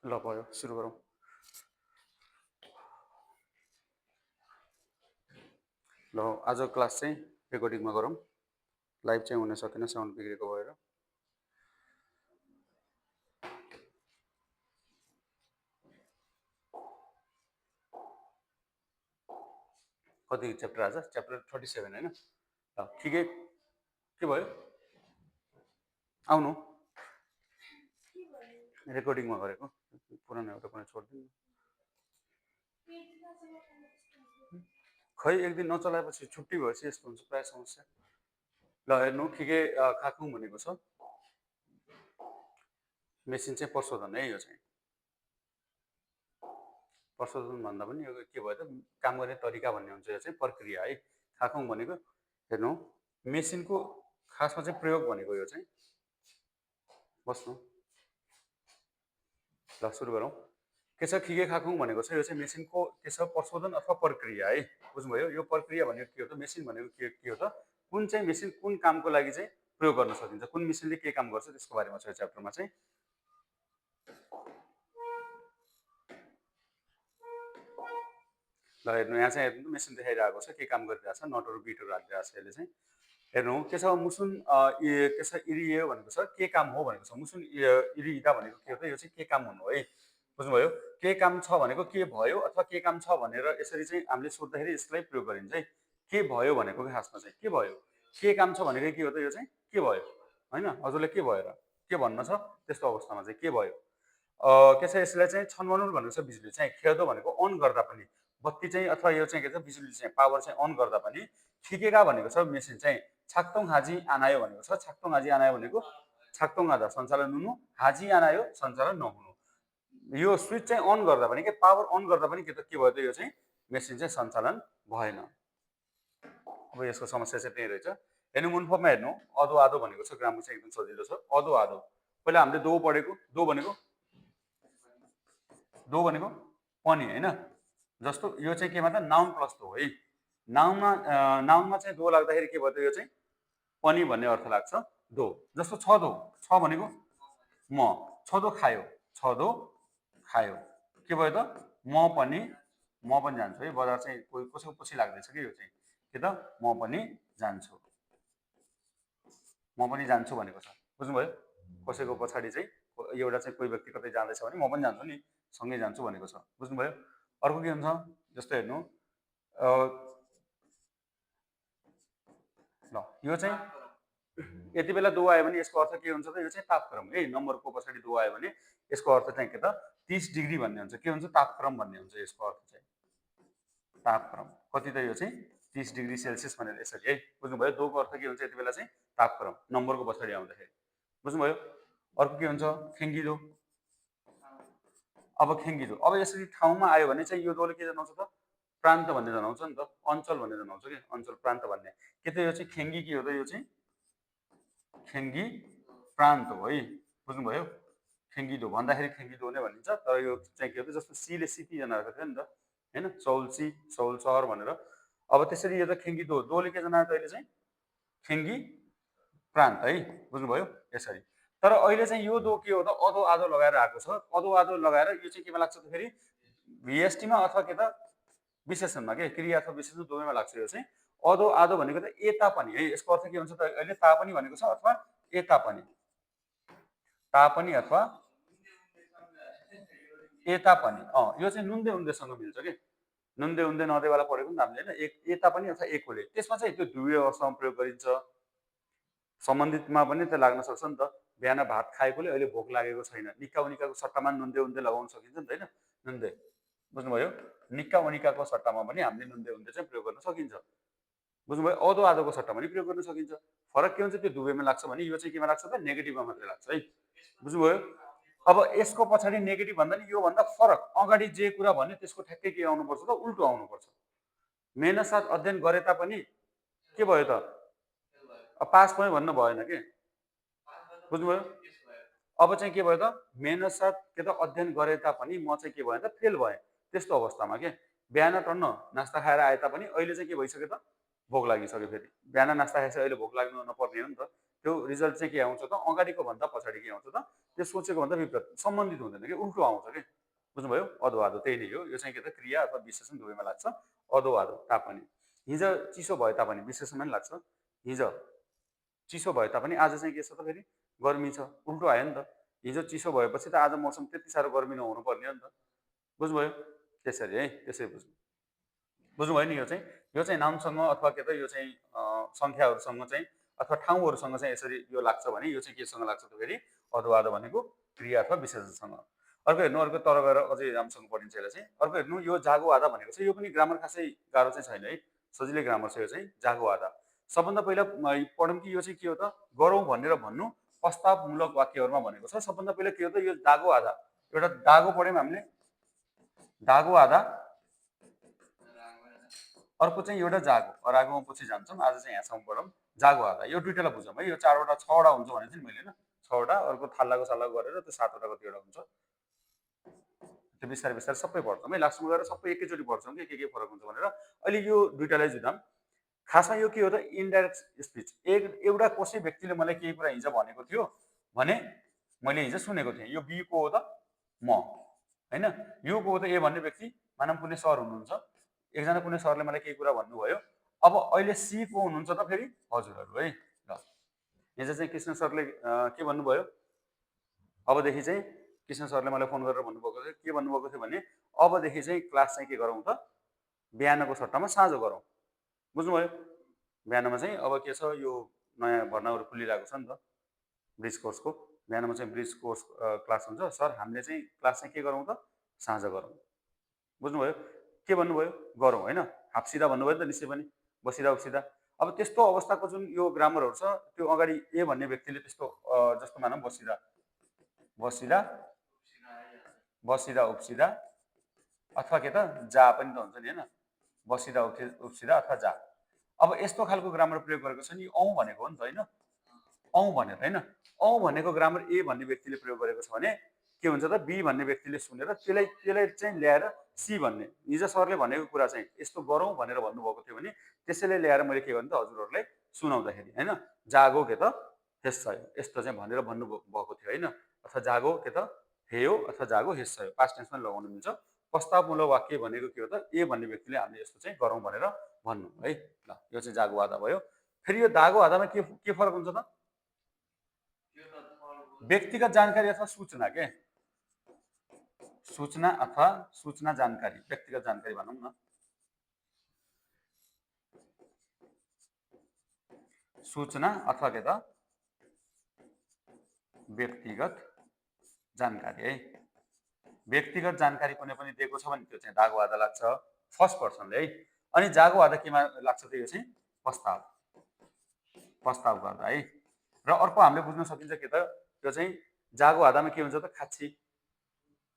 ल भयो, सुरु गरौँ। ल आज क्लास चाहिँ रेकर्डिङमा गरौँ। लाइभ चाहिँ हुन सकेन साउन्ड बिग्रेको भएर। कति च्याप्टर आज? च्याप्टर 37 होइन? ल ठिकै। के भयो? आउनु रेकर्डिङमा गरेको पुरानो एउटा पनि छोडिदिनु। खै एक दिन नचलाएपछि छुट्टी भएपछि यस्तो हुन्छ प्रायः समस्या। ल हेर्नु ठिकै खाखुङ भनेको छ मेसिन चाहिँ प्रशोधन है। यो चाहिँ प्रशोधन भन्दा पनि यो के भयो त काम गर्ने तरिका भन्ने हुन्छ। यो चाहिँ प्रक्रिया है। खाखुङ भनेको हेर्नु मेसिनको खासमा चाहिँ प्रयोग भनेको यो चाहिँ बस्नु। ल सुरु गरौँ। के छ खिगे खाखुङ भनेको छ यो चाहिँ मेसिनको के छ प्रशोधन अथवा प्रक्रिया है। बुझ्नुभयो? यो प्रक्रिया भनेको के हो त मेसिन भनेको के हो त कुन चाहिँ मेसिन कुन कामको लागि चाहिँ प्रयोग गर्न सकिन्छ, कुन मेसिनले के काम गर्छ त्यसको बारेमा छ यो च्याप्टरमा चाहिँ। ल हेर्नु यहाँ चाहिँ हेर्नु मेसिन देखाइरहेको छ के काम गरिरहेछ, नटहरू बिटहरू हालिरहेको छ यसले चाहिँ। हेर्नु के छ मुसुन के छ इरियो भनेको छ के काम हो भनेको छ। मुसुन इरिदा भनेको के हो त यो चाहिँ के काम हुनु है। बुझ्नुभयो? के काम छ भनेको के भयो अथवा के काम छ भनेर यसरी चाहिँ हामीले सोद्धाखेरि यसलाई प्रयोग गरिन्छ है। के भयो भनेको खासमा चाहिँ के भयो, के काम छ भनेको के हो त यो चाहिँ के भयो होइन। हजुरले के भयो र के भन्न छ त्यस्तो अवस्थामा चाहिँ के भयो। के छ यसलाई चाहिँ छनमनुर भनेको छ बिजुली चाहिँ। खेदो भनेको अन गर्दा पनि बत्ती चाहिँ अथवा यो चाहिँ के छ बिजुली चाहिँ पावर चाहिँ अन गर्दा पनि ठिकेका भनेको छ मेसिन चाहिँ छाक्तोङ हाजी आनायो भनेको छ। छाक्तोङ हाजी आनायो भनेको छाक्तोङ आधा सञ्चालन हुनु, हाजी आनायो सञ्चालन नहुनु। यो स्विच चाहिँ अन गर्दा पनि के पावर अन गर्दा पनि के भयो त यो चाहिँ मेसिन चाहिँ सञ्चालन भएन। अब यसको समस्या चाहिँ त्यही रहेछ। हेर्नु मुनफपमा हेर्नु अदो आदो भनेको छ ग्रामर चाहिँ एकदम सजिलो छ। अदो आदो पहिला हामीले दो पढेको, दो भनेको पनि होइन। जस्तो यो चाहिँ केमा त नाउन प्लस दो है। नाउनमा चाहिँ दो लाग्दाखेरि के भयो त यो चाहिँ पनि भन्ने अर्थ लाग्छ दो। जस्तो छ दो, छ भनेको म, छ दो खायो, छ दो खायो के भयो त म पनि जान्छु है बजार चाहिँ कोही कसैको पछि लाग्दैछ कि यो चाहिँ के त म पनि जान्छु, म पनि जान्छु भनेको छ। बुझ्नुभयो? कसैको पछाडि चाहिँ एउटा चाहिँ कोही व्यक्ति कतै जाँदैछ भने म पनि जान्छु नि सँगै जान्छु भनेको छ। बुझ्नुभयो? अर्को के हुन्छ जस्तो हेर्नु ल यो चाहिँ यति बेला दो आयो भने यसको अर्थ के हुन्छ त यो चाहिँ तापक्रम है। नम्बरको पछाडि दो आयो भने यसको अर्थ चाहिँ के त 30 डिग्री भन्ने हुन्छ। के हुन्छ तापक्रम भन्ने हुन्छ यसको अर्थ चाहिँ तापक्रम। कति त यो चाहिँ 30 डिग्री सेल्सियस भनेर यसरी है। बुझ्नुभयो? दोको अर्थ के हुन्छ यति बेला चाहिँ तापक्रम नम्बरको पछाडि आउँदाखेरि। बुझ्नुभयो? अर्को के हुन्छ खेङ्गिदो। अब खेङ्गिदो अब यसरी ठाउँमा आयो भने चाहिँ यो दोले के जनाउँछ त प्रान्त भन्ने जनाउँछ नि त, अञ्चल भन्ने जनाउँछ कि अञ्चल प्रान्त भन्ने। के त यो चाहिँ खेङ्गी के हो त यो चाहिँ खेङ्गी प्रान्त हो है। बुझ्नुभयो? खेङ्गिदो भन्दाखेरि खेङ्गिदो नै भनिन्छ। तर यो चाहिँ के हो त जस्तो सीले सिपी जनाएको थियो नि त होइन, सौल सी सौल सहर भनेर। अब त्यसरी यो त खेङ्गिदो, दोले के जनायो त अहिले चाहिँ खेङ्गी प्रान्त है। बुझ्नुभयो? यसरी। तर अहिले चाहिँ यो दो के हो त अदो आदो लगाएर आएको छ। अदो आदो लगाएर यो चाहिँ केमा लाग्छ त फेरि भिएसटीमा अथवा के त विशेषणमा के क्रिया अथवा विशेषण दुवैमा लाग्छ। यो चाहिँ अदो आदो भनेको त ए तापनि है। यसको अर्थ के हुन्छ त अहिले तापनि भनेको छ अथवा ए तापनि, तापनि अथवा ए तापनि। यो चाहिँ नुन्दे उन्देसँग मिल्छ कि नुन्दे उन्दे नदेवाला पढेको नि त हामीले होइन। ए तापनि अथवा एकोले त्यसमा चाहिँ त्यो ध्रुवीय अवस्थामा प्रयोग गरिन्छ। सम्बन्धितमा पनि त लाग्न सक्छ नि त। बिहान भात खाएकोले अहिले भोक लागेको छैन, निक्का उनिकाको सट्टामा नुन्दे उन्दे लगाउन सकिन्छ नि त होइन। नुन्दे बुझ्नुभयो? निक्का उनिकाको सट्टामा पनि हामीले नुन्दे उन्दे चाहिँ प्रयोग गर्न सकिन्छ। बुझ्नुभयो? अदो आदोको सट्टा पनि प्रयोग गर्न सकिन्छ। फरक के हुन्छ त्यो दुवैमा लाग्छ भने यो चाहिँ केमा लाग्छ त नेगेटिभमा मात्रै लाग्छ है। बुझ्नुभयो? अब यसको पछाडि नेगेटिभ भन्दा नि योभन्दा फरक अगाडि जे कुरा भन्यो त्यसको ठ्याक्कै के आउनुपर्छ त उल्टो आउनुपर्छ। मेहनत साथ अध्ययन गरे तापनि के भयो त पास पनि भन्न भएन के। बुझ्नुभयो? अब चाहिँ के भयो त मेहनत साथ के त अध्ययन गरे तापनि म चाहिँ के भएँ त फेल भएँ। त्यस्तो अवस्थामा के बिहान टन्न नास्ता खाएर आए तापनि अहिले चाहिँ के भइसक्यो त भोक लागिसक्यो। फेरि बिहान नास्ता खाएपछि अहिले भोक लाग्नु नपर्ने हो नि त। त्यो रिजल्ट चाहिँ के आउँछ त अगाडिको भन्दा पछाडि के आउँछ त त्यो सोचेको भन्दा विपरीत सम्बन्धित हुँदैन कि उल्टो आउँछ कि बुझ्नुभयो अधो आधो त्यही नै हो यो चाहिँ के त क्रिया अथवा विशेषण दुवैमा लाग्छ अधो आधो तापनि हिजो चिसो भए तापनि विशेषणमा नि लाग्छ हिजो चिसो भए तापनि आज चाहिँ के छ त फेरि गर्मी छ उल्टो आयो नि त हिजो चिसो भएपछि त आज मौसम त्यति साह्रो गर्मी नहुनु पर्ने हो नि त बुझ्नुभयो त्यसरी है त्यसरी बुझ्नु बुझ्नुभयो नि यो चाहिँ नामसँग अथवा के त यो चाहिँ सङ्ख्याहरूसँग चाहिँ अथवा ठाउँहरूसँग चाहिँ यसरी यो लाग्छ भने यो चाहिँ केसँग लाग्छ त फेरि अधोआधो भनेको क्रिया अथवा विशेषणसँग अर्को हेर्नु अर्को तर गएर अझै राम्रोसँग पढिन्छ यसलाई चाहिँ अर्को हेर्नु यो जागो आधा भनेको चाहिँ यो पनि ग्रामर खासै गाह्रो चाहिँ छैन है सजिलै ग्रामर छ यो चाहिँ जागो आधा सबभन्दा पहिला पढौँ कि यो चाहिँ के हो त गरौँ भनेर भन्नु प्रस्तावमूलक वाक्यहरूमा भनेको छ सबभन्दा पहिला के हो त यो दागो आधा एउटा दागो पढ्यौँ हामीले दागो आधा अर्को चाहिँ एउटा जागो अरागोमा पछि जान्छौँ आज चाहिँ यहाँसम्म पढौँ जागो आधा यो दुइटालाई बुझौँ है यो चारवटा छवटा हुन्छ भनेको थिएँ मैले होइन छवटा अर्को थाल्लाको साल्लाको गरेर त्यो सातवटा कतिवटा हुन्छ त्यो बिस्तारै बिस्तारै सबै पढ्छौँ है लास्टमा गएर सबै एकैचोटि पढ्छौँ कि के फरक हुन्छ भनेर अहिले यो दुइटालाई जुदाम खासमा यो के हो त इन्डाइरेक्ट स्पिच एउटा कसै व्यक्तिले मलाई केही कुरा हिजो भनेको थियो भने मैले हिजो सुनेको थिएँ यो बी को हो त म होइन यो को हो त ए भन्ने व्यक्ति मानव कुनै सर हुनुहुन्छ एकजना कुनै सरले मलाई केही कुरा भन्नुभयो अब अहिले सी को हुनुहुन्छ त फेरि हजुरहरू है ल हिजो चाहिँ कृष्ण सरले के भन्नुभयो अबदेखि चाहिँ कृष्ण सरले मलाई फोन गरेर भन्नुभएको थियो के भन्नुभएको थियो भने अबदेखि चाहिँ क्लास चाहिँ के गरौँ त बिहानको सट्टामा साँझ गरौँ बुझ्नुभयो बिहानमा चाहिँ अब के छ यो नयाँ भर्नाहरू खुलिरहेको छ नि त ब्रिज कोर्सको बिहानमा चाहिँ ब्रिज कोर्स क्लास हुन्छ सर हामीले चाहिँ क्लास चाहिँ के गरौँ त साँझ गरौँ बुझ्नुभयो के भन्नुभयो गरौँ होइन हाप्सिँदा भन्नुभयो नि त निश्चय पनि बसिँदा उक्सिँदा अब त्यस्तो अवस्थाको जुन यो ग्रामरहरू छ त्यो अगाडि ए भन्ने व्यक्तिले त्यस्तो जस्तो मानौँ बसिँदा बसिँदा बसिँदा उप्सिँदा अथवा के त जा पनि त हुन्छ नि होइन बसिँदा उप्सिँदा अथवा जा अब यस्तो खालको ग्रामर प्रयोग गरेको छ नि औ भनेको हो नि त होइन औ भनेर होइन औ भनेको ग्रामर ए भन्ने व्यक्तिले प्रयोग गरेको छ भने के हुन्छ त बी भन्ने व्यक्तिले सुनेर त्यसलाई चाहिँ ल्याएर सी भन्ने हिजो सरले भनेको कुरा चाहिँ यस्तो गरौँ भनेर भन्नुभएको थियो भने त्यसैले ल्याएर मैले के गर्ने त हजुरहरूलाई सुनाउँदाखेरि होइन जागो के त हेस्सयो यस्तो चाहिँ भनेर भन्नुभएको थियो होइन अथवा जागो के त हेयो अथवा जागो हेस्सयो पास्ट टेन्समा लगाउनु मिल्छ प्रस्तावमूलक वाक्य भनेको के हो त ए भन्ने व्यक्तिले हामीले यस्तो चाहिँ गरौँ भनेर भन्नु है ल यो चाहिँ जागो आधा भयो फेरि यो दागो आधामा के फरक हुन्छ त व्यक्तिगत जानकारी अथवा सूचना के सूचना अथवा सूचना जानकारी व्यक्तिगत जानकारी भनौँ न सूचना अथवा के त व्यक्तिगत जानकारी है व्यक्तिगत जानकारी कुनै पनि दिएको छ भने त्यो चाहिँ दागो आधा लाग्छ फर्स्ट पर्सनले है अनि जागो आधा केमा लाग्छ त यो चाहिँ प्रस्ताव गर्दा है र अर्को हामीले बुझ्न सकिन्छ के त यो चाहिँ जागो आधामा के हुन्छ त खाँची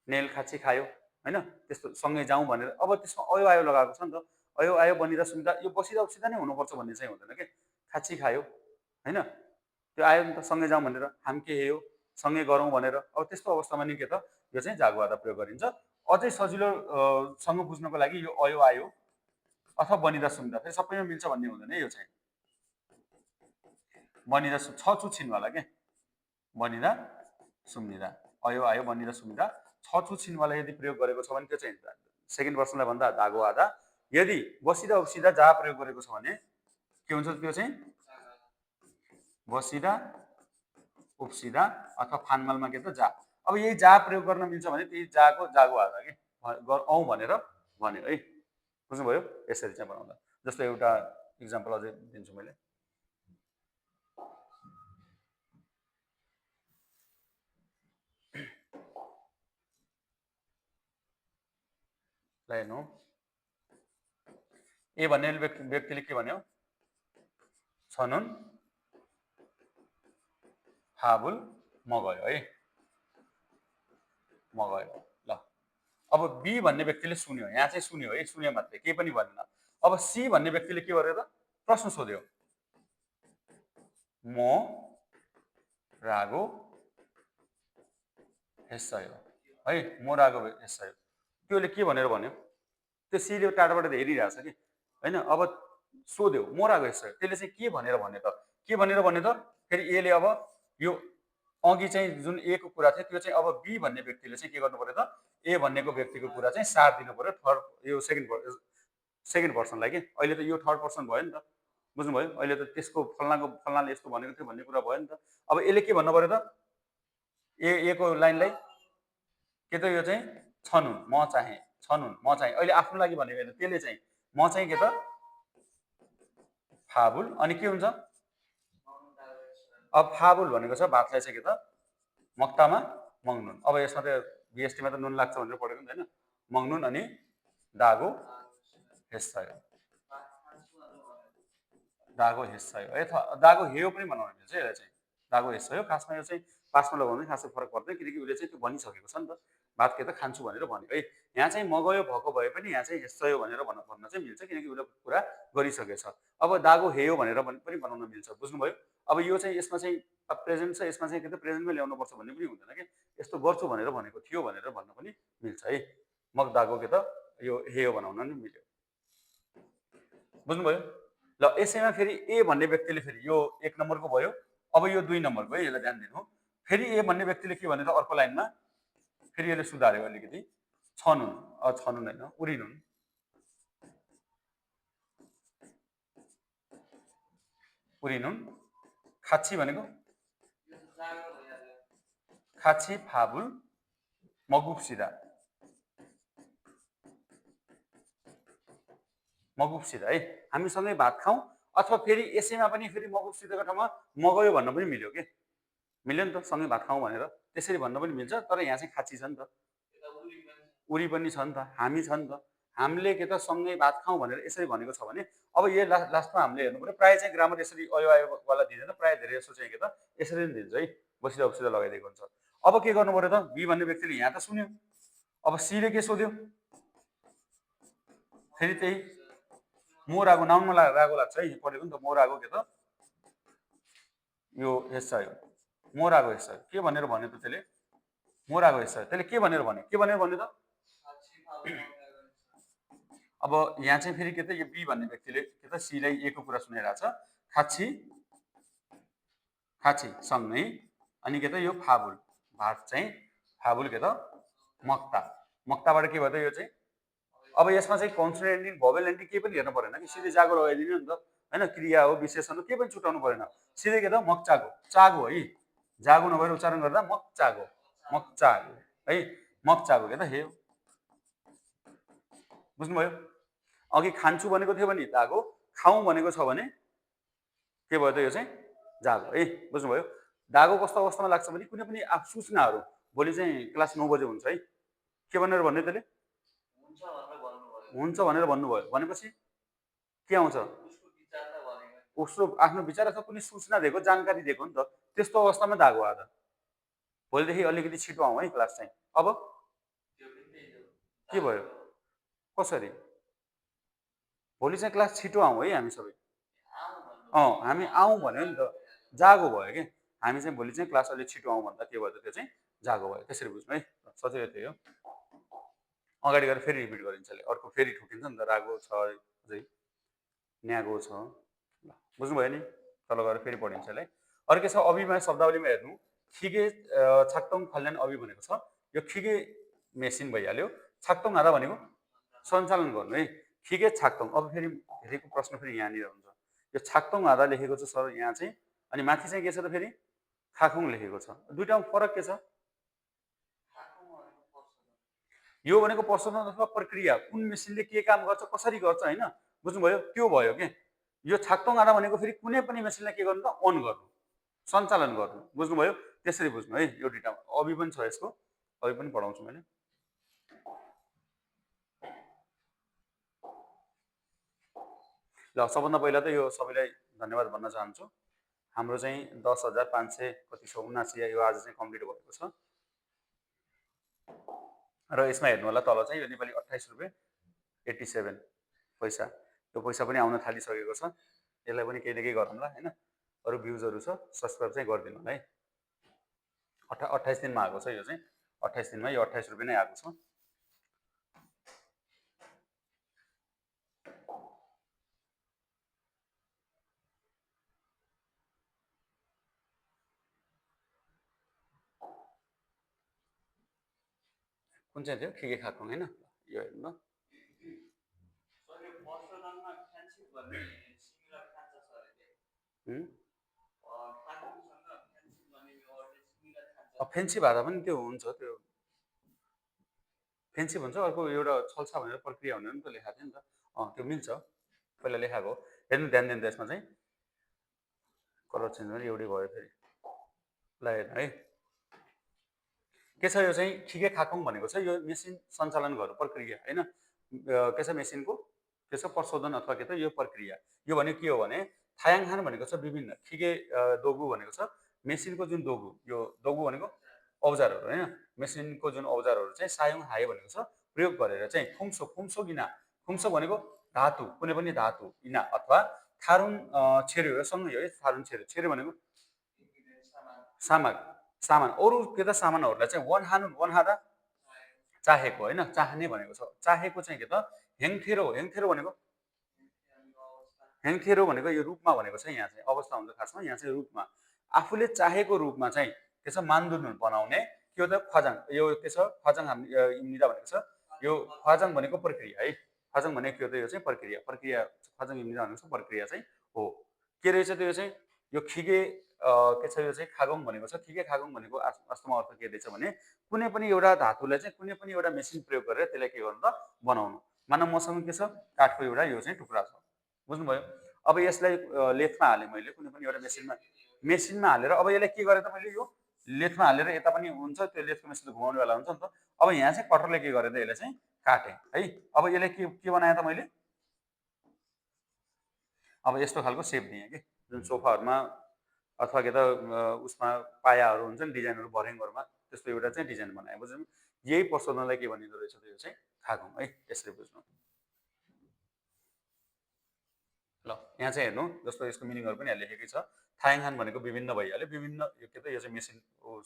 नेल खाँची खायो होइन त्यस्तो सँगै जाउँ भनेर अब त्यसमा अयो आयो लगाएको छ नि त अयो आयो बनिँदा सुन्दा यो बसिँदा उसिँदा नै हुनुपर्छ भन्ने चाहिँ हुँदैन कि खाँची खायो होइन त्यो आयो नि त सँगै जाउँ भनेर हाम के हेयो सँगै गरौँ भनेर अब त्यस्तो अवस्थामा नि के त यो चाहिँ जागो आधा प्रयोग गरिन्छ अझै सजिलो सँग बुझ्नको लागि यो अयो आयो अथवा बनिँदा सुन्दा फेरि सबैमा मिल्छ भन्ने हुँदैन यो चाहिँ बनिँदा छ छु छिनवाला के बनिँदा सुम्निँदा अयो आयो बनिँदा सुम्निँदा छ छु छिनवाला यदि प्रयोग गरेको छ भने त्यो चाहिँ सेकेन्ड पर्सनलाई भन्दा दागो आधा यदि बसिँदा उसिँदा जा प्रयोग गरेको छ भने के हुन्छ त्यो चाहिँ बसिँदा उप्सिँदा अथवा फानमालमा के त जा अब यही जा प्रयोग गर्न मिल्छ भने त्यही जाको जागो आधा कि औ भनेर भन्यो है बुझ्नुभयो यसरी चाहिँ बनाउँदा जस्तो एउटा इक्जाम्पल अझै दिन्छु मैले हेर्नु ए भन्ने व्यक्तिले के भन्यो छनुन हाबुल म गयो है म गयो ल अब बी भन्ने व्यक्तिले सुन्यो यहाँ चाहिँ सुन्यो है सुन्यो मात्रै केही पनि भनेन अब सी भन्ने व्यक्तिले के गर्यो त प्रश्न सोध्यो म रागो हेस्सयो है म रागो हेस्सयो त्योले के भनेर भन्यो त्यो सीले टाढाबाट हेरिरहेछ कि होइन अब सोध्यो म रागो हेस्सयो त्यसले चाहिँ के भनेर भन्यो त के भनेर भन्यो त फेरि एले अब यो अघि चाहिँ जुन ए को कुरा थियो त्यो चाहिँ अब बी भन्ने व्यक्तिले चाहिँ के गर्नु पर्यो त ए भन्नेको व्यक्तिको कुरा चाहिँ साथ दिनु पर्यो थर्ड यो सेकेन्ड पर्सनलाई के अहिले त यो थर्ड पर्सन भयो नि त बुझ्नुभयो अहिले त त्यसको फल्नाले यस्तो भनेको थियो भन्ने कुरा भयो नि त अब यसले के भन्नु पर्यो त ए को लाइनलाई के त यो चाहिँ छनुन म चाहे छनुन म चाहिँ अहिले आफ्नो लागि भनेको होइन त्यसले चाहिँ म चाहिँ के त फाबुल अनि के हुन्छ अब फाबुल भनेको छ भातलाई चाहिँ के त मक्तामा मङ्नुन अब यसमा त बिएसटीमा त नुन लाग्छ भनेर पढेको नि होइन मङ्नुन अनि दागो हेस्सायो दागो हेस्सायो है दागो हेयो पनि बनाउनु मिल्छ यसलाई चाहिँ दागो हेस्सायो खासमा यो चाहिँ पासमा लगाउनु खासै फरक पर्दैन किनकि उसले चाहिँ त्यो भनिसकेको छ नि त भात के त खान्छु भनेर भन्यो है यहाँ चाहिँ मगयो भएको भए पनि यहाँ चाहिँ हेस्सायो भनेर भन्न चाहिँ मिल्छ किनकि उसले कुरा गरिसकेको छ अब दागो हेयो भनेर पनि बनाउन मिल्छ बुझ्नुभयो अब यो चाहिँ यसमा चाहिँ प्रेजेन्ट छ यसमा चाहिँ के त प्रेजेन्टमै ल्याउनुपर्छ भन्ने पनि हुँदैन कि यस्तो गर्छु भनेर भनेको थियो भनेर भन्न पनि मिल्छ है मगदागो के त यो हेयो बनाउन नि मिल्यो बुझ्नुभयो ल यसैमा फेरि ए भन्ने व्यक्तिले फेरि यो 1 नम्बरको भयो अब यो 2 नम्बरको है यसलाई ध्यान दिनु फेरि ए भन्ने व्यक्तिले के भने त अर्को लाइनमा फेरि यसले सुधार्यो अलिकति छनुन छनुन होइन उरिनुन उरिनुन खाची भनेको खाची फाबुल मगुप्सिदा मगुप्सिदा है हामीसँगै भात खाउँ अथवा फेरि यसैमा पनि फेरि मगुप्सिदाको ठाउँमा मगयो भन्न पनि मिल्यो के मिल्यो नि त सँगै भात खाउँ भनेर त्यसरी भन्न पनि मिल्छ तर यहाँ चाहिँ खाची छ नि त उरी पनि छ नि त हामी छ नि त हामीले के त सँगै भात खाउँ भनेर यसरी भनेको छ भने अब यो लास्टमा हामीले हेर्नु पऱ्यो प्रायः चाहिँ ग्रामर यसरी अयो आयोवाला दिँदैन प्रायः धेरै जस्तो चाहिँ के त यसरी नै दिन्छ है बसिदा बसिदा लगाइदिएको हुन्छ अब के गर्नु पऱ्यो त बी भन्ने व्यक्तिले यहाँ त सुन्यो अब सीले के सोध्यो फेरि त्यही मोरागो नाउनमा रागो लाग्छ है पढेको नि त मोरागो के त यो हेस्सायो मोरागो हेस्सायो के भनेर भन्यो त त्यसले मोरागो हेस्सायो त्यसले के भनेर भन्यो त अब यहाँ चाहिँ फेरि के त यो बी भन्ने व्यक्तिले के त सीलाई ए को कुरा सुनाइरहेको छ खाची खाची सँगै अनि के त यो फाबुल भात चाहिँ फाबुल के त मक्ता मक्ताबाट के भयो त यो चाहिँ अब यसमा चाहिँ कन्सोनेन्ट एन्डिङ भोवेल एन्डिङ केही पनि हेर्नु परेन कि सिधै जागो लगाइदिनु नि त होइन क्रिया हो विशेषण हो केही पनि छुट्याउनु परेन सिधै के त मक्चागो चागो है जागो नभएर उच्चारण गर्दा मक्चागो मक्चागो है मक्चागो के त हेयो बुझ्नुभयो अघि खान्छु भनेको थियो भने दागो खाउँ भनेको छ भने के भयो त यो चाहिँ जागो है बुझ्नुभयो दागो कस्तो अवस्थामा लाग्छ भने कुनै पनि सूचनाहरू भोलि चाहिँ क्लास 9 बजे हुन्छ है के भनेर भन्ने त्यसले हुन्छ भनेर भन्नुभयो भनेपछि के आउँछ उसको आफ्नो विचार अथवा कुनै सूचना दिएको जानकारी दिएको नि त त्यस्तो अवस्थामा दागो आधा भोलिदेखि अलिकति छिटो आउँ है क्लास चाहिँ अब के भयो कसरी भोलि चाहिँ क्लास छिटो आउँ है हामी सबै हामी आउँ भन्यो नि त जागो भयो कि हामी चाहिँ भोलि चाहिँ क्लास अलिक छिटो आउँ भन्दा के भयो त त्यो चाहिँ जागो भयो त्यसरी बुझ्नु है सजिलो थियो यो अगाडि गएर फेरि रिपिट गरिन्छ अर्को फेरि ठुकिन्छ नि त रागो छ अझै न्यागो छ ल बुझ्नुभयो नि तल गएर फेरि पढिन्छ यसलाई अर्को छ अभिमा शब्दावलीमा हेर्नु खिगे छाक्तोङ खल्यान अभि भनेको छ यो खिगे मेसिन भइहाल्यो छाक्तोङ आधा भनेको सञ्चालन गर्नु है खिगे छाक्तोङ अब फेरि धेरैको प्रश्न फेरि यहाँनिर हुन्छ यो छाक्तोङ आधा लेखेको छ सर यहाँ चाहिँ अनि माथि चाहिँ के छ त फेरि खाखुङ लेखेको छ दुईटामा फरक के छ यो भनेको पर्सन अथवा प्रक्रिया कुन मेसिनले के काम गर्छ कसरी गर्छ होइन बुझ्नुभयो त्यो भयो के यो छाक्तोङ आधा भनेको फेरि कुनै पनि मेसिनलाई के गर्नु त अन गर्नु सञ्चालन गर्नु बुझ्नुभयो त्यसरी बुझ्नु है यो दुईटा अभि पनि छ यसको अभि पनि पढाउँछु मैले ल सबभन्दा पहिला त यो सबैलाई धन्यवाद भन्न चाहन्छु हाम्रो चाहिँ 10,500 कति छ 79 यो आज चाहिँ कम्प्लिट भएको छ र यसमा हेर्नु होला तल चाहिँ यो नेपाली 28 रुपैयाँ 87 पैसा यो पैसा पनि आउन थालिसकेको छ यसलाई पनि केही न केही गरौँला होइन अरू भ्युजहरू छ सब्सक्राइब चाहिँ गरिदिनु होला है 28 दिनमा आएको छ यो चाहिँ 28 दिनमा यो 28 रुपैयाँ नै आएको छ कुन चाहिँ थियो खिगे खाकुङ होइन यो हेर्नु ल फेन्सी भाषा पनि त्यो हुन्छ त्यो फेन्सी भन्छ अर्को एउटा छल्छा भनेर प्रक्रिया भनेर पनि त लेखाएको थियो नि त त्यो मिल्छ पहिला लेखाएको हेर्नु ध्यान दिनु यसमा चाहिँ कलर चेन्ज भने एउटै भयो फेरि ल हेर्नु है के छ यो चाहिँ खिगे खाकुङ भनेको छ यो मेसिन सञ्चालन गर्नु प्रक्रिया होइन के छ मेसिनको के छ प्रशोधन अथवा के त यो प्रक्रिया यो भनेको के हो भने थायाङहान भनेको छ विभिन्न खिगे दोगु भनेको छ मेसिनको जुन दोगु यो दोगु भनेको औजारहरू होइन मेसिनको जुन औजारहरू चाहिँ सायोङ हाए भनेको छ प्रयोग गरेर चाहिँ खुम्सो खुम्सो गिना खुम्सो भनेको धातु कुनै पनि धातु इना अथवा थारुन छेर्यो सँगै है थारुन छेर्यो छेर्यो भनेको सामान सामान अरू के त सामानहरूलाई चाहिँ वन हादा चाहेको होइन चाहने भनेको छ चाहेको चाहिँ के त हेङथेरो हेङथेरो भनेको हेङथेरो भनेको यो रूपमा भनेको छ यहाँ चाहिँ अवस्था हुन्छ खासमा यहाँ चाहिँ रूपमा आफूले चाहेको रूपमा चाहिँ के छ मान्दुन बनाउने के हो त ख्वाजाङ यो के छ ख्वाजाङ इम्निदा भनेको छ यो ख्वाजाङ भनेको प्रक्रिया है ख्वाजाङ भनेको के हो त यो चाहिँ प्रक्रिया प्रक्रिया ख्वाजाङ इम्निदा भनेको प्रक्रिया चाहिँ हो के रहेछ त यो चाहिँ यो खिगे के छ यो चाहिँ खागोङ भनेको छ खिगे खागोङ भनेको वास्तवमा अर्थ के रहेछ भने कुनै पनि एउटा धातुलाई चाहिँ कुनै पनि एउटा मेसिन प्रयोग गरेर त्यसलाई के गर्नु त बनाउनु मानव मसँग के छ काठको एउटा यो चाहिँ टुक्रा छ बुझ्नुभयो अब यसलाई लेथमा हालेँ मैले कुनै पनि एउटा मेसिनमा हालेर अब यसलाई के गरेँ त मैले यो लेथमा हालेर यता पनि हुन्छ त्यो लेथको मेसिन घुमाउने बेला हुन्छ नि त अब यहाँ चाहिँ कटरले के गरेँ त यसलाई चाहिँ काटेँ है अब यसलाई के बनाएँ त मैले अब यस्तो खालको सेप दिएँ कि जुन सोफाहरूमा अथवा के त उसमा पायाहरू हुन्छ नि डिजाइनहरू भर्याङहरूमा त्यस्तो एउटा चाहिँ डिजाइन बनाएँ बुझ्नु यही प्रशोधनलाई के भनिँदो रहेछ त्यो चाहिँ खागौँ है यसरी बुझ्नु ल यहाँ चाहिँ हेर्नु जस्तो यसको मिनिङहरू पनि यहाँ लेखेकै छ थायाङहान भनेको विभिन्न भइहाल्यो विभिन्न यो के त यो चाहिँ मेसिन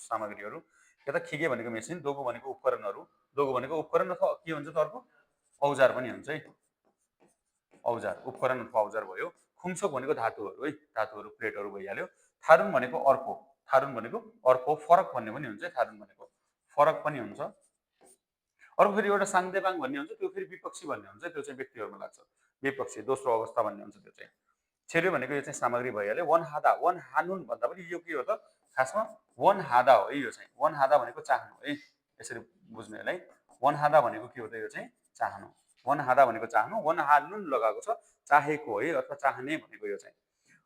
सामग्रीहरू के त खिगे भनेको मेसिन दोगो भनेको उपकरणहरू दोगो भनेको उपकरण अथवा के हुन्छ त अर्को औजार पनि हुन्छ है औजार उपकरण अथवा औजार भयो खुम्सोक भनेको धातुहरू है धातुहरू प्लेटहरू भइहाल्यो थारुन भनेको अर्को फरक भन्ने पनि हुन्छ थारुन भनेको फरक पनि हुन्छ अर्को फेरि एउटा साङ्देबाङ भन्ने हुन्छ त्यो फेरि विपक्षी भन्ने हुन्छ त्यो चाहिँ व्यक्तिहरूमा लाग्छ विपक्षी दोस्रो अवस्था भन्ने हुन्छ त्यो चाहिँ छेर्यो भनेको यो चाहिँ सामग्री भइहाल्यो वन हानुन भन्दा पनि यो के हो त खासमा वन हादा हो है यो चाहिँ वन हादा भनेको चाहनु है यसरी बुझ्नु यसलाई वन हादा भनेको के हो त यो चाहिँ चाहनु वन हादा भनेको चाहनु वन हानुन लगाएको छ चाहेको है अथवा चाहने भनेको यो चाहिँ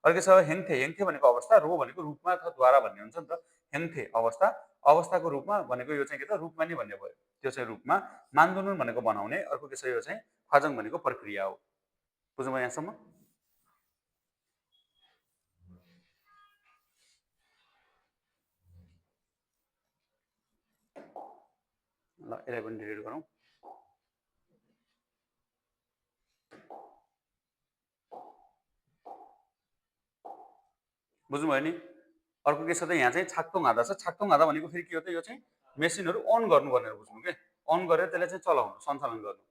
अर्को छ हेङथे हेङथे भनेको अवस्था रो भनेको रूपमा अथवा द्वारा भन्ने हुन्छ नि त हेङथे अवस्था अवस्थाको रूपमा भनेको यो चाहिँ के त रूपमा नै भन्ने भयो त्यो चाहिँ रूपमा मान्दुनुन भनेको बनाउने अर्को के छ यो चाहिँ ख्वाजाङ भनेको प्रक्रिया हो बुझ्नुभयो यहाँसम्म ल यसलाई पनि डिलिट गरौँ बुझ्नुभयो नि अर्को के छ त यहाँ चाहिँ छाक्तोङ हादा छ छाक्तोङ हादा भनेको फेरि के हो त यो चाहिँ मेसिनहरू अन गर्नु भनेर बुझ्नु के अन गरेर त्यसलाई चाहिँ चलाउनु सञ्चालन गर्नु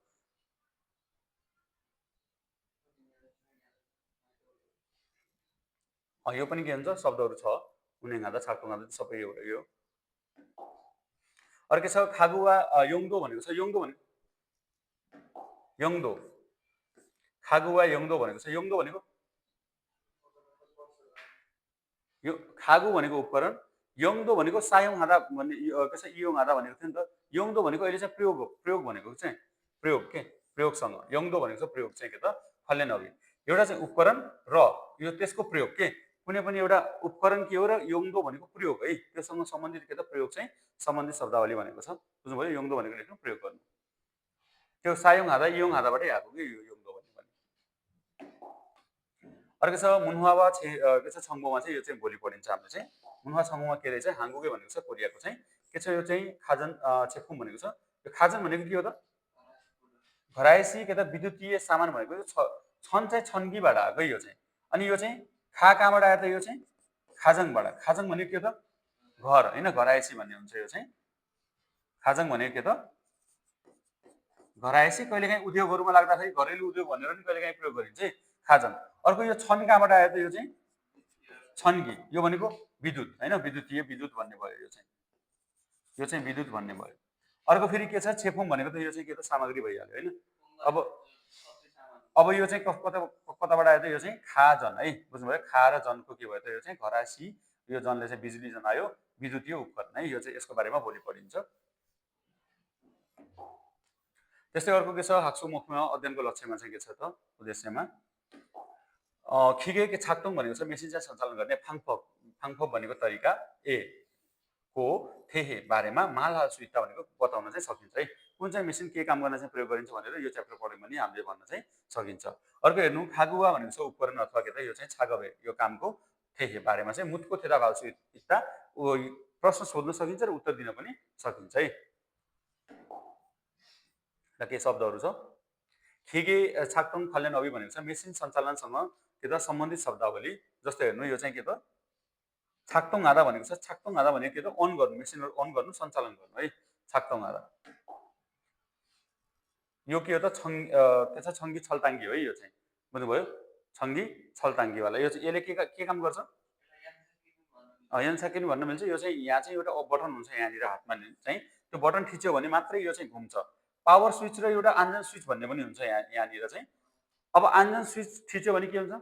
यो पनि के हुन्छ शब्दहरू छ उनेङ हादा छाक्तोङ हादा सबै एउटा यो अर्को छ खागुवा योङदो भनेको छ योङदो भनेको योङदो खागुवा योङदो भनेको छ योङदो भनेको यो खागु भनेको उपकरण योङदो भनेको सायोङ हादा भन्ने के छ इयोङ हादा भनेको थियो नि त योङदो भनेको अहिले चाहिँ प्रयोग हो प्रयोग भनेको चाहिँ प्रयोग के प्रयोगसँग योङदो भनेको चाहिँ प्रयोग चाहिँ के त फल्ने अघि एउटा चाहिँ उपकरण र यो त्यसको प्रयोग के कुनै पनि एउटा उपकरण के हो र योङदो भनेको प्रयोग है त्योसँग सम्बन्धित के त प्रयोग चाहिँ सम्बन्धित शब्दावली भनेको छ बुझ्नुभयो योङदो भनेको लेख्नु प्रयोग गर्नु त्यो सायोङ हादा इयोङ हादाबाटै आएको कि यो योङदो भन्ने अर्को छ मुन्हुवा वा के छ छङ्गोमा चाहिँ यो चाहिँ भोलि पढिन्छ हामीले चाहिँ मुन्हुवा छङ्गोमा के रहेछ हाङ्गुगे भनेको छ कोरियाको चाहिँ के छ यो चाहिँ खाजन छेकुम भनेको छ यो खाजन भनेको के हो त घरायसी के त विद्युतीय सामान भनेको छन् चाहिँ छन्गीबाट आएको यो चाहिँ अनि यो चाहिँ कहाँबाट आयो त यो चाहिँ खाजङबाट खाजङ भनेको के त घर होइन घरायसी भन्ने हुन्छ यो चाहिँ खाजङ भनेको के त घरायसी कहिलेकाहीँ उद्योगहरूमा लाग्दाखेरि घरेलु उद्योग भनेर पनि कहिलेकाहीँ प्रयोग गरिन्छ है खाजङ अर्को यो छन् कहाँबाट आयो त यो चाहिँ छन्गी यो भनेको विद्युत होइन विद्युतीय विद्युत भन्ने भयो यो चाहिँ विद्युत भन्ने भयो अर्को फेरि के छ छेफोङ भनेको त यो चाहिँ के त सामग्री भइहाल्यो होइन। अब अब यो चाहिँ कताबाट आयो त यो चाहिँ खाजन है, बुझ्नुभयो। खा र जनको के भयो त यो चाहिँ घरासी, यो जनले चाहिँ बिजुली जनायो, विद्युतीय उपकरण है, यो चाहिँ यसको बारेमा भोलि पढिन्छ। त्यस्तै अर्को के छ हाक्सोमुखमा अध्ययनको लक्ष्यमा चाहिँ के छ त उद्देश्यमा खिगे छाक्तोङ भनेको छ मेसिन चाहिँ सञ्चालन गर्ने फाङफोक, फाङफोक भनेको तरिका ए को थेहे बारेमा मालहाल सुविधा भनेको बताउन चाहिँ सकिन्छ है। कुन चाहिँ मेसिन के काम गर्न चाहिँ प्रयोग गरिन्छ भनेर यो च्याप्टर पढ्यौँ भने हामीले भन्न चाहिँ सकिन्छ। अर्को हेर्नु खागुवा भनेको छ उपकरण अथवा के त यो चाहिँ छागवे, यो कामको थेहे बारेमा चाहिँ मुतको थेदा भाल सुविधा प्रश्न सोध्न सकिन्छ र उत्तर दिन पनि सकिन्छ है। र के शब्दहरू छ खिगे छाक्तोङ खल्यान अवि भनेको छ मेसिन सञ्चालनसँग के त सम्बन्धित शब्दावली। जस्तो हेर्नु यो चाहिँ के त छाक्तोङ आधा भनेको छ, छाक्तोङ आधा भनेको के त अन गर्नु, मेसिनहरू अन गर्नु, सञ्चालन गर्नु है, छाक्तोङ आधा। यो के हो त के छ छङ्गी छलटाङ्गी हो है, यो चाहिँ बुझ्नुभयो, छङ्गी छलटाङ्गीवाला। यो चाहिँ यसले के काम गर्छ यान्साकिन भन्न मिल्छ। यो चाहिँ यहाँ चाहिँ एउटा बटन हुन्छ यहाँनिर हातमा चाहिँ, त्यो बटन थिच्यो भने मात्रै यो चाहिँ घुम्छ। पावर स्विच र एउटा आन्जन स्विच भन्ने पनि हुन्छ यहाँनिर चाहिँ। अब आन्जन स्विच थिच्यो भने के हुन्छ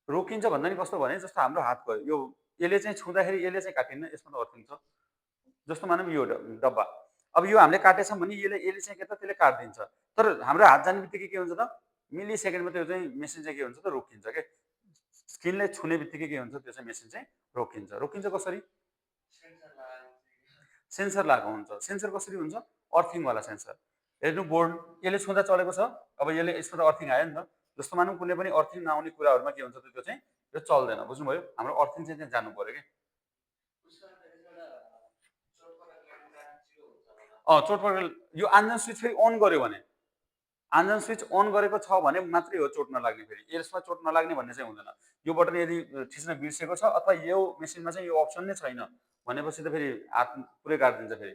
रोकिन्छ भन्दा नि कस्तो भने जस्तो हाम्रो हातको यो यसले चाहिँ छुँदाखेरि यसले चाहिँ काटिन्न, यसमा त अर्थिङ छ। जस्तो मानौँ यो डब्बा, अब यो हामीले काटेछौँ भने यसले चाहिँ के त त्यसले काटिदिन्छ, तर हाम्रो हात जाने बित्तिकै के हुन्छ त मिली सेकेन्डमा त्यो चाहिँ मेसिन चाहिँ के हुन्छ त रोकिन्छ क्या। स्किनलाई छुने बित्तिकै के हुन्छ त्यो चाहिँ मेसिन चाहिँ रोकिन्छ। रोकिन्छ कसरी सेन्सर लगाएको हुन्छ। सेन्सर कसरी हुन्छ अर्थिङवाला सेन्सर। हेर्नु बोर्ड यसले छुँदा चलेको छ, अब यसले यसमा त अर्थिङ आयो नि त। जस्तो मानौँ कुनै पनि अर्थिङ नआउने कुराहरूमा के हुन्छ त त्यो चाहिँ यो चल्दैन, बुझ्नुभयो। हाम्रो अर्थिङ चाहिँ त्यहाँ जानु पर्यो कि चोटपटक यो आन्जन स्विच फेरि अन गर्यो भने, आन्जन स्विच अन गरेको छ भने मात्रै हो चोट नलाग्ने। फेरि यसमा चोट नलाग्ने भन्ने चाहिँ हुँदैन। यो बटन यदि थिच्न बिर्सेको छ अथवा यो मेसिनमा चाहिँ यो अप्सन नै छैन भनेपछि त फेरि हात पुरै काटिदिन्छ फेरि,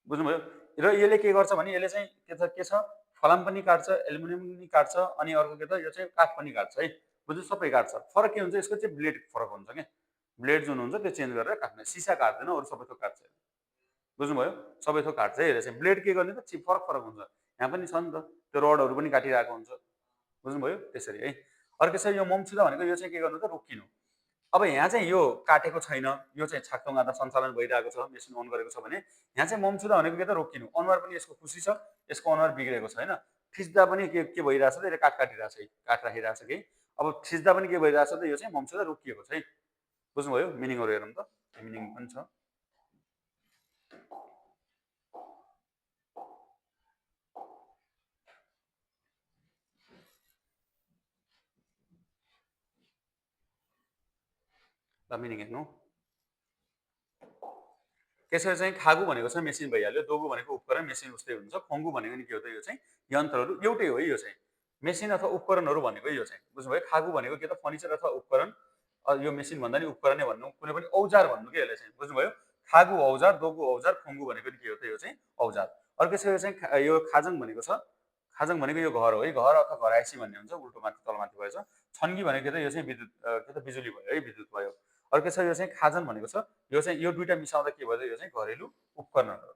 बुझ्नुभयो। र यसले के गर्छ भने यसले चाहिँ के छ फलाम पनि काट्छ, एल्युमिनियम पनि काट्छ, अनि अर्को के त यो चाहिँ काठ पनि काट्छ है, बुझ्नु सबै काट्छ। फरक के हुन्छ यसको चाहिँ ब्लेड फरक हुन्छ क्या, ब्लेड जुन हुन्छ त्यो चेन्ज गरेर काट्ने। सिसा काट्दैन, अरू सबै थोक काट्छ, बुझ्नुभयो। सबै थोक काट्छ है यसले चाहिँ। ब्लेड के गर्ने त फरक फरक हुन्छ, यहाँ पनि छ नि त त्यो रडहरू पनि काटिरहेको हुन्छ, बुझ्नुभयो त्यसरी है। अर्को चाहिँ यो मम्छुदा भनेको यो चाहिँ के गर्नु त रोकिनु। अब यहाँ चाहिँ यो काटेको छैन, यो चाहिँ छाक्तोङ आधा सञ्चालन भइरहेको छ, मेसिन अन गरेको छ भने यहाँ चाहिँ मम्छुदा भनेको के त रोकिनु। अनुहार पनि यसको खुसी छ, यसको अनुहार बिग्रेको छ होइन। थिच्दा पनि के भइरहेछ त यसले काट काटिरहेछ है, काट राखिरहेछ कि। अब थिच्दा पनि के भइरहेछ त यो चाहिँ मम्छुदा रोकिएको छ है, बुझ्नुभयो। मिनिङहरू हेरौँ त, मिनिङ पनि छ। मिनिङ हेर्नु त्यसरी चाहिँ खागु भनेको छ मेसिन भइहाल्यो, दोगु भनेको उपकरण, मेसिन उस्तै हुन्छ। खोङ्गु भनेको नि के हो त यो चाहिँ यन्त्रहरू एउटै हो है, यो चाहिँ मेसिन अथवा उपकरणहरू भनेको यो चाहिँ, बुझ्नुभयो। खागु भनेको के त फर्निचर अथवा उपकरण, यो मेसिन भन्दा नि उपकरण नै भन्नु, कुनै पनि औजार भन्नु कि यसलाई चाहिँ, बुझ्नुभयो। खागु औजार, दोगु औजार, खोङ्गु भनेको नि के हो त यो चाहिँ औजार। अर्को चाहिँ यो खाजङ भनेको छ, खाजङ भनेको यो घर हो है, घर अथवा घरायसी भन्ने हुन्छ, उल्टो माथि तलमाथि भएछ। छन्गी भनेको त यो चाहिँ विद्युत के त बिजुली भयो है, विद्युत भयो। अर्को छ यो चाहिँ खाजन भनेको छ, यो चाहिँ यो दुईटा मिसाउँदा के भयो त यो चाहिँ घरेलु उपकरणहरू,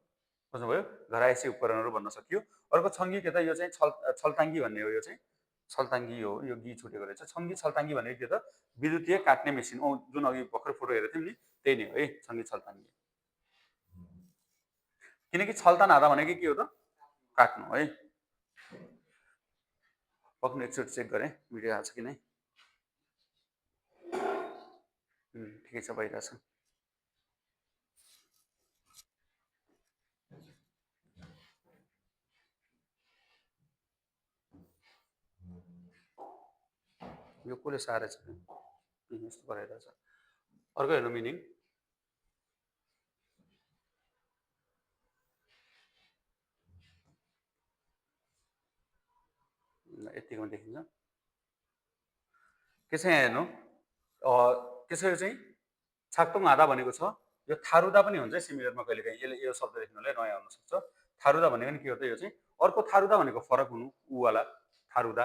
बुझ्नुभयो। घरायसी उपकरणहरू भन्न सकियो। अर्को छङ्गी के त यो चाहिँ छलटाङ्गी भन्ने हो, यो चाहिँ छलटाङ्गी हो, यो गी छुटेको रहेछ। छङ्गी छलटाङ्गी भनेको के त विद्युतीय काट्ने मेसिन, जुन अघि भर्खर फोटो हेरेको थियौँ नि त्यही नै हो है छङ्गी छलटाङ्गी। किनकि छलतान हादा भनेको के हो त काट्नु है। पक्नु एकचोटि चेक गरेँ भिडियो आएको छ कि नै, ठिकै छ भइरहेछ। यो कसले सारेछ यस्तो भइरहेछ। अर्को हेर्नु मिनिङ यतिकोमा देखिन्छ के छ यहाँ हेर्नु के छ यो चाहिँ छाक्तोङ हादा भनेको छ। यो थारुदा पनि हुन्छ सिमिलरमा कहिलेकाहीँ, यसले यो शब्द लेख्नुलाई नयाँ हुन सक्छ। थारुदा भनेको नि के हो त यो चाहिँ अर्को थारुदा भनेको फरक हुनु, ऊवाला थारुदा,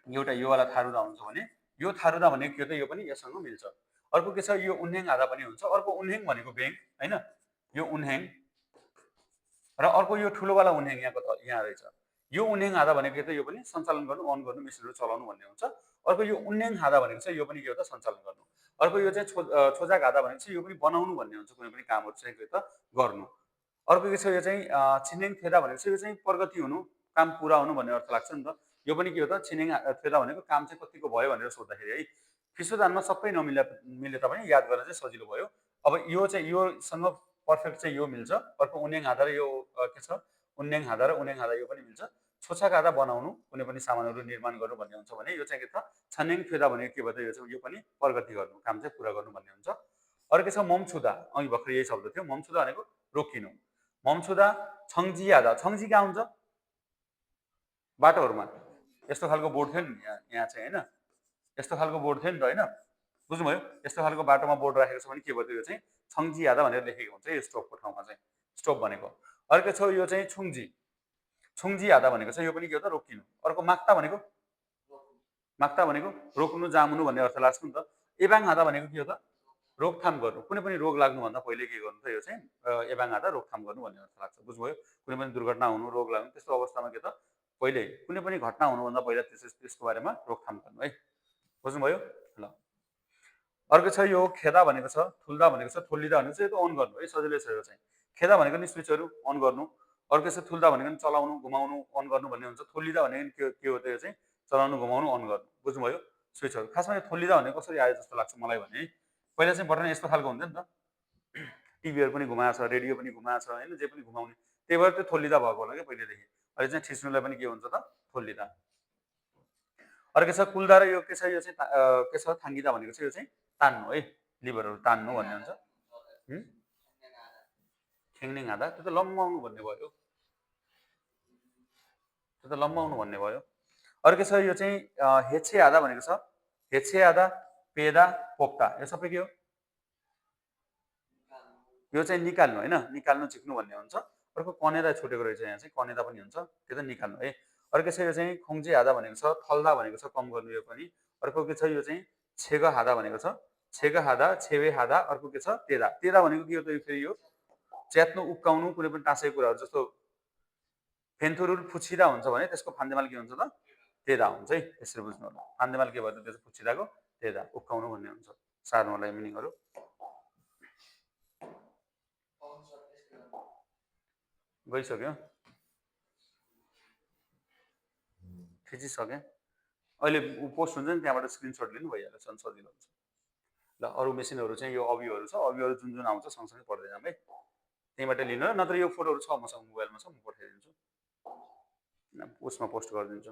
एउटा योवाला थारुदा हुन्छ भने यो थारुदा भनेको के हो त यो पनि यससँग मिल्छ। अर्को के छ यो उन्हेङ हादा पनि हुन्छ। अर्को उन्हेङ भनेको ब्याङ होइन, यो उन्हेङ र अर्को यो ठुलोवाला उन्हेङ यहाँ रहेछ। यो उन्हेङ हादा भनेको के त यो पनि सञ्चालन गर्नु, अन गर्नु, मेसिनहरू चलाउनु भन्ने हुन्छ। अर्को यो उन्हेङ हादा भनेको चाहिँ यो पनि के हो त सञ्चालन गर्नु। अर्को यो चाहिँ छोजाक हादा भनेको चाहिँ यो पनि बनाउनु भन्ने हुन्छ, कुनै पनि कामहरू चाहिँ के त गर्नु। अर्को के छ यो चाहिँ छिनेङ थेदा भनेको चाहिँ यो चाहिँ प्रगति हुनु, काम पुरा हुनु भन्ने अर्थ लाग्छ नि त। यो पनि के हो त छिनेङ थेदा भनेको काम चाहिँ कतिको भयो भनेर सोद्धाखेरि है। फिसोदानमा सबै मिले तापनि याद गर्न चाहिँ सजिलो भयो। अब यो चाहिँ योसँग पर्फेक्ट चाहिँ यो मिल्छ। अर्को उन्हेङ हादा र यो के छ उन्हेङ हादा र उन्हेङ हादा यो पनि मिल्छ। छोछाक हादा बनाउनु, कुनै पनि सामानहरू निर्माण गर्नु भन्ने हुन्छ भने यो चाहिँ के त छानेङ थेदा भनेको के भयो त यो चाहिँ यो पनि प्रगति गर्नु, काम चाहिँ पुरा गर्नु भन्ने हुन्छ। अर्को के छ ममछुदा, अघि भर्खर यही शब्द थियो। ममछुदा भनेको रोकिनु। ममछुदा छङ्जी हादा, छङ्जी कहाँ हुन्छ बाटोहरूमा यस्तो खालको बोर्ड थियो नि यहाँ चाहिँ होइन, यस्तो खालको बोर्ड थियो नि त होइन, बुझ्नुभयो। यस्तो खालको बाटोमा बोर्ड राखेको छ भने के भयो त यो चाहिँ छङ्जी हादा भनेर लेखेको हुन्छ यो स्टोभको ठाउँमा चाहिँ, स्टोभ भनेको। अर्को छ यो चाहिँ छुङ्जी, छुङ्जी हादा भनेको चाहिँ यो पनि के हो त रोकिनु। अर्को माक्ता भनेको, माक्ता भनेको रोक्नु जामुनु भन्ने अर्थ लाग्छ नि त। एबाङ हादा भनेको के हो त रोकथाम गर्नु, कुनै पनि रोग लाग्नुभन्दा पहिले के गर्नु त यो चाहिँ एबाङ हादा रोकथाम गर्नु भन्ने अर्थ लाग्छ, बुझ्नुभयो। कुनै पनि दुर्घटना हुनु, रोग लाग्नु त्यस्तो अवस्थामा के त पहिले कुनै पनि घटना हुनुभन्दा पहिला त्यसको बारेमा रोकथाम गर्नु है, बुझ्नुभयो ल। अर्को छ यो खेदा भनेको छ, थुल्दा भनेको छ, थोल्लिदा भनेको चाहिँ यो अन गर्नु है, सजिलै छ यो चाहिँ। खेदा भनेको नि स्विचहरू अन गर्नु, अर्को छ थुल्दा भनेको नि चलाउनु घुमाउनु अन गर्नु भन्ने हुन्छ। थोल्लिदा भनेको के हो त यो चाहिँ चलाउनु घुमाउनु अन गर्नु, बुझ्नुभयो स्विचहरू। खासमा यो थोल्लिदा भनेको कसरी आयो जस्तो लाग्छ मलाई भने पहिला चाहिँ बटन यस्तो खालको हुन्थ्यो नि त, टिभीहरू पनि घुमाएको छ, रेडियो पनि घुमाएको छ होइन, जे पनि घुमाउने, त्यही भएर त्यो थोल्लिदा भएको होला क्या पहिलेदेखि। अहिले चाहिँ ठिच्नुलाई पनि के हुन्छ त थोल्लिदा। अर्को छ कुल्दा र यो के छ यो चाहिँ के छ थाङ्गिदा भनेको चाहिँ यो चाहिँ तान्नु है, लिभरहरू तान्नु भन्ने हुन्छ। ठेङ्निङ हादा त्यो त लम्बाउनु भन्ने भयो, त्यो त लम्बाउनु भन्ने भयो। अर्को छ यो चाहिँ हेछे हादा भनेको छ, हेछे हादा पेदा पोप्ता यो सबै के हो यो चाहिँ निकाल्नु होइन, निकाल्नु झिक्नु भन्ने हुन्छ। अर्को कनेदा छुटेको रहेछ यहाँ चाहिँ, कनेदा पनि हुन्छ, त्यो त निकाल्नु है। अर्को छ यो चाहिँ खुङ्जे हादा भनेको छ, थल्दा भनेको छ कम गर्नु यो पनि। अर्को के छ यो चाहिँ छेग हादा भनेको छ, छेग हादा छेवे हादा। अर्को के छ तेदा, तेदा भनेको के हो त यो फेरि यो च्यात्नु उक्काउनु कुनै पनि टाँसेको कुराहरू जस्तो फेन्थुरुल फुछिदा हुन्छ भने त्यसको फान्देमाल के हुन्छ त तेदा हुन्छ है, त्यसरी बुझ्नु होला। फान्देमाल के भयो त त्यो चाहिँ फुछिदाको तेदा उक्काउनु भन्ने हुन्छ, सार्नु होला मिनिङहरू। गइसक्यो, खिचिसकेँ। अहिले पोस्ट हुन्छ नि त्यहाँबाट स्क्रिनसट लिनु भइहाल्छ, सजिलो हुन्छ। ल अरू मेसिनहरू चाहिँ यो अभियोहरू छ, अभियोहरू जुन जुन आउँछ सँगसँगै पढ्दै जाऊँ है, त्यहीँबाट लिनु र नत्र यो फोटोहरू छ मसँग मोबाइलमा छ, म पठाइदिन्छु, उसमा पोस्ट गरिदिन्छु,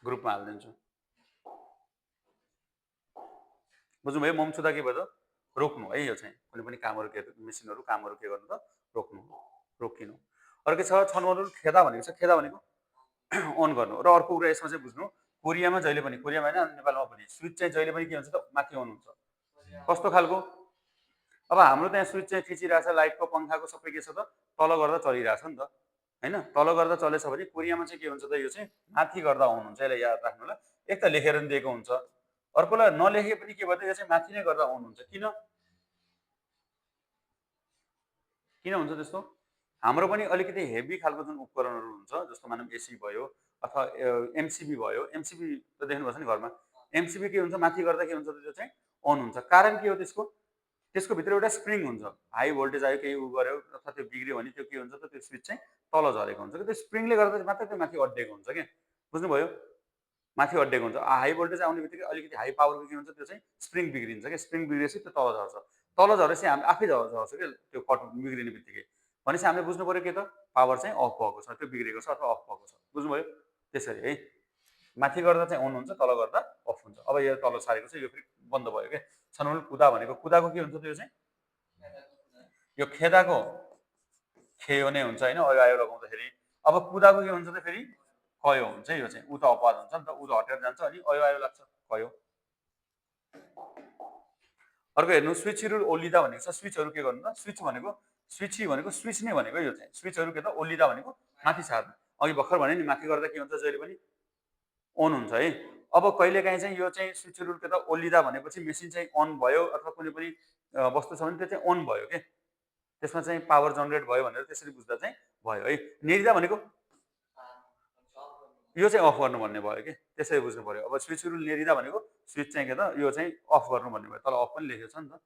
ग्रुपमा हालिदिन्छु। बुझ्नुभयो। ममछुदा के भयो त रोक्नु है, यो चाहिँ कुनै पनि कामहरू के मेसिनहरू कामहरू के गर्नु त रोक्नु, रोकिनु। अर्को छ छनौट खेदा भनेको छ, खेदा भनेको अन गर्नु। र अर्को कुरा यसमा चाहिँ बुझ्नु, कोरियामा जहिले पनि, कोरियामा होइन नेपालमा पनि स्विच चाहिँ जहिले पनि के हुन्छ त माथि अन हुन्छ। कस्तो खालको, अब हाम्रो त्यहाँ स्विच चाहिँ थिचिरहेछ, लाइटको पङ्खाको सबै के छ त तल गर्दा चलिरहेछ नि त होइन, तल गर्दा चलेछ भने कोरियामा चाहिँ के हुन्छ त यो चाहिँ माथि गर्दा अन हुन्छ। यसलाई याद राख्नु होला। एक त लेखेर नि दिएको हुन्छ, अर्कोलाई नलेखे पनि के भयो त यो चाहिँ माथि नै गर्दा अन हुन्छ। किन किन हुन्छ त्यस्तो? हाम्रो पनि अलिकति हेभी खालको जुन उपकरणहरू हुन्छ जस्तो मानौँ एसी भयो अथवा एमसिबी भयो, एमसिबी त देख्नुभएको छ नि घरमा, एमसिबी के हुन्छ माथि गर्दा के हुन्छ त त्यो चाहिँ अन हुन्छ। कारण के हो त्यसको, त्यसको भित्र एउटा स्प्रिङ हुन्छ, हाई भोल्टेज आयो केही उ गर्यो अथवा त्यो बिग्रियो भने त्यो के हुन्छ त त्यो स्विच चाहिँ तल झरेको हुन्छ कि त्यो स्प्रिङले गर्दा मात्रै त्यो माथि अड्डेको हुन्छ क्या, बुझ्नुभयो। माथि अड्डेको हुन्छ। हाई भोल्टेज आउने बित्तिकै अलिकति हाई पावरको के हुन्छ त्यो चाहिँ स्प्रिङ बिग्रिन्छ क्या, स्प्रिङ बिग्रेपछि त्यो तल झर्छ, तल झरेपछि हामी आफै झर्छ क्या त्यो कट बिग्रिने बित्तिकै। भनेपछि हामीले बुझ्नु पऱ्यो के त पावर चाहिँ अफ भएको छ, त्यो बिग्रेको छ अथवा अफ भएको छ, बुझ्नुभयो। त्यसरी है, माथि गर्दा चाहिँ अन हुन्छ, तल गर्दा अफ हुन्छ। अब यो तल सारेको छ, यो फेरि बन्द भयो क्या। छनौट कुदा भनेको, कुदाको के हुन्छ त्यो चाहिँ यो खेदाको खेयो नै हुन्छ होइन, अयो लगाउँदाखेरि। अब कुदाको के हुन्छ त फेरि कयो हुन्छ, यो चाहिँ उ त अपवाद हुन्छ नि त, उ त हटेर जान्छ अनि अयो लाग्छ कयो। अर्को हेर्नु स्विचहरू ओल्लिदा भनेको छ, स्विचहरू के गर्नु त, स्विच भनेको स्विची भनेको स्विच नै भनेको यो चाहिँ, स्विचहरू के त ओल्लिदा भनेको माथि सार्नु। अघि भर्खर भने नि माथि गर्दा के हुन्छ जहिले पनि अन हुन्छ है। अब कहिलेकाहीँ चाहिँ यो चाहिँ स्विचहरू के त ओल्लिदा भनेपछि मेसिन चाहिँ अन भयो अथवा कुनै पनि वस्तु छ भने त्यो चाहिँ अन भयो के, त्यसमा चाहिँ पावर जनरेट भयो भनेर त्यसरी बुझ्दा चाहिँ भयो है। नेरिदा भनेको यो चाहिँ अफ गर्नु भन्ने भयो कि, त्यसरी बुझ्नु पर्यो। अब स्विच रुल नेरिदा भनेको स्विच चाहिँ के त यो चाहिँ अफ गर्नु भन्ने भयो, तल अफ पनि लेखेको छ नि त।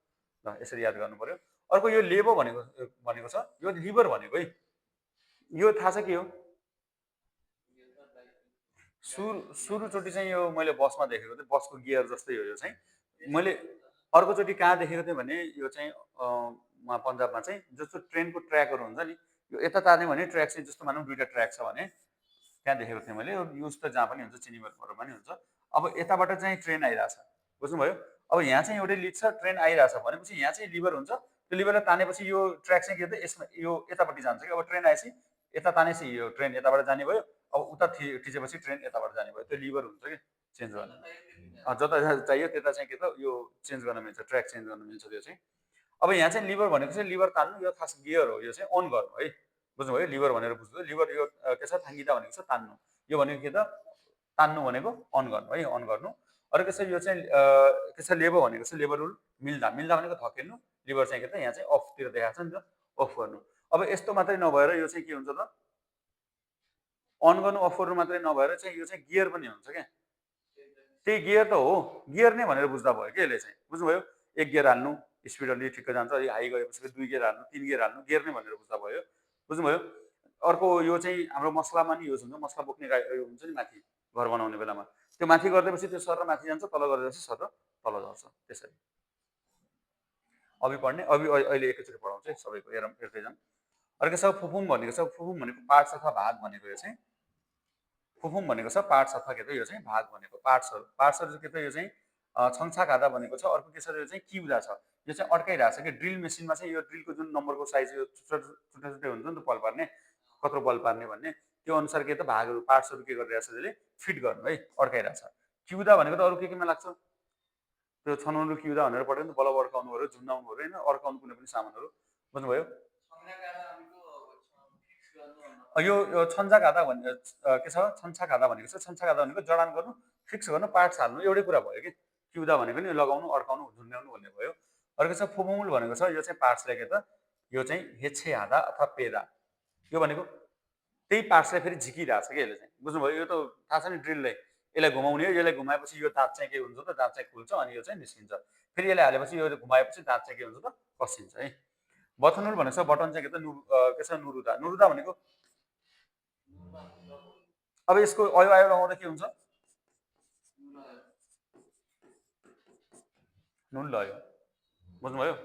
ल यसरी याद गर्नु पर्यो। अर्को यो लेबो भनेको भनेको छ, यो लिभर भनेको है, यो थाहा छ के हो? सुरुचोटि चाहिँ यो मैले बसमा देखेको थिएँ, बसको गियर जस्तै हो यो चाहिँ। मैले अर्कोचोटि कहाँ देखेको थिएँ भने यो चाहिँ वहाँ पन्जाबमा चाहिँ जस्तो ट्रेनको ट्र्याकहरू हुन्छ नि, यो यता तान्यो भने ट्र्याक चाहिँ जस्तो मानौँ दुईवटा ट्र्याक छ भने त्यहाँ देखेको थिएँ मैले। युज त जहाँ पनि हुन्छ, चिनीमिलहरूमा पनि हुन्छ। अब यताबाट चाहिँ ट्रेन आइरहेछ, बुझ्नुभयो? अब यहाँ चाहिँ एउटै लिड छ, ट्रेन आइरहेछ भनेपछि यहाँ चाहिँ लिभर हुन्छ। त्यो लिभरलाई तानेपछि यो ट्र्याक चाहिँ के त यसमा यो यतापट्टि जान्छ कि। अब ट्रेन आएपछि यता तानेपछि यो ट्रेन यताबाट जाने भयो, अब उता थिचेपछि ट्रेन यताबाट जाने भयो। त्यो लिभर हुन्छ कि चेन्ज गर्न, जता चाहियो त्यता चाहिँ के त यो चेन्ज गर्न मिल्छ, ट्र्याक चेन्ज गर्न मिल्छ त्यो चाहिँ। अब यहाँ चाहिँ लिभर भनेको चाहिँ लिभर तान्नु, यो खास गियर हो, यो चाहिँ अन गर्नु है, बुझ्नुभयो? लिभर भनेर बुझ्नु, लिभर यो के छ थाङ्गिदा भनेको छ तान्नु, यो भनेको के त तान्नु भनेको अन गर्नु है, अन गर्नु। अरू के छ यो चाहिँ के छ लेबो भनेको छ लेबर रुल मिल्दा, मिल्दा भनेको धकेल्नु, लिभर चाहिँ के त यहाँ चाहिँ अफतिर देखाएको छ नि त, अफ गर्नु। अब यस्तो मात्रै नभएर यो चाहिँ के हुन्छ त अन गर्नु अफ गर्नु मात्रै नभएर चाहिँ यो चाहिँ गियर पनि हुन्छ क्या। त्यही गियर त हो, गियर नै भनेर बुझ्दा भयो कि यसले चाहिँ, बुझ्नुभयो? एक गियर हाल्नु स्पिड अलि ठिक्क जान्छ, अलि हाई गएपछि दुई गियर हाल्नु, तिन गियर हाल्नु, गियर नै भनेर बुझ्दा भयो, बुझ्नुभयो? अर्को यो चाहिँ हाम्रो मसलामा नि युज हुन्छ, मसला बोक्ने हुन्छ नि माथि घर बनाउने बेलामा, त्यो माथि गरिदिएपछि त्यो सर माथि जान्छ, तल गरिदिएपछि सर तल झर्छ, त्यसरी। अभि पढ्ने, अभि अहिले एकैचोटि पढाउँछु है सबैको, हेर्दै जाउँ। अर्को छ फुफुम भनेको छ, फुफुम भनेको पार्ट्स अथवा भाग भनेको यो चाहिँ। फुफुम भनेको छ पार्ट्स अथवा के त यो चाहिँ भाग भनेको, पार्ट्सहरू। पार्ट्सहरू के त यो चाहिँ छङछा खादा भनेको छ। अर्को के छ यो चाहिँ किउदा छ, यो चाहिँ अड्काइरहेको छ कि। ड्रिल मेसिनमा चाहिँ यो ड्रिलको जुन नम्बरको साइज यो छुट्टै छुट्टै हुन्छ नि त, बल पार्ने कत्रो बल पार्ने भन्ने, त्यो अनुसार के त भागहरू पार्ट्सहरू के गरिरहेको छ त्यसले फिट गर्नु है, अड्काइरहेको छ। किउदा भनेको त अरू केमा लाग्छ, त्यो छनौलो किउदा भनेर पढ्यो नि त, बलब अड्काउनु पऱ्यो, झुन्डाउनु पऱ्यो होइन, अड्काउनु कुनै पनि सामानहरू, बुझ्नुभयो? यो छन्चा खादा भन्ने के छ, छन्छा खादा भनेको छ। छन्छा खादा भनेको जडान गर्नु, फिक्स गर्नु, पार्ट्स हाल्नु, एउटै कुरा भयो कि। किउदा भनेको नि लगाउनु, अड्काउनु, झुन्ड्याउनु भन्ने भयो। अर्को छ फुमुल भनेको छ, यो चाहिँ पार्ट्सलाई के त यो चाहिँ हेच्छे हादा अथवा पेदा, यो भनेको त्यही पार्ट्सलाई फेरि झिकिरहेको छ कि यसले चाहिँ, बुझ्नुभयो? यो त थाहा छ नि ड्रिललाई, यसलाई घुमाउने हो, यसलाई घुमाएपछि यो दाँत चाहिँ के हुन्छ त, दाँत चाहिँ खुल्छ अनि यो चाहिँ निस्किन्छ, फेरि यसलाई हालेपछि यो घुमाएपछि दाँत चाहिँ के हुन्छ त कसिन्छ है। बथनुल भनेको छ, बटन चाहिँ के त के छ नुरुदा, नुरुदा भनेको अब यसको अयो आयो लगाउँदा के हुन्छ, नुल लयो, बुझ्नुभयो?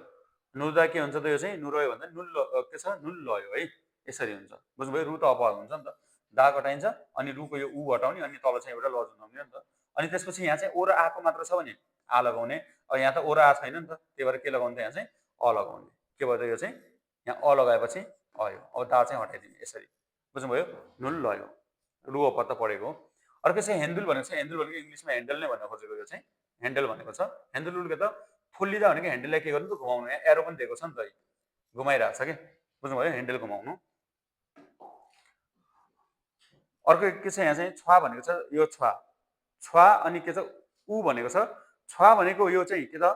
नुरुदा के हुन्छ त यो चाहिँ नुरयो भन्दा नुल के छ नुल लयो है, यसरी हुन्छ, बुझ्नुभयो? रु त अपवाद हुन्छ नि त, दा घटाइन्छ अनि रुको यो उ हटाउने अनि तल चाहिँ एउटा ल जुनाउने नि त। अनि त्यसपछि यहाँ चाहिँ ओ र आको मात्र छ भने आ लगाउने, अब यहाँ त ओ र आ छैन नि त, त्यही भएर के लगाउने त यहाँ चाहिँ अ लगाउने, के भयो त यो चाहिँ यहाँ अ लगाएपछि अयो, अब दा चाहिँ हटाइदिने यसरी, बुझ्नुभयो? नुल लयो, रु अप त पढेको हो। अर्को चाहिँ हेन्डल भनेको छ, हेन्डल भनेको इङ्ग्लिसमा हेन्डल नै भन्न खोजेको, यो चाहिँ हेन्डल भनेको छ। हेन्डल रुल के त फुल्लिँदा भनेको हेन्डललाई के गर्नु त घुमाउनु, यहाँ एरो पनि दिएको छ नि त, घुमाइरहेको छ कि, बुझ्नुभयो? हेन्डल घुमाउनु। अर्को के छ यहाँ चाहिँ छुवा भनेको छ, यो छुवा, छुवा अनि के छ उ भनेको छ। छुवा भनेको यो चाहिँ के त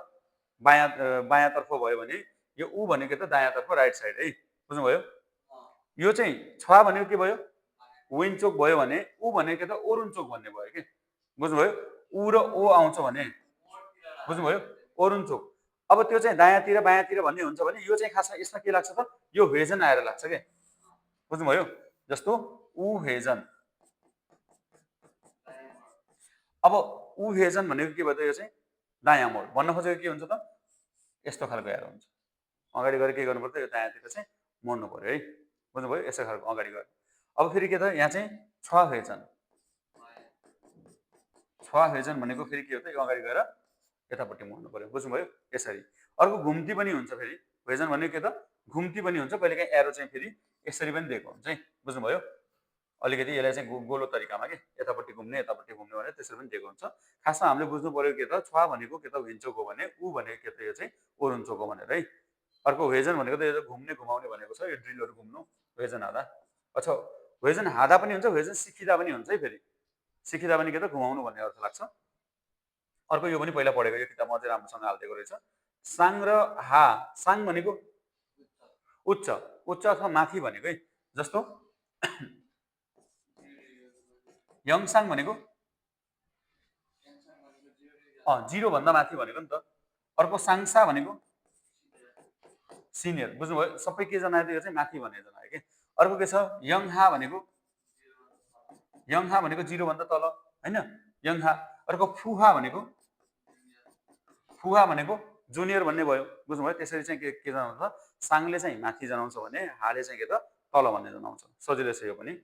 बायाँतर्फ भयो भने, यो उ भनेको के त दायाँतर्फ राइट साइड है, बुझ्नुभयो? यो चाहिँ छुवा भनेको के भयो, विन्चोक भयो भने, ऊ भनेको के त ओरुन्चोक भन्ने भयो कि, बुझ्नुभयो? ऊ र ओ आउँछ भने, बुझ्नुभयो? ओरुन्चोक। अब त्यो चाहिँ दायाँतिर बायाँतिर भन्ने हुन्छ भने यो चाहिँ खासमा यसमा के लाग्छ त, यो हेजन आएर लाग्छ क्या, बुझ्नुभयो? जस्तो ऊ हेजन, अब ऊ हेजन भनेको के भयो त, यो चाहिँ दायाँ मोड भन्न खोजेको के हुन्छ त, यस्तो खालको एरो हुन्छ, अगाडि गएर के गर्नु पर्छ, यो दायाँतिर चाहिँ मोड्नु पर्यो है, बुझ्नुभयो? यस्तो खालको अगाडि गएर। अब फेरि के त यहाँ चाहिँ छ हेजन, छ हेजन भनेको फेरि के हो त, यो अगाडि गएर यतापट्टि मोड्नु पर्यो, बुझ्नुभयो? यसरी। अर्को घुम्ती पनि हुन्छ, फेरि हेजन भनेको के त घुम्ती पनि हुन्छ, कहिलेकाहीँ एरो चाहिँ फेरि यसरी पनि दिएको हुन्छ है, बुझ्नुभयो? अलिकति यसलाई चाहिँ गोलो तरिकामा के यतापट्टि घुम्ने यतापट्टि घुम्ने भनेर त्यसरी पनि दिएको हुन्छ। खासमा हामीले बुझ्नु पर्यो के त छुवा भनेको के त हिन्चोक हो भने, ऊ भनेको के त यो चाहिँ ओरुन्चोक हो भनेर है। अर्को वेजन भनेको त यो घुम्ने घुमाउने भनेको छ, यो ड्रिलहरू घुम्नु वेजन हादा। अच्छा वेजन हादा पनि हुन्छ, वेजन सिकिँदा पनि हुन्छ है, फेरि सिकिँदा पनि के त घुमाउनु भन्ने अर्थ लाग्छ। अर्को यो पनि पहिला पढेको, यो किताबमा अझै राम्रोसँग हालिदिएको रहेछ, साङ र हा। साङ भनेको उच्च उच्च अथवा माथि भनेको है। जस्तो यङसाङ भनेको 0 भन्दा माथि भनेको नि त। अर्को साङसा भनेको सिनियर, बुझ्नुभयो? सबै के जनायो यो चाहिँ माथि भनेर जनायो कि। अर्को के छ यङहा भनेको 0 भन्दा तल हैन, यङहा। अर्को फुहा भनेको जुनियर भन्ने भयो, बुझ्नुभयो? त्यसरी चाहिँ के जनाउँछ, साङले चाहिँ माथि जनाउँछ भने हाले चाहिँ के त तल भन्ने जनाउँछ। सजिलो छ यो पनि,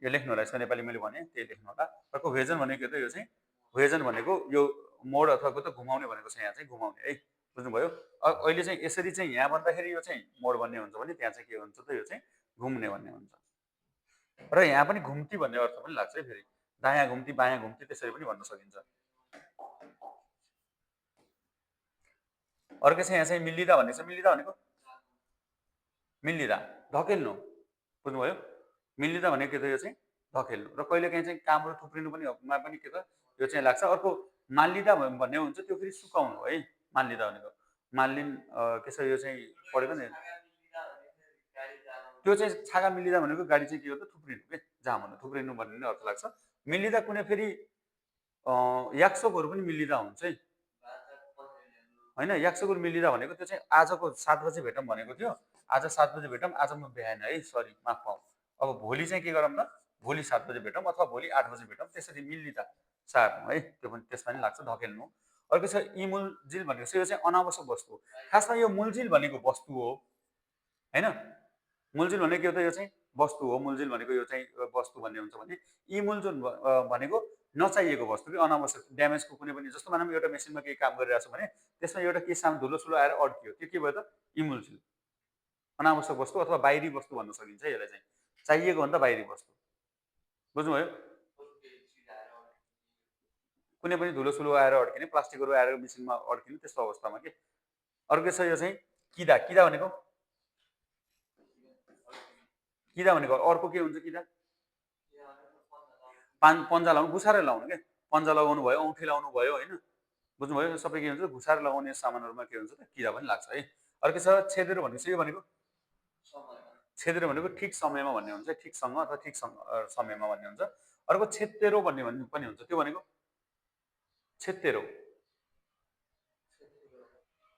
यो लेख्नु होला। यसको नेपाली मैले भने त्यही लेख्नु होला। अर्को भेजन भनेको के त, यो चाहिँ भेजन भनेको यो मोड अथवा त घुमाउने भनेको छ, यहाँ चाहिँ घुमाउने है, बुझ्नुभयो? अहिले चाहिँ यसरी चाहिँ यहाँ भन्दाखेरि यो चाहिँ मोड भन्ने हुन्छ भने त्यहाँ चाहिँ के हुन्छ त, यो चाहिँ घुम्ने भन्ने हुन्छ। र यहाँ पनि घुम्ती भन्ने अर्थ पनि लाग्छ है फेरि, दायाँ घुम्ती बायाँ घुम्ती त्यसरी पनि भन्न सकिन्छ। अर्को चाहिँ यहाँ चाहिँ मिल्लिदा भन्ने छ। मिल्लिदा भनेको मिल्लिदा धकेल्नु, बुझ्नुभयो? मिल्लिदा भनेको के त, यो चाहिँ धकेल्नु। र कहिलेकाहीँ चाहिँ कामहरू थुप्रिनु पनि मा पनि के त यो चाहिँ लाग्छ। अर्को माल्लिदा भन्ने हुन्छ, त्यो फेरि सुकाउनु है, माल्लिदा भनेको। माल्लिन के छ, यो चाहिँ पढेको नि, त्यो चाहिँ छागा मिल्लिदा भनेको गाडी चाहिँ के हो त थुप्रिनु के, जाम हुनु, थुप्रिनु भन्ने नै अर्थ लाग्छ। मिल्लिदा कुनै फेरि याक्सोकहरू पनि मिल्लिदा हुन्छ है होइन। याक्सोकहरू मिल्लिदा भनेको त्यो चाहिँ आजको 7 बजे भेटौँ भनेको थियो, आज 7 बजे भेटौँ, आज म भ्याएन है, सरी माफ पाऊँ, अब भोलि चाहिँ के गरौँ त, भोलि 7 बजे भेटौँ अथवा भोलि 8 बजे भेटौँ, त्यसरी मिल्लिदा सार्नु है, त्यो पनि त्यसमा पनि लाग्छ धकेल्नु। अर्को छ इमुलजिल भनेको छ, यो चाहिँ अनावश्यक वस्तु हो। खासमा यो मुलजिल भनेको वस्तु हो होइन। मुलजिल भनेको के हो त, यो चाहिँ वस्तु हो। मुलजिल भनेको यो चाहिँ वस्तु भन्ने हुन्छ भने, इमुलजुल भनेको नचाहिएको वस्तु कि अनावश्यक ड्यामेजको कुनै पनि। जस्तो मानौँ एउटा मेसिनमा केही काम गरिरहेको छ भने त्यसमा एउटा के सानो धुलो सुलो आएर अड्कियो, त्यो के भयो त, इमुलजिल, अनावश्यक वस्तु अथवा बाहिरी वस्तु भन्न सकिन्छ यसलाई चाहिँ, चाहिएको भन्दा बाहिरी वस्तु, बुझ्नुभयो? कुनै पनि धुलो सुलो आएर अड्किने, प्लास्टिकहरू आएर मेसिनमा अड्किने, त्यस्तो अवस्थामा के। अर्को छ यो चाहिँ किदा। किदा भनेको अर्को के हुन्छ, किदा पन्जा लाउनु, घुसारेर लाउनु के, पन्जा लगाउनु भयो, औँठी लाउनु भयो होइन, बुझ्नुभयो? सबै के हुन्छ, घुसारेर लगाउने सामानहरूमा के हुन्छ त, किदा पनि लाग्छ है। अर्को छ छेदेरो भनेको छ, यो भनेको छेदेरो भनेको ठिक समयमा भन्ने हुन्छ, ठिकसँग अथवा ठिक समयमा भन्ने हुन्छ। अर्को छेत्तेरो भन्ने पनि हुन्छ, त्यो भनेको छेत्तेरो,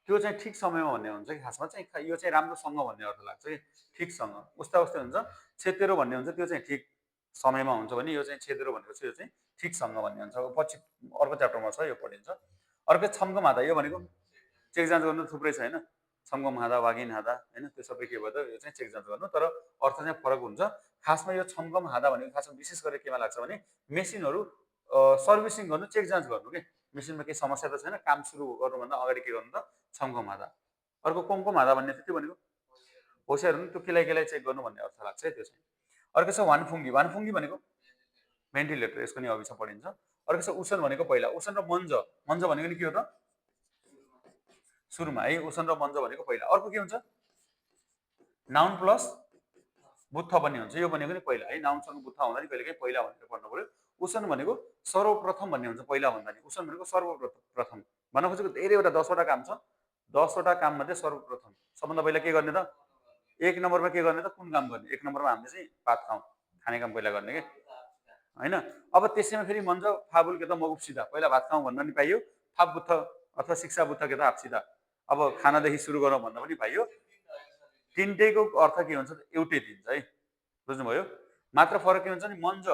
त्यो चाहिँ ठिक समयमा भन्ने हुन्छ कि, खासमा चाहिँ यो चाहिँ राम्रोसँग भन्ने अर्थ लाग्छ कि, ठिकसँग उस्ता उस्तै हुन्छ। छेत्तेरो भन्ने हुन्छ, त्यो चाहिँ ठिक समयमा हुन्छ भने, यो चाहिँ छेदेरो भनेको चाहिँ यो चाहिँ ठिकसँग भन्ने हुन्छ। पछि अर्को च्याप्टरमा छ, यो पढिन्छ। अर्को छम्कम हादा, यो भनेको चेक जाँच गर्नु थुप्रै छ होइन, छम्कम हादा, वागिन हादा होइन, त्यो सबै के भयो त, यो चाहिँ चेक जाँच गर्नु, तर अर्थ चाहिँ फरक हुन्छ। खासमा यो छम्कम हादा भनेको खासमा विशेष गरेर केमा लाग्छ भने, मेसिनहरू सर्भिसिङ गर्नु, चेक जाँच गर्नु के, मेसिनमा केही समस्या त छैन, काम सुरु गर्नुभन्दा अगाडि के गर्नु त, छम्कम हादा। अर्को कोमकोम हादा भन्ने थियो, त्यो भनेको होसियार हुनु, त्यो केलाई चेक गर्नु भन्ने अर्थ लाग्छ है त्यो चाहिँ। अर्को छ वानफुङ्गी। वानफुङ्गी भनेको भेन्टिलेटर, यसको नि अभिसम्म पढिन्छ। अर्को छ उसन भनेको पहिला, उसन र मन्ज। मन्ज भनेको नि के हो त, सुरुमा है, उसन र मन्ज भनेको पहिला। अर्को के हुन्छ, नाउन प्लस बुत्थ भन्ने हुन्छ, यो भनेको नि पहिला है, नाउनसँग बुत्थ आउँदा नि कहिलेकाहीँ पहिला भनेर पढ्नु पर्यो। उसन भनेको सर्वप्रथम भन्ने हुन्छ, पहिला भन्दा नि। उसन भनेको सर्वप्रथम भन्न खोजेको, धेरैवटा 10वटा काम छ, 10वटा काम मध्ये सर्वप्रथम, सबभन्दा पहिला के गर्ने त, 1 नम्बरमा के गर्ने त, कुन काम गर्ने, 1 नम्बरमा हामीले चाहिँ भात खाने काम पहिला गर्ने के होइन। अब त्यसैमा फेरि मन्ज फाबुल के त मगुप सिधा, पहिला भात खाउँ भन्न नि पाइयो, फाप बुत्थ अथवा शिक्षा बुत्थ के त आप सिधा, अब खानादेखि सुरु गरौँ भन्न पनि पाइयो। तिनटैको अर्थ के हुन्छ त, एउटै दिन्छ है, बुझ्नुभयो? मात्र फरक के हुन्छ नि, मन्ज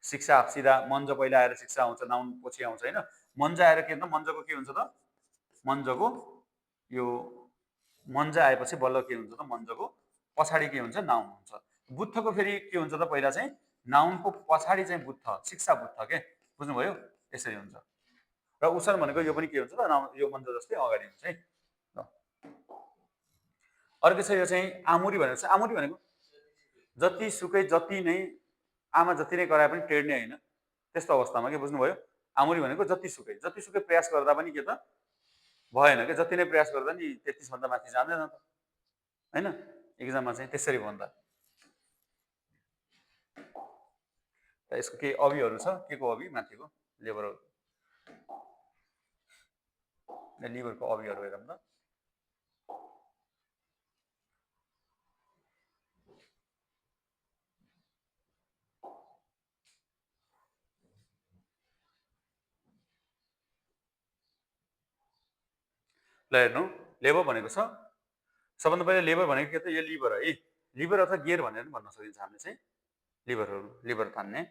शिक्षा आप सिधा, मन्ज पहिला आएर शिक्षा आउँछ, नाउन पछि आउँछ होइन। मन्ज आएर के हुन्छ, मन्जको के हुन्छ त, मन्जको यो मन्ज आएपछि बल्ल के हुन्छ त, मन्जको पछाडि के हुन्छ, नाउन हुन्छ। बुत्थको फेरि के हुन्छ त, पहिला चाहिँ नाउनको पछाडि चाहिँ बुत्थ, शिक्षा बुत्थ के, बुझ्नुभयो? यसरी हुन्छ। र उसन भनेको यो पनि के हुन्छ त, नाउन यो मन्ज जस्तै अगाडि हुन्छ है। अर्को छ यो चाहिँ आमुरी भनेको छ। आमुरी भनेको जति सुकै, जति नै आमा जति नै कराए पनि टेर्ने होइन, त्यस्तो अवस्थामा के, बुझ्नुभयो? आमुरी भनेको जति सुकै प्रयास गर्दा पनि के त भएन के, जति नै प्रयास गर्दा नि 33 भन्दा माथि जाँदैन त होइन, एक्जाममा चाहिँ त्यसरी भन्दा। यसको केही अभिहरू छ, के को अभि, माथिको लिभरको अभिहरू हेरौँ त। ल हेर्नु लेबर भनेको छ सबभन्दा पहिला लेबर भनेको के त यो लिभर है लिभर अथवा गियर भनेर पनि भन्न सकिन्छ हामीले चाहिँ लिभर तान्ने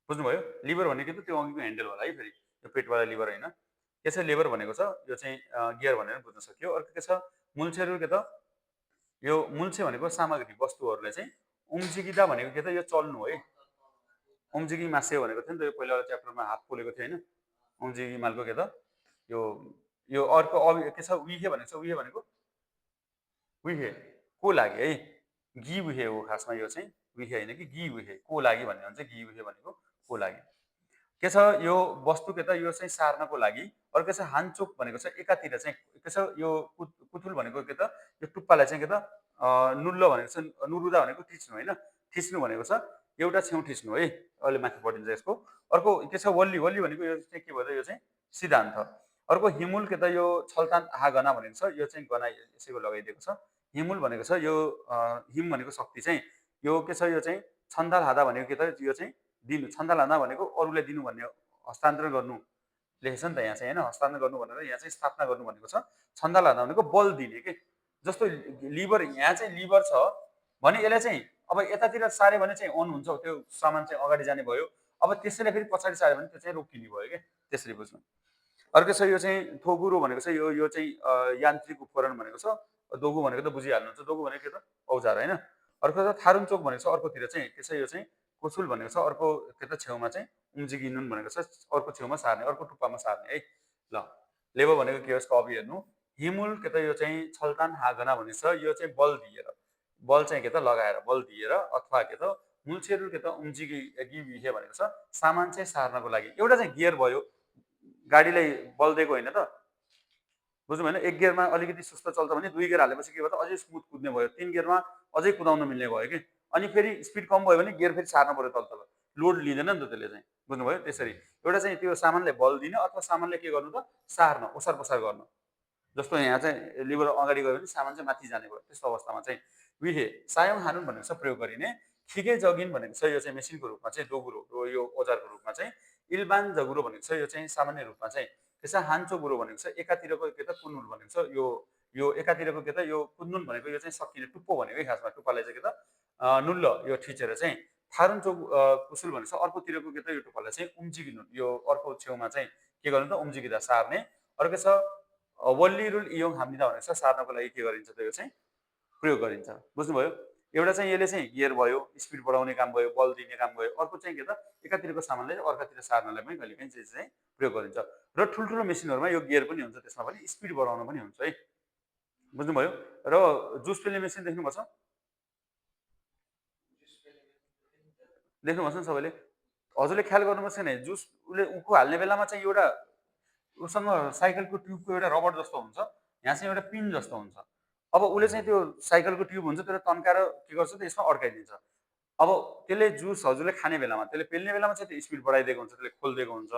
बुझ्नुभयो लिभर भनेको त त्यो अघिको ह्यान्डल होला है फेरि यो पेटवाला लिभर होइन के छ लेबर भनेको छ यो चाहिँ गियर भनेर बुझ्न सक्यो अर्को के छ मुल्छेहरू के त यो मुल्छे भनेको सामग्री वस्तुहरूलाई चाहिँ उम्जिकिँदा भनेको के त यो चल्नु है उम्जिकी मास्यो भनेको थियो नि त यो पहिलाको च्याप्टरमा हात पोलेको थियो होइन उम्जिकी मालको के त यो यो अर्को के छ विहे भनेको छ विहे भनेको विहे को लागि है गी विहे हो खासमा यो चाहिँ विहे होइन कि गी विहे को लागि भन्ने हुन्छ गी विहे भनेको को लागि के छ यो वस्तु के त यो चाहिँ सार्नको लागि अर्को छ हानचोक भनेको छ एकातिर चाहिँ के छ यो कुथुल भनेको के त यो टुप्पालाई चाहिँ के त नुल्लो भनेको छ नुरुदा भनेको थिच्नु होइन थिच्नु भनेको छ एउटा छेउ थिच्नु है अहिले माथि पढिन्छ यसको अर्को के छ वल्ली वल्ली भनेको यो चाहिँ के भयो त यो चाहिँ सिद्धान्त अर्को हिमुल के त यो छलतान आहागना भनेको छ यो चाहिँ गना यसैको लगाइदिएको छ हिमुल भनेको छ यो हिम भनेको शक्ति चाहिँ यो के छ यो चाहिँ छन्दाल हादा भनेको के त यो चाहिँ दिनु छन्दाल हादा भनेको अरूलाई दिनु भन्ने हस्तान्तरण गर्नु लेखेको छ नि त यहाँ चाहिँ होइन हस्तान्तरण गर्नु भनेर यहाँ चाहिँ स्थापना गर्नु भनेको छ छन्दाल हादा भनेको बल दिने के जस्तो लिभर यहाँ चाहिँ लिभर छ भने यसलाई चाहिँ अब यतातिर सार्यो भने चाहिँ अन हुन्छ त्यो सामान चाहिँ अगाडि जाने भयो अब त्यसैलाई फेरि पछाडि सार्यो भने त्यो चाहिँ रोकिने भयो क्या त्यसरी बुझ्नु अर्को छ यो चाहिँ थोगुरो भनेको छ यो चाहिँ यान्त्रिक उपकरण भनेको छ दोगु भनेको त बुझिहाल्नुहुन्छ दोगु भनेको के त औजार होइन अर्को छ थारुनचोक भनेको छ अर्कोतिर चाहिँ के छ यो चाहिँ कोसुल भनेको छ अर्को के त छेउमा चाहिँ उम्जिगिनुन भनेको छ अर्को छेउमा सार्ने अर्को टुप्पामा सार्ने है ल लेबर भनेको के हो यसको अब हेर्नु हिमुल के त यो चाहिँ छलतान हागना भनेको छ यो चाहिँ बल दिएर बल चाहिँ के त लगाएर बल दिएर अथवा के त मुल्छेहरू के त उम्जिगी विहे भनेको छ सामान चाहिँ सार्नको लागि एउटा चाहिँ गियर भयो गाडीलाई बल दिएको होइन त बुझ्नु भएन एक गियरमा अलिकति सुस्त चल्छ भने दुई गियर हालेपछि के भयो त अझै स्मुथ कुद्ने भयो तीन गियरमा अझै कुदाउन मिल्ने भयो कि अनि फेरि स्पिड कम भयो भने गियर फेरि सार्नु पऱ्यो तल तल लोड लिँदैन नि त त्यसले चाहिँ बुझ्नुभयो त्यसरी एउटा चाहिँ त्यो सामानलाई बल दिने अथवा सामानले के गर्नु त सार्न ओसार पसार गर्न जस्तो यहाँ चाहिँ लिभर अगाडि गयो भने सामान चाहिँ माथि जाने भयो त्यस्तो अवस्थामा चाहिँ विहे सायोङ हानुन भनेको छ प्रयोग गरिने खिगे जगिन भनेको छ यो चाहिँ मेसिनको रूपमा चाहिँ दोगुरो यो औजारको रूपमा चाहिँ इल्बान जगुरो भनेको छ यो चाहिँ सामान्य रूपमा चाहिँ त्यसै हान्चो गुरो भनेको छ एकातिरको के त कुन्नुल भनेको छ यो एकातिरको के त यो कुन्नुल भनेको यो चाहिँ सकिने टुप्पो भनेको है खासमा टुप्पालाई चाहिँ के त नुल्ल यो ठिचेर चाहिँ थारुन्चो कुसुल भनेको छ अर्कोतिरको के त यो टुप्पालाई चाहिँ उम्जिगिनु यो अर्को छेउमा चाहिँ के गर्नु त उम्जिगिँदा सार्ने अर्को छ वल्ली रुल इयोङ हामिदा भनेको छ सार्नको लागि के गरिन्छ त यो चाहिँ प्रयोग गरिन्छ बुझ्नुभयो एउटा चाहिँ यसले चाहिँ गियर भयो स्पिड बढाउने काम भयो बल दिने काम भयो अर्को चाहिँ के त एकातिरको सामानलाई अर्कातिर सार्नलाई पनि कहिलेकाहीँ चाहिँ प्रयोग गरिन्छ र ठुल्ठुलो मेसिनहरूमा यो गियर पनि हुन्छ त्यसमा पनि स्पिड बढाउन पनि हुन्छ है बुझ्नुभयो र जुस पेल्ने मेसिन देख्नुपर्छ देख्नुपर्छ नि सबैले हजुरले ख्याल गर्नुपर्छ नि जुस उसले उखु हाल्ने बेलामा चाहिँ एउटा उसँग साइकलको ट्युबको एउटा रबर जस्तो हुन्छ यहाँ चाहिँ एउटा पिन जस्तो हुन्छ अब उसले चाहिँ त्यो साइकलको ट्युब हुन्छ त्यसलाई तन्काएर के गर्छ त यसमा अड्काइदिन्छ अब त्यसले जुस हजुरले खाने बेलामा त्यसले पेल्ने बेलामा चाहिँ त्यो स्पिड बढाइदिएको हुन्छ त्यसले खोलिदिएको हुन्छ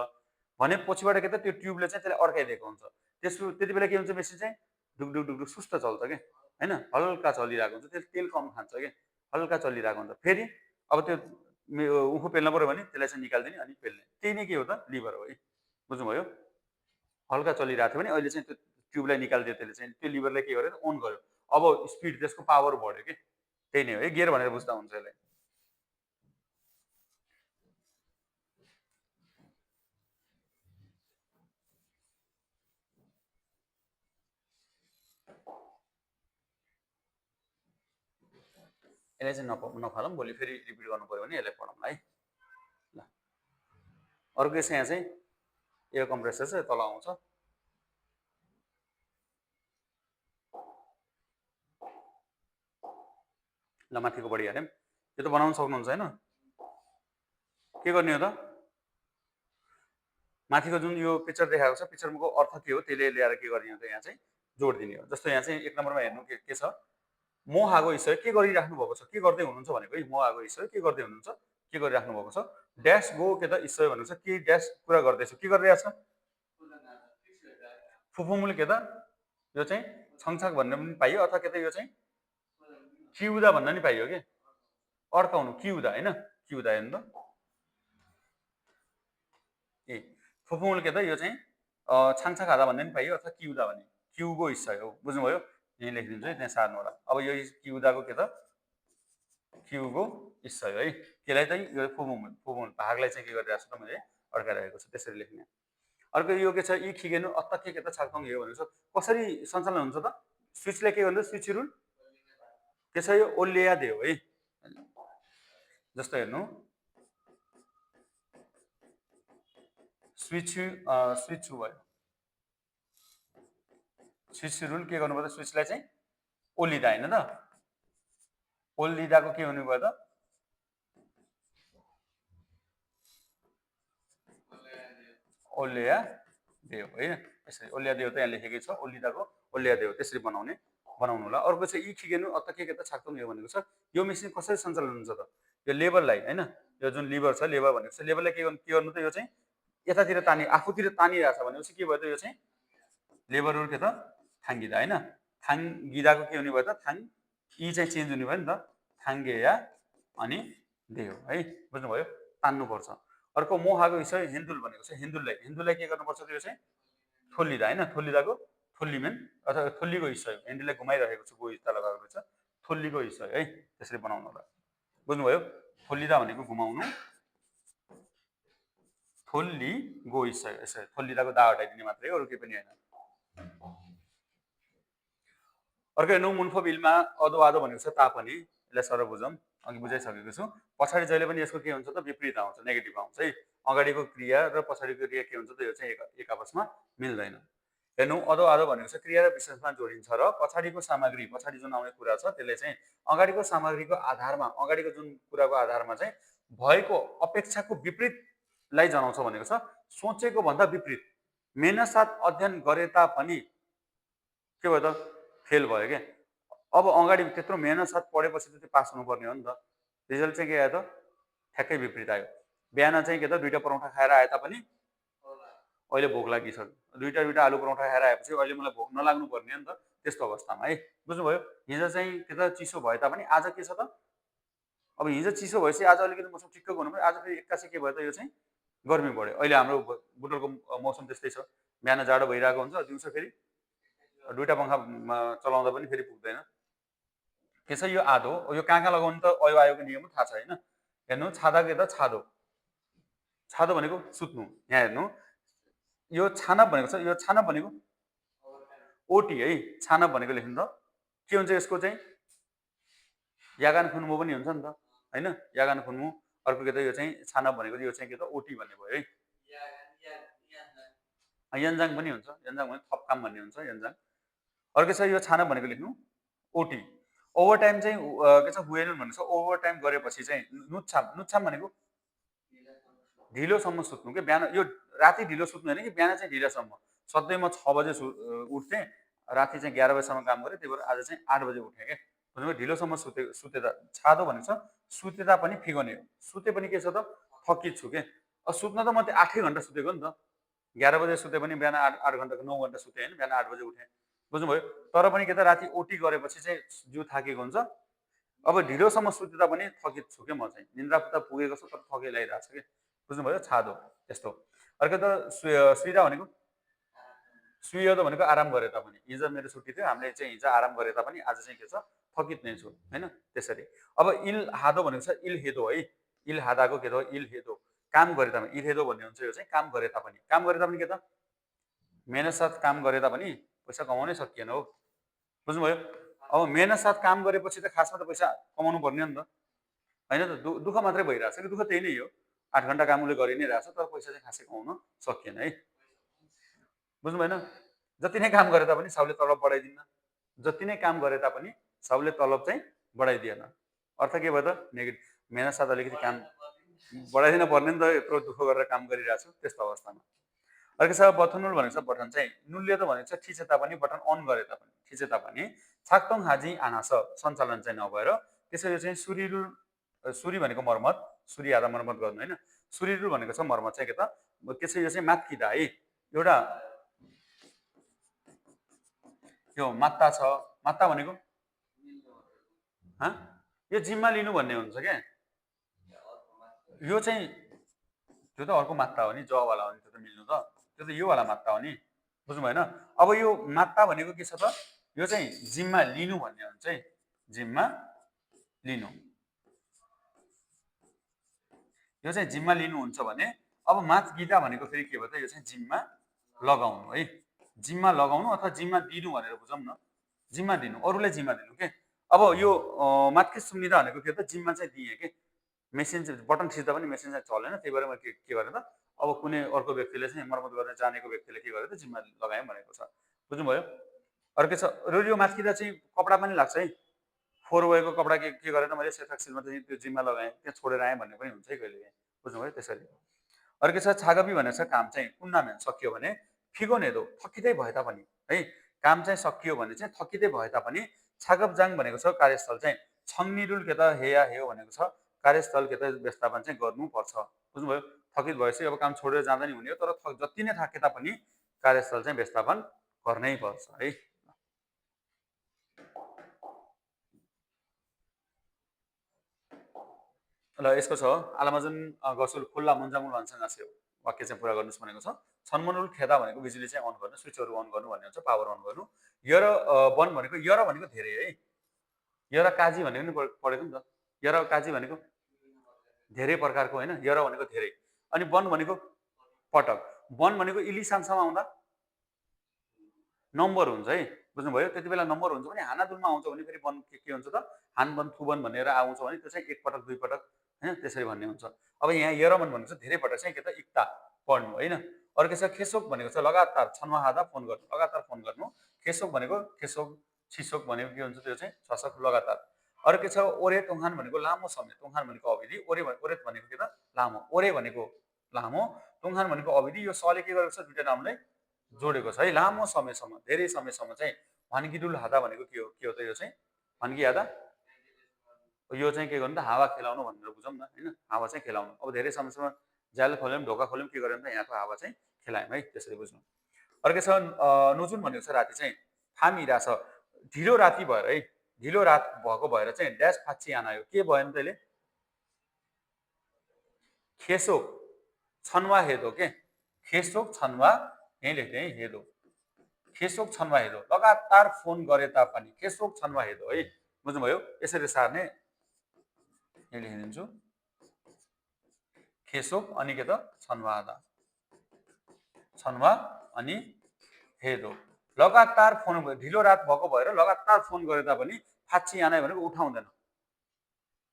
भने पछिबाट के त त्यो ट्युबले चाहिँ त्यसलाई अड्काइदिएको हुन्छ त्यसको त्यति बेला के हुन्छ मेसिन चाहिँ ढुकढुक ढुकढुक सुस्त चल्छ क्या होइन हल्का चलिरहेको हुन्छ त्यसले तेल कम खान्छ कि हल्का चलिरहेको हुन्छ फेरि अब त्यो उखु पेल्न पऱ्यो भने त्यसलाई चाहिँ निकालिदिने अनि पेल्ने त्यही नै के हो त लिभर हो है बुझ्नुभयो हल्का चलिरहेको थियो भने अहिले चाहिँ त्यो ट्युबलाई निकालिदियो त्यसले चाहिँ त्यो लिभरलाई के गर्यो अन गर्यो अब स्पिड त्यसको पावर बढ्यो कि त्यही नै हो है गियर भनेर बुझ्दा हुन्छ यसलाई यसलाई चाहिँ नफालौँ भोलि फेरि रिपिट गर्नु पऱ्यो भने यसलाई पढौँला है ल अर्को चाहिँ यहाँ चाहिँ एयर कम्प्रेसर चाहिँ तल आउँछ ल माथिको बढिहाल्यौँ यो त बनाउन सक्नुहुन्छ होइन के गर्ने हो त माथिको जुन यो पिक्चर देखाएको छ पिक्चरको अर्थ के हो त्यसले ल्याएर के गर्ने हो त यहाँ चाहिँ जोड दिने हो जस्तो यहाँ चाहिँ एक नम्बरमा हेर्नु के छ म आगो ईश्वर के गरिराख्नु भएको छ के गर्दै हुनुहुन्छ भनेको है म आगो ईश्वर के गर्दै हुनुहुन्छ के गरिराख्नु भएको छ ड्यास गो के त ईश्वर भनेको छ के ड्यास कुरा गर्दैछु के गरिरहेछ फुफुमुल के त यो चाहिँ छङछाक भन्न पनि पाइयो अथवा के त यो चाहिँ किउदा भन्न नि पाइयो कि अड्काउनु किउदा होइन किउदा हेर्नु त ए फुफुमुल के त यो चाहिँ छाङछा खाँदा भन्ने पनि पाइयो अथवा किउदा भन्ने किउगो 있어요 बुझ्नुभयो यहीँ लेखिदिन्छु है त्यहाँ सार्नु होला अब यो किउदाको के त किउगो 있어요 है त्यसलाई चाहिँ यो फोमुल भागलाई चाहिँ के गरिरहेको छु त मैले अड्काइरहेको छु त्यसरी लेख्ने अर्को यो के छ यी खिगेनु अत्तके के त छाक्तोङ यो भनेको छ कसरी सञ्चालन हुन्छ त स्विचले के गर्नु स्विच रुल के छ यो ओल्याया दियो है जस्तो हेर्नु स्विच स्विच भयो स्विच रुल के गर्नु पर्छ स्विचलाई चाहिँ ओलिदा हैन त ओलिदाको के हुनु भयो त ओल्याया दियो है यसरी ओल्याया दियो त यहाँ लेखेकै छ ओलिदाको ओल्याया दियो त्यसरी बनाउनु होला अर्को चाहिँ यी खिगेनु अत्तके के त छाक्तोङ यो भनेको छ यो मेसिन कसरी सञ्चालन हुन्छ त यो लेभरलाई हैन यो जुन लिभर छ लेभर भनेको छ लेभरलाई के गर्नु त यो चाहिँ यतातिर आफूतिर तानिरहेछ भनेपछि के भयो त यो चाहिँ लेबर रुल के त थाङ्गिदा हैन थाङ्गिदाको के हुने भयो त थाङ ई चाहिँ चेन्ज हुने भयो नि त थाङ्गेया अनि देयो है बुझ्नुभयो तान्नुपर्छ अर्को मोहाको विषय हिन्दुल भनेको छ हिन्दुललाई के गर्नुपर्छ त्यो चाहिँ थोल्लिदा हैन थोल्लिदाको थोल्लिमेन अथवा थोल्लीको विषय हिन्दुललाई घुमाइरहेको छु गो इस्ता लगाएको छ थोल्लीको विषय है त्यसरी बनाउनु होला बुझ्नुभयो थोल्लिदा भनेको घुमाउनु थोल्ली गो विषय यसरी थोल्लिदाको दा हटाइदिने मात्रै अरु केही पनि हैन अर्को हेर्नु मुन्फो बिलमा अदो आदो भनेको छ तापनि यसलाई सरल बुझौँ अघि बुझाइसकेको छु पछाडि जहिले पनि यसको के हुन्छ त विपरीत आउँछ नेगेटिभ आउँछ है अगाडिको क्रिया र पछाडिको क्रिया के हुन्छ त यो चाहिँ एक आपसमा मिल्दैन हेर्नु अदो आदो भनेको छ क्रिया र विशेषणमा जोडिन्छ र पछाडिको सामग्री पछाडि जुन आउने कुरा छ त्यसले चाहिँ अगाडिको सामग्रीको आधारमा अगाडिको जुन कुराको आधारमा चाहिँ भएको अपेक्षाको विपरीतलाई जनाउँछ भनेको छ सोचेको भन्दा विपरीत मेहनत साथ अध्ययन गरे तापनि के भयो त फेल भयो के अब अगाडि त्यत्रो मेहनत साथ पढेपछि त त्यो पास हुनुपर्ने हो नि त रिजल्ट चाहिँ के आयो त ठ्याक्कै विपरीत आयो बिहान चाहिँ के त दुईटा परोठा खाएर आए तापनि अहिले भोक लागिसक्यो दुईटा आलु परोठा खाएर आएपछि अहिले मलाई भोक नलाग्नु पर्ने हो नि त त्यस्तो अवस्थामा है बुझ्नुभयो हिजो चाहिँ के त चिसो भए तापनि आज के छ त अब हिजो चिसो भएपछि आज अलिकति मौसम ठिक्क गर्नु पर्यो आज फेरि एक्कासी के भयो त यो चाहिँ गर्मी बढ्यो अहिले हाम्रो बुटोलको मौसम त्यस्तै छ बिहान जाडो भइरहेको हुन्छ दिउँसो फेरि दुईटा पंखा चलाउँदा पनि फेरि पुग्दैन के छ यो आधो यो कहाँ लगाउनु त अयो आयोको नियम थाहा छ हैन हेर्नु छादा के त छादो भनेको सुत्नु यहाँ हेर्नु यो छानप भनेको छ यो छानप भनेको ओटी है छानप भनेको लेख्नु त के हुन्छ यसको चाहिँ यागान खुन्मु पनि हुन्छ नि त हैन यागान खुन्मु अर्को के त यो चाहिँ छानप भनेको यो चाहिँ के त ओटी भन्ने भयो है यन्जाङ पनि हुन्छ यन्जाङ भने थप काम भन्ने हुन्छ यन्जाङ अर्को छ यो छानप भनेको लेख्नु ओटी ओभर टाइम चाहिँ के छ हुएन भनेको छ ओभर टाइम गरेपछि चाहिँ नुच्छाम भनेको ढिलोसम्म सुत्नु के बिहान यो राति ढिलो सुत्नु हैन कि बिहान चाहिँ ढिलोसम्म सधैँ म 6 बजे उठ्थेँ राति चाहिँ 11 बजेसम्म काम गरेँ त्यही भएर आज चाहिँ 8 बजे उठेँ के बुझ्नुभयो ढिलोसम्म सुतेदा छादो भनेको छ सुतेदा पनि फिगने हो सुते पनि के छ त थकित छु के सुत्न त म 8 घण्टा सुतेको नि त 11 बजे सुते पनि बिहान 8 घण्टा 9 घण्टा सुते हैन बिहान 8 बजे उठेँ बुझ्नुभयो तर पनि के त राति ओटी गरेपछि चाहिँ जिउ थाकेको हुन्छ अब ढिलोसम्म सुतेदा पनि थकित छु के म चाहिँ निन्द्रा त पुगेको छ तर थकै लागिरहेको छ के बुझ्नुभयो छादो यस्तो अर्को त सुइदा भनेको सुइदा भनेको आराम गरे तापनि हिजो मेरो छुट्टी थियो हामीले चाहिँ हिजो आराम गरे तापनि आज चाहिँ के छ थकित नै छु हैन त्यसरी अब इल हादो भनेको छ इल हेदो है इल हादाको के त इल हेदो काम गरे तापनि इल हेदो भन्ने हुन्छ यो चाहिँ काम गरे तापनि के त मेहनत साथ काम गरे तापनि पैसा कमाउनै सकिएन हो बुझ्नुभयो अब मेहनत साथ काम गरेपछि त खासमा त पैसा कमाउनु पर्ने हो नि त हैन त दुःख मात्रै भइरहेछ कि दुःख त्यही नै हो 8 घण्टा काम उसले गरि नै रहेछ तर पैसा चाहिँ खासै कमाउन सकिएन है बुझ्नु भएन जति नै काम गरे तापनि सबले तलब बढाइदिन्न जति नै काम गरे तापनि सबले तलब चाहिँ बढाइदिएन अर्थ के भयो त नेगेटिभ मेहनत साथ अलिकति काम बढाइदिन पर्ने नि त यत्रो दुःख गरेर काम गरिरहेछु त्यस्तो अवस्थामा अर्को छ बथनुल भनेको छ बटन चाहिँ नुल्य त भनेको छ ठिचे तापनि बटन अन गरे तापनि ठिचे तापनि छाक्तोङ हाजी आनास सञ्चालन चाहिँ नभएर त्यसैले चाहिँ सुरी भनेको मर्मत सुरी आधा मर्मत गर्नु हैन सुरीरुल भनेको छ मर्मत चाहिँ के त के छ यो चाहिँ मात्किदा है एउटा यो मात्ता छ मात्ता भनेको यो जिम्मा लिनु भन्ने हुन्छ क्या यो चाहिँ त्यो त अर्को मात्रा हो नि ज वाला हो नि त्यो त मिल्नु त त्यो त यो वाला मात्रा हो नि, बुझ्नुभयो होइन। अब यो मात्रा भनेको के छ त, यो चाहिँ जिम्मा लिनु भन्ने हुन्छ है, जिम्मा लिनु, यो चाहिँ जिम्मा लिनु हुन्छ भने अब माथ गिता भनेको फेरि के भयो त, यो चाहिँ जिम्मा लगाउनु है, जिम्मा लगाउनु अथवा जिम्मा दिनु भनेर बुझौँ न, जिम्मा दिनु, अरूलाई जिम्मा दिनु के। अब यो माथि सुम्निदा भनेको के हो त, जिम्मा चाहिँ दिएँ के, मेसिन चाहिँ बटन थिच्दा पनि मेसिन चाहिँ चलेन, त्यही भएर मैले के गरेँ त, अब कुनै अर्को व्यक्तिले चाहिँ मर्मत गर्न जानेको व्यक्तिले के गर्यो त, जिम्मा लगाएँ भनेको छ, बुझ्नुभयो। अर्कै छ, र यो माथिदा चाहिँ कपडा पनि लाग्छ है, फोहोर गएको कपडा के गरेर मैले सेथाक्सिलमा चाहिँ त्यो जिम्मा लगाएँ, त्यहाँ छोडेर आएँ भन्ने पनि हुन्छ है कहिले, बुझ्नुभयो त्यसरी। अर्कै छ छागपी भनेको छ काम चाहिँ कुन्नामेन सकियो भने फिगोनेदो, थकिँदै भए तापनि है, काम चाहिँ सकियो भने चाहिँ थकिँदै भए तापनि छागपजाङ भनेको छ कार्यस्थल चाहिँ छङ्निरुल के त हेया हेयो भनेको छ कार्यस्थल के त व्यवस्थापन चाहिँ गर्नुपर्छ, बुझ्नुभयो। थकित भएपछि अब काम छोडेर जाँदा नि हुने हो, तर जति नै थाके तापनि कार्यस्थल चाहिँ व्यवस्थापन गर्नै पर्छ है। ल यसको छ आलामाजुन गसुल खुल्ला मुन्जामुल भन्छन् आस्यो, वाक्य चाहिँ पुरा गर्नुहोस् भनेको छ। छन्मनुल खेदा भनेको बिजुली चाहिँ अन गर्नु, स्विचहरू अन गर्नु भन्ने हुन्छ, पावर अन गर्नु। यर वन भनेको यर भनेको धेरै है, यर काजी भनेको पनि पढेको नि त, यर काजी भनेको धेरै प्रकारको होइन, यर भनेको धेरै, अनि वन भनेको पटक, वन भनेको इलिसानसम्म आउँदा नम्बर हुन्छ है, बुझ्नुभयो। त्यति बेला नम्बर हुन्छ भने हानादुलमा आउँछ भने फेरि वन के हुन्छ त, हानवन थुवन भनेर आउँछ भने त्यो चाहिँ एक पटक दुई पटक होइन त्यसरी भन्ने हुन्छ। अब यहाँ यरमन भनेको चाहिँ धेरै पटक चाहिँ के त इक्ता पढ्नु होइन। अर्को छ खेसोक भनेको छ लगातार छन्वा हादा फोन गर्नु, लगातार फोन गर्नु। खेसोक भनेको खेसोक, छिसोक भनेको के हुन्छ, त्यो चाहिँ छसक लगातार। अर्को छ ओरे टोङहान भनेको लामो समय, टोङहान भनेको अवधि, ओरे भनेको के त लामो, ओरे भनेको लामो, टोङहान भनेको अवधि। यो सले के गरेको छ, दुईटा नामलाई जोडेको छ है, लामो समयसम्म धेरै समयसम्म चाहिँ। भान्गिडुल हादा भनेको के हो त, यो चाहिँ भान्गी हादा, यो चाहिँ के गर्नु त हावा खेलाउनु भनेर बुझौँ न होइन, हावा चाहिँ खेलाउनु। अब धेरै समयसम्म ज्याल खोल्यौँ ढोका खोल्यौँ के गर्यौँ त यहाँको हावा चाहिँ खेलायौँ है, त्यसरी बुझ्नु। अर्को छ नुजुन भनेको छ राति चाहिँ फामिरा छ, ढिलो राति भएर है, ढिलो रात भएको भएर चाहिँ ड्यास फाँची आनायो, के भयो नि तैँले खेसोक छन्वा हेदो के, खेसोक छन्वा यहीँ लेख्ने है हेदो, खेसोक छन्वा हेदो, लगातार फोन गरे तापनि खेसोक छन्वा हेदो है, बुझ्नुभयो। यसरी सार्ने यही लेखिदिन्छु, खेसोक अनि के त छन्वा हादा, छन्वा अनि हेदो, लगातार फोन, ढिलो रात भएको भएर लगातार फोन गरे तापनि फाँची आनायो भनेको उठाउँदैन,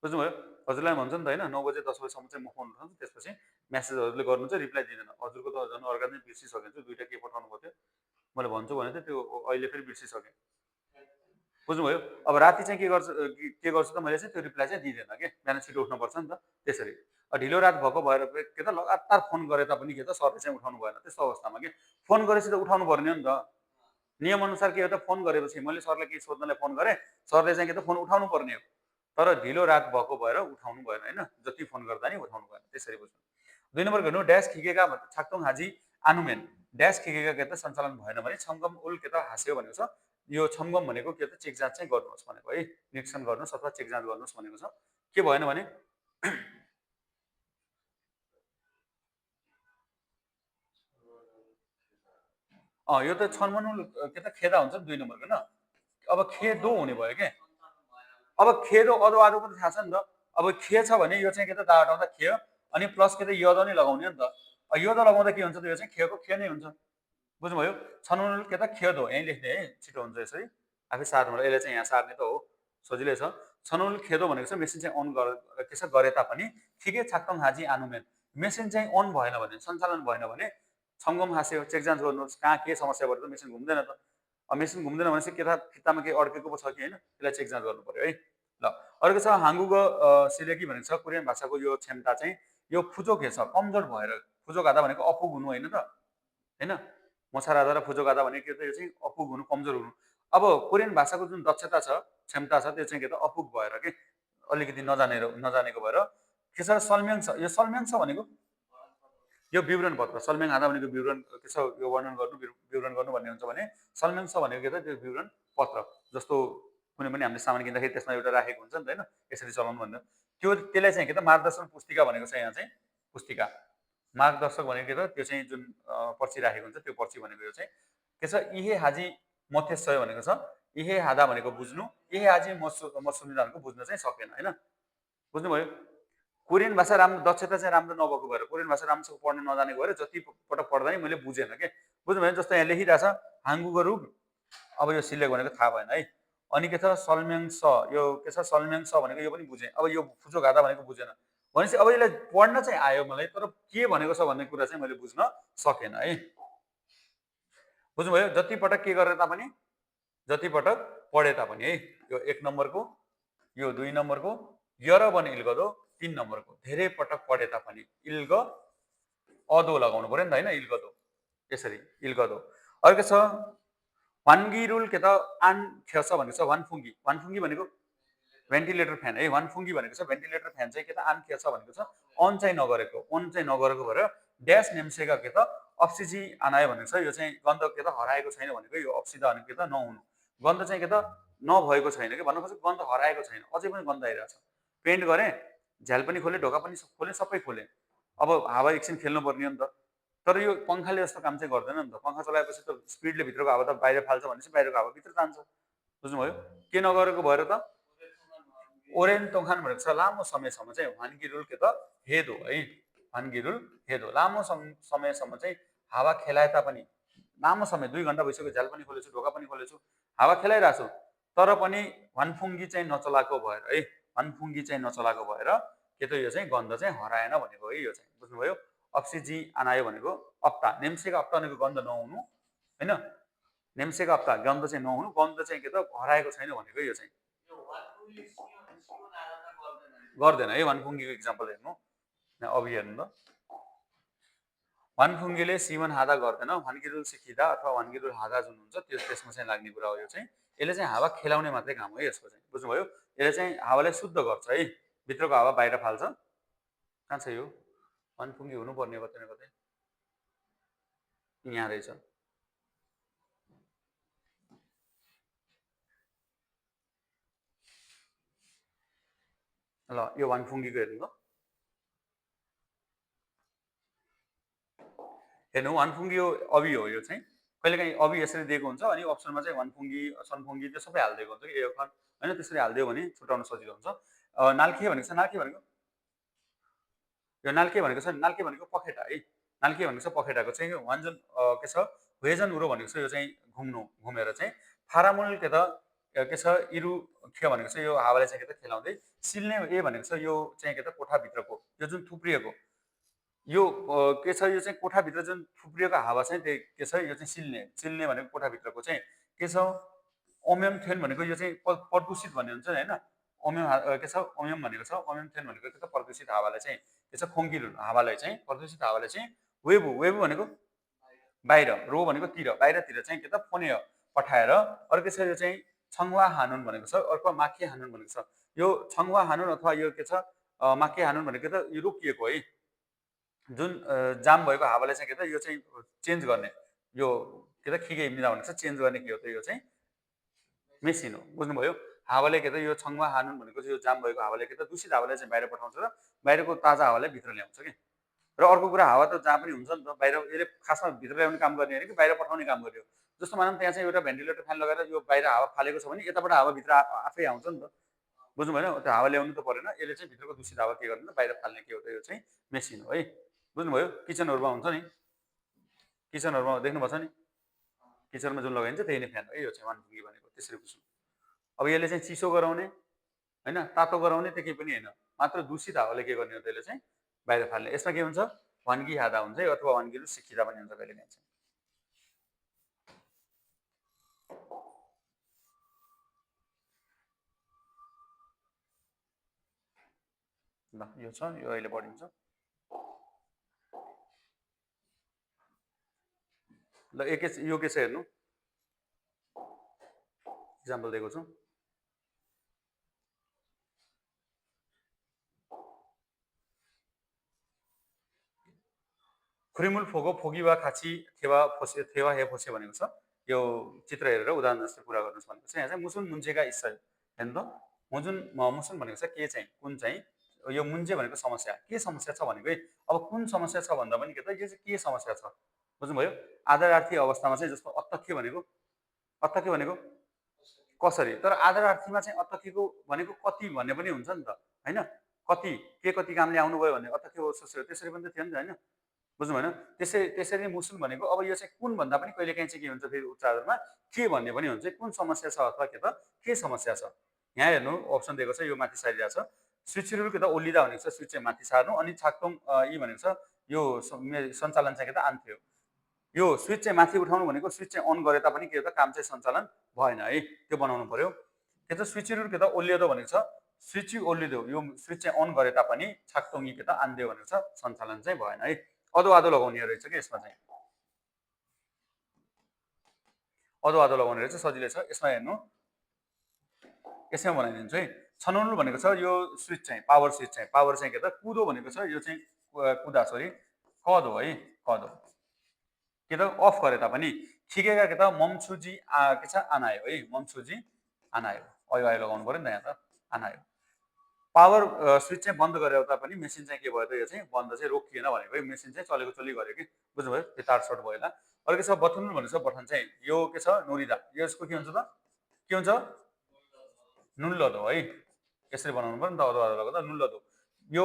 बुझ्नुभयो। हजुरलाई भन्छ नि त होइन 9 बजे 10 बजीसम्म चाहिँ म फोन उठाउँछु, त्यसपछि म्यासेजहरूले गर्नुहुन्छ रिप्लाई दिँदैन। हजुरको त झन् अर्का दिन बिर्सिसकेछु, दुईवटा के पठाउनु पर्थ्यो मैले भन्छु भने त त्यो अहिले फेरि बिर्सिसकेँ, बुझ्नुभयो। अब राति चाहिँ के गर्छु त मैले चाहिँ त्यो रिप्लाई चाहिँ दिँदैन कि, बिहान छिटो उठ्नुपर्छ नि त, त्यसरी। ढिलो रात भएको भएर के त लगातार फोन गरे तापनि के त सरले चाहिँ उठाउनु भएन, त्यस्तो अवस्थामा के फोन गरेपछि त उठाउनु पर्ने हो नि त, नियमअनुसार के हो त, फोन गरेपछि मैले सरलाई केही सोध्नलाई फोन गरेँ, सरले चाहिँ के त फोन उठाउनु पर्ने हो, तर ढिलो रात भएको भएर उठाउनु भएन होइन, जति फोन गर्दा नि उठाउनु भएन, त्यसरी बुझ्नु। 2 नम्बर हेर्नु, ड्यास खिकेका छाक्तोङ हाजी आनुमेन, ड्यास खिकेका के त सञ्चालन भएन भने छङ्गम उल के त हाँस्यो भनेको छ। यो छङ्गम भनेको के त चेक जाँच चाहिँ गर्नुहोस् भनेको है, निरीक्षण गर्नुहोस् अथवा चेक जाँच गर्नुहोस् भनेको छ। के भएन भने यो त छन्मनुल के त खेदा हुन्छ 2 नम्बरको न, अब खेदो हुने भयो के, अब खेदो अदो आदो पनि थाहा छ नि त। अब खे छ भने यो चाहिँ के त दा हटाउँदा खे, अनि प्लस के त यद नै लगाउने हो नि त, यद लगाउँदा के हुन्छ त यो चाहिँ खेको खे नै हुन्छ, बुझ्नुभयो। छन्मनुल के त खेदो यहीँ लेख्ने है, छिटो हुन्छ यसरी आफै सार्नु, यसलाई चाहिँ यहाँ सार्ने त हो, सजिलै छ। छन्मनुल खेदो भनेको चाहिँ मेसिन चाहिँ अन के छ गरे तापनि ठिकै छाक्तङ हाजी आनुमेन, मेसिन चाहिँ अन भएन भने, सञ्चालन भएन भने छङ्गम हाँस्यो, चेक जाँच गर्नुहोस् कहाँ के समस्या भयो त, मेसिन घुम्दैन त, मेसिन घुम्दैन भनेपछि के थाहा फित्तामा केही अड्केको पो छ कि होइन, त्यसलाई चेक जाँच गर्नु पर्यो है। ल अर्को छ हाङ्गुग सिलेकी भनेको छ कोरियन भाषाको यो क्षमता चाहिँ यो फुजोक छ, कमजोर भएर, फुजोक हादा भनेको अपुग हुनु होइन त होइन, मछार हादा र फुजोक हादा भनेको के त, यो चाहिँ अपुग हुनु, कमजोर हुनु। अब कोरियन भाषाको जुन दक्षता छ, क्षमता छ, त्यो चाहिँ के त अपुग भएर के अलिकति नजानेको भएर के छ सल्म्याङ छ, यो सल्म्याङ छ भनेको यो विवरण पत्र, सल्म्याङ हादा भनेको विवरण के छ, यो वर्णन गर्नु विवरण गर्नु भन्ने हुन्छ भने सल्म्याङ छ भनेको के त त्यो विवरण पत्र, जस्तो कुनै पनि हामीले सामान किन्दाखेरि त्यसमा एउटा राखेको हुन्छ नि त होइन, यसरी चलाउनु भनेर, त्यसलाई चाहिँ के त मार्गदर्शन पुस्तिका भनेको छ यहाँ चाहिँ, पुस्तिका मार्गदर्शक भनेको के त त्यो चाहिँ जुन पर्ची राखेको हुन्छ त्यो पर्ची भनेको यो चाहिँ के छ इहे हाजी मध्यस्थय भनेको छ इहे हादा भनेको बुझ्नु इहे हाजी मसुनी भनेको बुझ्न चाहिँ सकेन होइन बुझ्नुभयो कोरियन भाषा राम्रो दक्षता चाहिँ राम्रो नभएको भएर कोरियन भाषा राम्रोसँग पढ्न नजानेको भएर जति पटक पढ्दा नि मैले बुझेन के बुझ्नुभयो जस्तो यहाँ लेखिरहेको छ हाङ्गुगरु अब यो सिलेक्ट भनेको थाहा भएन है अनि के छ सल्म्याङ स यो के छ सल्म्याङ स भनेको यो पनि बुझेँ अब यो फुचो घादा भनेको बुझेन भनेपछि अब यसलाई पढ्न चाहिँ आयो मलाई तर के भनेको छ भन्ने कुरा चाहिँ मैले बुझ्न सकेन है बुझ्नुभयो जति पटक के गरे तापनि जति पटक पढे तापनि है यो 1 नम्बरको यो 2 नम्बरको यर बन इल्गदो 3 नम्बरको धेरै पटक पढे तापनि इल्ग अदो लगाउनु पर्यो नि त हैन इल्गदो यसरी इल्गदो अर्को छ वानगिरुल के त आन खेस भनेको छ वानफुङ्गी भनेको भेन्टिलेटर फ्यान है वानफुङ्गी भनेको छ भेन्टिलेटर फ्यान चाहिँ के त आन खेस भनेको छ अन चाहिँ नगरेको भएर ड्यास नेम्सेगा के त अप्सिजी आनायो भनेको छ यो चाहिँ गन्ध के त हराएको छैन भनेको यो अप्सिदा भनेको के त नहुनु गन्ध चाहिँ के त नभएको छैन कि भन्नु खोजेको गन्ध हराएको छैन अझै पनि गन्ध आइरहेको छ पेन्ट गरेँ झ्याल पनि खोले ढोका पनि खोले सबै खोले अब हावा एकछिन खेल्नु पर्ने हो नि त तर यो पङ्खाले जस्तो काम चाहिँ गर्दैन नि त पङ्खा चलाएपछि त स्पिडले भित्रको हावा त बाहिर फाल्छ भनेपछि बाहिरको हावा भित्र जान्छ बुझ्नुभयो के नगरेको भएर त ओरेन तोखान भनेको छ लामो समयसम्म चाहिँ वानगिरुल के त हेदो है वानगिरुल हेदो लामो समयसम्म चाहिँ हावा खेलाए तापनि लामो समय 2 घण्टा भइसक्यो झ्याल पनि खोलेछु ढोका पनि खोलेछु हावा खेलाइरहेको छु तर पनि वानफुङ्गी चाहिँ नचलाएको भएर है वानफुङ्गी चाहिँ नचलाएको भएर के त यो चाहिँ गन्ध चाहिँ हराएन भनेको है यो चाहिँ बुझ्नुभयो अक्सिजी आनायो भनेको अप्ता नेम्सेका अप्ता भनेको गन्ध नहुनु होइन नेम्सेका अप्ता गन्ध चाहिँ नहुनु गन्ध चाहिँ के त हराएको छैन भनेको यो चाहिँ गर्दैन है वानफुङ्गीको इक्जाम्पल हेर्नु अब हेर्नु त वानफुङ्गीले सिवन हादा गर्दैन वानगिरुल सिकिदा अथवा वानगिरुल हादा जुन हुन्छ त्यसमा चाहिँ लाग्ने कुरा हो यो चाहिँ यसले चाहिँ हावा खेलाउने मात्रै काम हो यसको चाहिँ बुझ्नुभयो यसले चाहिँ हावालाई शुद्ध गर्छ है भित्रको हावा बाहिर फाल्छ कहाँ छ यो वानफुङ्गी हुनुपर्ने कतै न कतै यहाँ रहेछ ल यो वानफुङ्गीको हेर्नु त हेर्नु वानफुङ्गी हो अबि हो यो चाहिँ कहिलेकाहीँ अबि यसरी दिएको हुन्छ अनि अप्सनमा चाहिँ वानफुङ्गी सनफुङ्गी त्यो सबै हालिदिएको हुन्छ कि एयरफन होइन त्यसरी हालिदियो भने छुट्याउन सजिलो हुन्छ नाल्खे भनेको छ नाल्खे भनेको यो नाल्के भनेको छ नाल्के भनेको पखेटा है नाल्के भनेको छ पखेटाको चाहिँ वान्जन के छ वेजन उरो भनेको छ यो चाहिँ घुमेर चाहिँ फारामुल के त के छ इरु के भनेको छ यो हावाले चाहिँ के त खेलाउँदै सिल्ने ए भनेको छ यो चाहिँ के त कोठाभित्रको यो जुन थुप्रिएको यो के छ यो चाहिँ कोठाभित्र जुन थुप्रिएको हावा चाहिँ त्यही के छ यो चाहिँ सिल्ने भनेको कोठाभित्रको चाहिँ के छ ओम्यम थेन भनेको यो चाहिँ प्रदूषित भन्ने हुन्छ नि होइन ओम्यम के छ ओम्यम भनेको छ ओम्यम थेन भनेको के त प्रदूषित हावालाई चाहिँ के छ खोङ्किलो हावालाई चाहिँ प्रदूषित हावालाई चाहिँ वेबु भनेको बाहिर रो भनेको बाहिरतिर चाहिँ के त फोने पठाएर अर्को छ यो चाहिँ छङ्वा हानुन भनेको छ अर्को माखे हानुन भनेको छ यो छङ्वा हानुन अथवा यो के छ माखे हानुन भनेको त यो रोकिएको है जुन जाम भएको हावालाई चाहिँ के त यो चाहिँ चेन्ज गर्ने यो के त खिगे हिँड्दा भनेको छ चेन्ज गर्ने के हो त यो चाहिँ मेसिन हो बुझ्नुभयो हावाले के त यो छङ्वा हानुन भनेको चाहिँ यो जाम भएको हावाले के त दूषित हावालाई चाहिँ बाहिर पठाउँछ र बाहिरको ताजा हावालाई भित्र ल्याउँछ कि र अर्को कुरा हावा त जहाँ पनि हुन्छ नि त बाहिर यसले खासमा भित्र ल्याउने काम गर्ने होइन कि बाहिर पठाउने काम गर्यो जस्तो मानौँ त्यहाँ चाहिँ एउटा भेन्टिलेटर फ्यान लगाएर यो बाहिर हावा फालेको छ भने यताबाट हावा भित्र आफै आउँछ नि त बुझ्नु भएन त्यो हावा ल्याउनु त परेन यसले चाहिँ भित्रको दूषित हावा के गर्दैन बाहिर फाल्ने के हो त यो चाहिँ मेसिन हो है बुझ्नुभयो किचनहरूमा हुन्छ नि किचनहरूमा देख्नुपर्छ नि किचनमा जुन लगाइन्छ त्यही नै फ्यान हो यो चाहिँ वानफुङ्गी भनेको त्यसरी बुझ्नु अब यसले चाहिँ चिसो गराउने होइन तातो गराउने त केही पनि होइन मात्र दूषित हावाले के गर्ने हो त्यसले चाहिँ बाहिर फाल्ने यसमा के हुन्छ वानगी हादा हुन्छ अथवा वानगिरु सिक्किदा पनि हुन्छ कहिले काहीँ ल यो छ यो अहिले बढिन्छ ल यो के छ हेर्नु इक्जाम्पल दिएको छु खुरिमुल फोगो फोगी वा खाची थेवा हे फोसे भनेको छ यो चित्र हेरेर उदाहरण जस्तो कुरा गर्नुहोस् भनेको छ यहाँ चाहिँ मुसुन मुन्चेका इच्छा हेर्नु त मुसुन भनेको छ के चाहिँ कुन चाहिँ यो मुन्जे भनेको समस्या के समस्या छ भनेको है अब कुन समस्या छ भन्दा पनि के त यो चाहिँ के समस्या छ बुझ्नुभयो आदरार्थी अवस्थामा चाहिँ जस्तो अतथ्य भनेको कसरी तर आदरार्थीमा चाहिँ अतथ्यको भनेको कति भन्ने पनि हुन्छ नि त होइन कति कति कामले आउनुभयो भन्ने अतथ्य सोच्यो त्यसरी पनि त थियो नि त होइन बुझ्नु भएन त्यसरी मुसुन भनेको अब यो चाहिँ कुन भन्दा पनि कहिलेकाहीँ चाहिँ के हुन्छ फेरि उच्चारणमा के भन्ने पनि हुन्छ कुन समस्या छ अथवा के समस्या छ यहाँ हेर्नु अप्सन दिएको छ यो माथि सारिरहेको छ स्विच रुल के त ओल्लिँदा भनेको छ स्विच चाहिँ माथि सार्नु अनि छाक्तोङ यी भनेको छ यो सञ्चालन चाहिँ के त आन्थ्यो यो स्विच चाहिँ माथि उठाउनु भनेको स्विच चाहिँ अन गरे तापनि के त काम चाहिँ सञ्चालन भएन है त्यो बनाउनु पर्यो के त स्विच रुल के त ओल्लियो भनेको छ स्विच ओल्लिदियो यो स्विच चाहिँ अन गरे तापनि छाक्तोङ के त आन्दियो भनेको छ सञ्चालन चाहिँ भएन है अदो आदो लगाउने रहेछ कि यसमा चाहिँ अदो आदो लगाउने रहेछ सजिलै छ यसमा हेर्नु यसमा बनाइदिन्छु है छनौल भनेको छ यो स्विच चाहिँ पावर चाहिँ के त कुदो भनेको छ यो चाहिँ कुदा सरी कद हो है कद हो के त अफ गरे तापनि खिकेका के त मम्छुजी के छ आनायो है मम्छुजी आनायो अयो आयो लगाउनु पर्यो नि त यहाँ त आनायो पावर स्विच चाहिँ बन्द गरेर तापनि मेसिन चाहिँ के भयो त यो चाहिँ बन्द चाहिँ रोकिएन भनेको है मेसिन चाहिँ चलेको चली गऱ्यो कि बुझ्नुभयो त्यो तार सर्ट भयो होला अर्को छ बटन भनेको छ बटन चाहिँ यो के छ नोरिदा यसको के हुन्छ त के हुन्छ नुल्लदो है यसरी बनाउनु पर्यो नि त अरू लगाउँदा नुल्लदो यो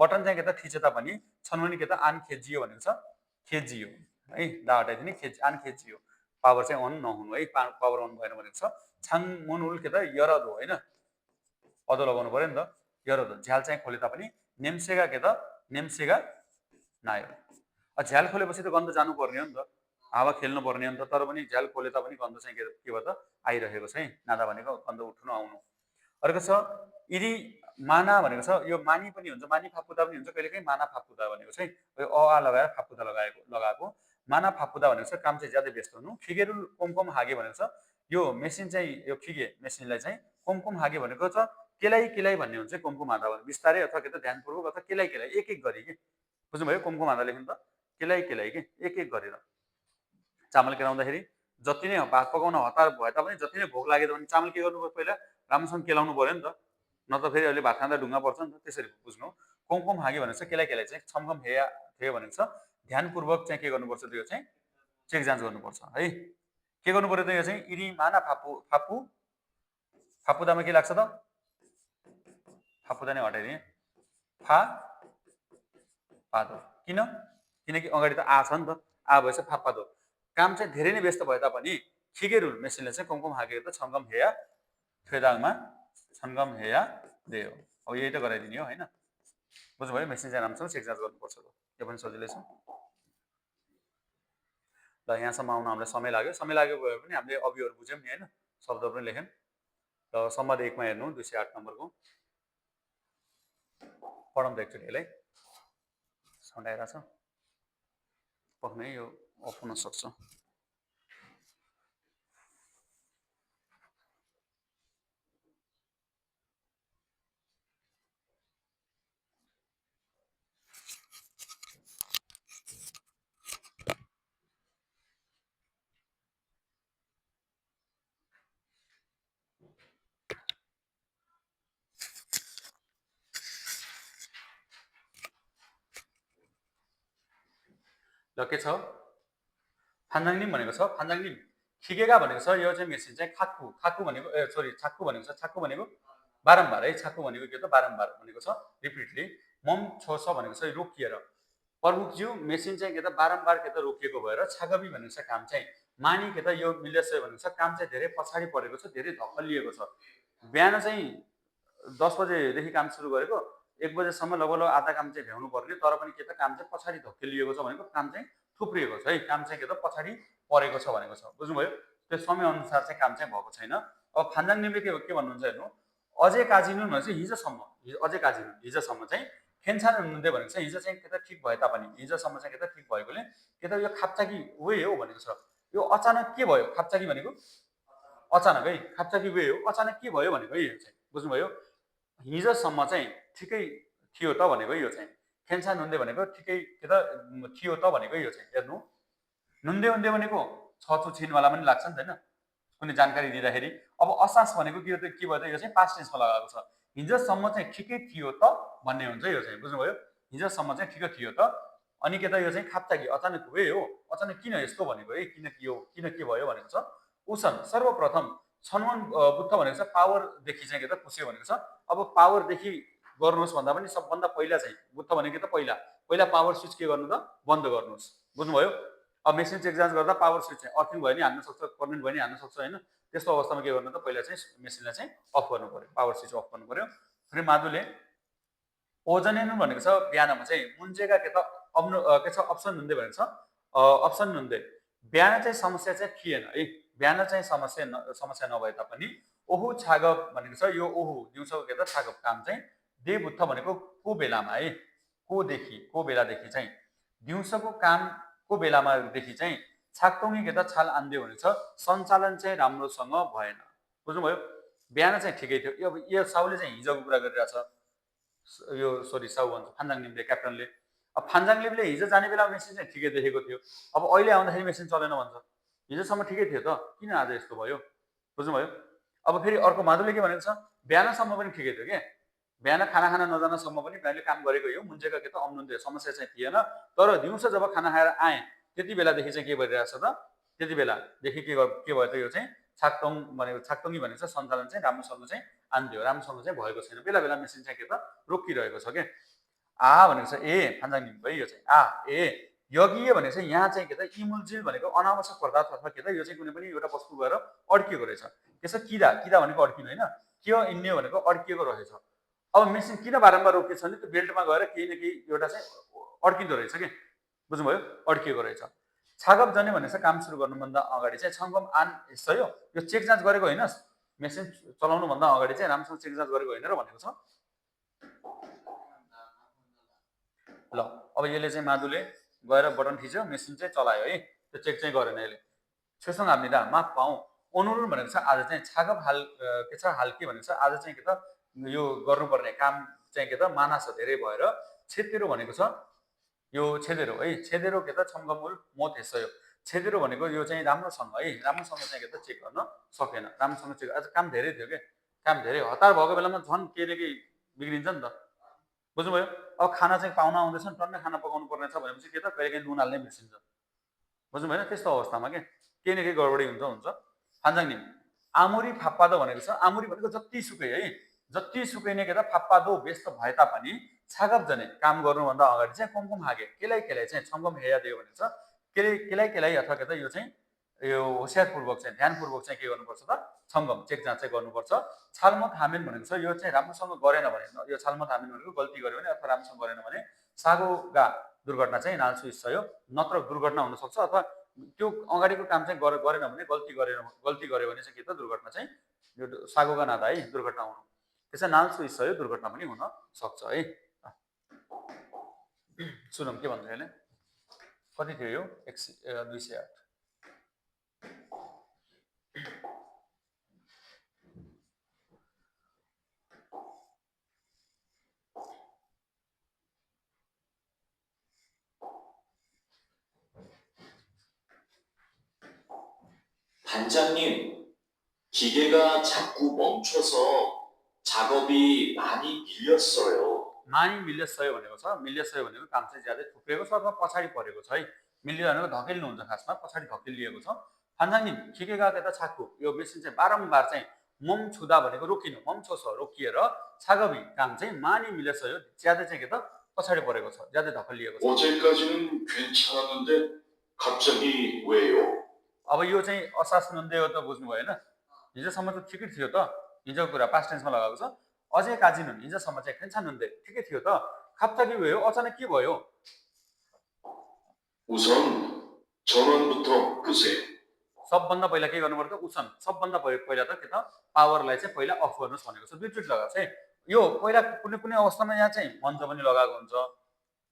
बटन चाहिँ के त थिचे तापनि छन् के त आन खेजियो भनेको छ खेजियो है दा हटाइदिने आन खेजियो पावर चाहिँ अन नहुनु है पावर अन भएन भनेको छ छाङ मुनुल के त यरदो होइन अदो लगाउनु पर्यो नि त यरदो झ्याल चाहिँ खोले तापनि नेम्सेगा के त नेम्सेगा नायो झ्याल खोलेपछि त गन्ध जानुपर्ने हो नि त हावा खेल्नु पर्ने हो नि त तर पनि झ्याल खोले तापनि गन्ध चाहिँ के भयो त आइरहेको छ है नादा भनेको गन्ध उठ्नु आउनु अर्को छ यदि माना भनेको छ यो मानी पनि हुन्छ मानी फापुदा पनि हुन्छ कहिलेकाहीँ माना फापुदा भनेको चाहिँ अ लगाएर फापुदा लगाएको माना फापुदा भनेको छ काम चाहिँ ज्यादै व्यस्त हुनु खिगेरुल कोमकोम हागे भनेको छ यो मेसिन चाहिँ यो खिगे मेसिनलाई चाहिँ कोमकोम हागे भनेको छ केलाई भन्ने हुन्छ कोमकोम हादा भने बिस्तारै अथवा के त ध्यानपूर्वक अथवा केलाई एक गरी कि बुझ्नुभयो कोमकोम हादा लेख्नु त केलाई कि एक गरेर चामल केलाउँदाखेरि जति नै भात पकाउन हतार भए तापनि जति नै भोक लाग्यो भने चामल के गर्नु पर्यो पहिला राम्रोसँग केलाउनु पर्यो नि त न त फेरि अहिले भात खाँदा ढुङ्गा पर्छ नि त त्यसरी बुझ्नु कोमकोम हागे भनेको छ केलाई चाहिँ छमखम हेया थियो भनेको छ ध्यानपूर्वक चाहिँ के गर्नुपर्छ त्यो चाहिँ चेक जाँच गर्नुपर्छ है के गर्नु पर्यो त यो चाहिँ इरी माना फापुदामा के लाग्छ त फापुदा नै हटाइदिएँ फादो किनकि अगाडि त आ छ नि त आ भएछ फापादो काम चाहिँ धेरै नै व्यस्त भए तापनि खिगेरुल मेसिनले चाहिँ कोमकोम हागेको त छङ्गम हेया थेदाङमा छङ्गम हेया दियो अब यही त गराइदिने हो होइन बुझ्नुभयो मेसिन चाहिँ राम्रोसँग चेक जाँच गर्नुपर्छ यो पनि सजिलै छ ल यहाँसम्म आउन हामीलाई समय लाग्यो भयो पनि हामीले अभिहरू बुझ्यौँ नि होइन शब्द पनि लेख्यौँ र सम्वाद 1 मा हेर्नु 208 नम्बरको पढौँ त एकचोटि यसलाई सन्डाइरहेको छ पक्नै यो अफ हुन सक्छ ल के छ फान्जाङनिम भनेको छ फान्जाङनिम खिगेगा भनेको छ यो चाहिँ मेसिन चाहिँ खाक्कु भनेको छाक्कु भनेको छ छाक्कु भनेको बारम्बार है छाक्कु भनेको के त बारम्बार भनेको छ रिपिटली मम छोस भनेको छ रोकिएर प्रमुखज्यू मेसिन चाहिँ के त बारम्बार के त रोकिएको भएर छागबी भनेको छ काम चाहिँ मानी के त यो मिलेछ भनेको छ काम चाहिँ धेरै पछाडि परेको छ धेरै धक्कलिएको छ बिहान चाहिँ 10 बजेदेखि काम सुरु गरेको 1 बजेसम्म लगभग आधा काम चाहिँ भ्याउनु पर्ने तर पनि के त काम चाहिँ पछाडि धकेलिएको छ भनेको काम चाहिँ थुप्रिएको छ है काम चाहिँ के त पछाडि परेको छ भनेको छ बुझ्नुभयो त्यो समय अनुसार चाहिँ काम चाहिँ भएको छैन अब फान्जाङ निमले के भन्नुहुन्छ हेर्नु अझै काजिनु भने चाहिँ हिजोसम्म चाहिँ खेन्छान हुनुहुन्थ्यो भनेको चाहिँ हिजो चाहिँ के त ठिक भए तापनि हिजोसम्म चाहिँ के त ठिक भएकोले के त यो खाप्चाकी वे हो भनेको छ यो अचानक के भयो खाप्चाकी भनेको अचानक है खाप्चाकी वे हो अचानक के भयो भनेको है यो चाहिँ बुझ्नुभयो हिजोसम्म चाहिँ ठिकै थियो त भनेको यो चाहिँ खेन्छान हुन्दै भनेको ठिकै के त थियो त भनेको यो चाहिँ हेर्नु नुन्दै हुन्दै भनेको छछु छिनवाला पनि लाग्छ नि त होइन कुनै जानकारी दिँदाखेरि अब असास भनेको के भयो त यो चाहिँ पास्ट टेन्समा लगाएको छ हिजोसम्म चाहिँ ठिकै थियो त भन्ने हुन्छ यो चाहिँ बुझ्नुभयो हिजोसम्म चाहिँ ठिक थियो त अनि के त यो चाहिँ खाप्ताकी अचानक हो अचानक किन यस्तो भनेको है किन के भयो भनेको छ उसन सर्वप्रथम छनवन बुद्ध भनेको छ पावरदेखि चाहिँ के त पुस्यो भनेको छ अब पावरदेखि गर्नुहोस् भन्दा पनि सबभन्दा पहिला चाहिँ बुद्ध भनेको त पहिला पावर स्विच के गर्नु त बन्द गर्नुहोस् बुझ्नुभयो अब मेसिन चेक जाँच गर्दा पावर स्विच चाहिँ अर्थिङ भयो नि हान्न सक्छ करेन्ट भयो नि हान्न सक्छ होइन त्यस्तो अवस्थामा के गर्नु त पहिला चाहिँ मेसिनलाई चाहिँ अफ गर्नु पर्यो पावर स्विच अफ गर्नु पर्यो फेरि माधुले ओजनेनु भनेको छ बिहानमा चाहिँ मुन्जेका के त के छ अप्सन हुँदै भनेको छ अप्सन हुँदै बिहान चाहिँ समस्या चाहिँ थिएन है बिहान चाहिँ समस्या नभए तापनि ओहु छागप भनेको छ यो ओहु दिउँसोको के त छागप काम चाहिँ देवबुद्ध भनेको को बेलामा है को बेलादेखि चाहिँ दिउँसोको कामको बेलामादेखि चाहिँ छाक्तोङी के त छाल आन्दियो भनेको छ सञ्चालन चाहिँ राम्रोसँग भएन बुझ्नुभयो बिहान चाहिँ ठिकै थियो यो साउले चाहिँ हिजोको कुरा गरिरहेछ यो सरी साउ भन्छ फान्जाङ लिम्बे क्याप्टनले अब फान्जाङ लिम्बले हिजो जाने बेला मेसिन चाहिँ ठिकै देखेको थियो अब अहिले आउँदाखेरि मेसिन चलेन भन्छ हिजोसम्म ठिकै थियो त किन आज यस्तो भयो बुझ्नुभयो अब फेरि अर्को माधुले के भनेको छ बिहानसम्म पनि ठिकै थियो क्या बिहान खाना नजानसम्म पनि बिहानले काम गरेको हो मुन्जेका के त अम्नुहुन्थ्यो समस्या चाहिँ थिएन तर दिउँसो जब खाना खाएर आएँ त्यति बेलादेखि चाहिँ के भइरहेछ त त्यति बेलादेखि के भयो त यो चाहिँ छाक्तोङी भनेको छ सञ्चालन चाहिँ राम्रोसँग चाहिँ आन्दियो राम्रोसँग चाहिँ भएको छैन बेला बेला मेसिन चाहिँ के त रोकिरहेको छ क्या भनेको छ ए फान्जाङ है यो चाहिँ यज्ञीय भनेको चाहिँ यहाँ चाहिँ के त इमुलजिल भनेको अनावश्यक पदार्थ अथवा के त यो चाहिँ कुनै पनि एउटा वस्तु गएर अड्किएको रहेछ त्यसो किरा भनेको अड्किनु होइन के इन्ने भनेको अड्किएको रहेछ अब मेसिन किन बारम्बार रोकिएको छ भने त्यो बेल्टमा गएर केही न केही एउटा चाहिँ अड्किँदो रहेछ कि बुझ्नुभयो अड्किएको रहेछ छागप जने भनेको काम सुरु गर्नुभन्दा अगाडि चाहिँ छङ्गम आन हिस्सा यो चेक जाँच गरेको होइन मेसिन चलाउनुभन्दा अगाडि चाहिँ राम्रोसँग चेक जाँच गरेको होइन र भनेको छ ल अब यसले चाहिँ माधुले गएर बटन थिच्यो मेसिन चाहिँ चलायो है त्यो चेक चाहिँ गरेन यसले छेसँग हामीदा माफ पाऊँ अनुरोध भनेको छ आज चाहिँ छागप के छ हाल के भनेको छ आज चाहिँ के त यो गर्नुपर्ने काम चाहिँ के त माना छ धेरै भएर छेतेरो भनेको छ यो छेदेरो है छेदेरो के त छङ्गमुल मोत हेसयो छेदेरो भनेको यो चाहिँ राम्रोसँग चाहिँ के त चेक गर्न सकेन राम्रोसँग चेक आज काम धेरै थियो क्या काम धेरै हतार भएको बेलामा झन् केही न केही बिग्रिन्छ नि त बुझ्नुभयो अब खाना चाहिँ पाहुना आउँदैछन् टन्नै खाना पकाउनु पर्ने छ भनेपछि के त कहिलेकाहीँ नुन हाल्नै बिर्सिन्छ बुझ्नुभयो होइन त्यस्तो अवस्थामा के केही न केही गडबडी हुन्छ फान्जाङ निम आमुरी फाप्पादो भनेको छ आमुरी भनेको जतिसुकै है जतिसुकै नै के त फाप्पादो व्यस्त भए तापनि छागप जने काम गर्नुभन्दा अगाडि चाहिँ कुमकुम हागे केलाई चाहिँ छङ्गम हेया दियो भनेको छ केलाई अथवा के त यो चाहिँ यो होसियारपूर्वक चाहिँ ध्यानपूर्वक चाहिँ के गर्नुपर्छ त छङ्गम चेक जाँच चाहिँ गर्नुपर्छ छालमत हामेन भनेको छ यो चाहिँ राम्रोसँग गरेन भने यो छालमत हामेन भनेको गल्ती गर्यो भने अथवा राम्रोसँग गरेन भने सागोगा दुर्घटना चाहिँ नाल्सु हिस्सा नत्र दुर्घटना हुनसक्छ अथवा त्यो अगाडिको काम चाहिँ गरेन भने गल्ती गर्यो भने चाहिँ के त दुर्घटना चाहिँ यो सागोगा नादा है दुर्घटना हुनु त्यसै नाल्सु हिस्सा दुर्घटना पनि हुन सक्छ है सुनौँ के भन्छ यसले कति थियो यो 208 반장님, 기계가 자꾸 멈춰서 작업이 많이 밀렸어요. 많이 밀렸어요 भनेको छ मिल्यसयो भनेको काम चाहिँ ज्यादै थुप्रेको छ अथवा पछाडि परेको छ है मिल्यो भनेको धकेल्नु हुन्छ खासमा पछाडि धकेलिएको छ फान्जाङनि खिकेगा के त छाकु यो मेसिन चाहिँ बारम्बार चाहिँ मम छुदा भनेको रोकिनु मम छोस रोकिएर छागबी काम चाहिँ मानी मिल्यसयो ज्यादै चाहिँ के त पछाडि परेको छ ज्यादै धकेलिएको छ 어제까지는 괜찮았는데 갑자기 왜요? अब यो चाहिँ अशासनन्दे हो त बुझ्नु भएन हिजोसम्म त ठिकै थियो त हिजोको कुरा पास्ट टेन्समा लगाएको छ अझै काजिनुन हिजोसम्म चाहिँ 괜찮은데 ठिकै थियो त 갑자기 왜요 अचानक के भयो 우선 전원부터 끄세요. सबभन्दा पहिला के गर्नु पर्छ उसन सबभन्दा पहिला त के त पावरलाई चाहिँ पहिला अफ गर्नुस् भनेको छ दुईचोटि लगाएको है यो पहिला कुनै कुनै अवस्थामा यहाँ चाहिँ मञ्च पनि लगाएको हुन्छ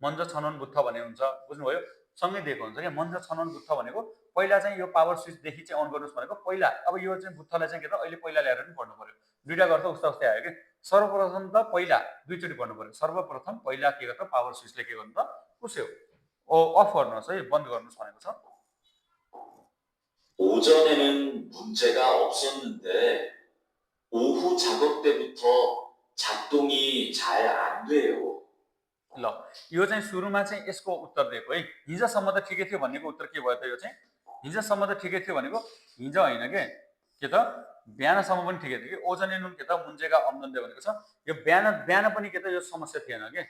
मञ्च छनन बुत्थ भन्ने हुन्छ बुझ्नुभयो सँगै दिएको हुन्छ क्या मञ्च छनन बुत्थ भनेको पहिला चाहिँ यो पावर स्विचदेखि चाहिँ अन गर्नुहोस् भनेको पहिला अब यो चाहिँ बुत्थलाई चाहिँ के त अहिले पहिला ल्याएर पनि पढ्नु पर्यो दुईटा गर्दा उस्तै आयो कि सर्वप्रथम त पहिला दुईचोटि पढ्नु पर्यो सर्वप्रथम पहिला के गर्छ पावर स्विचले के गर्नु त पुस्यो अफ गर्नुहोस् है बन्द गर्नुहोस् भनेको छ 오전에는 문제가 없었는데 오후 작업 때부터 작동이 잘 안 안 돼요. ल यो चाहिँ सुरुमा चाहिँ यसको उत्तर दिएको है हिजोसम्म त ठिकै थियो भन्नेको उत्तर के भयो त यो चाहिँ हिजोसम्म त ठिकै थियो भनेको हिजो होइन के त बिहानसम्म पनि ठिकै थियो कि ओजने नुन के त मुन्जेगा अम्दन्दे भनेको छ यो बिहान बिहान पनि के त यो समस्या थिएन कि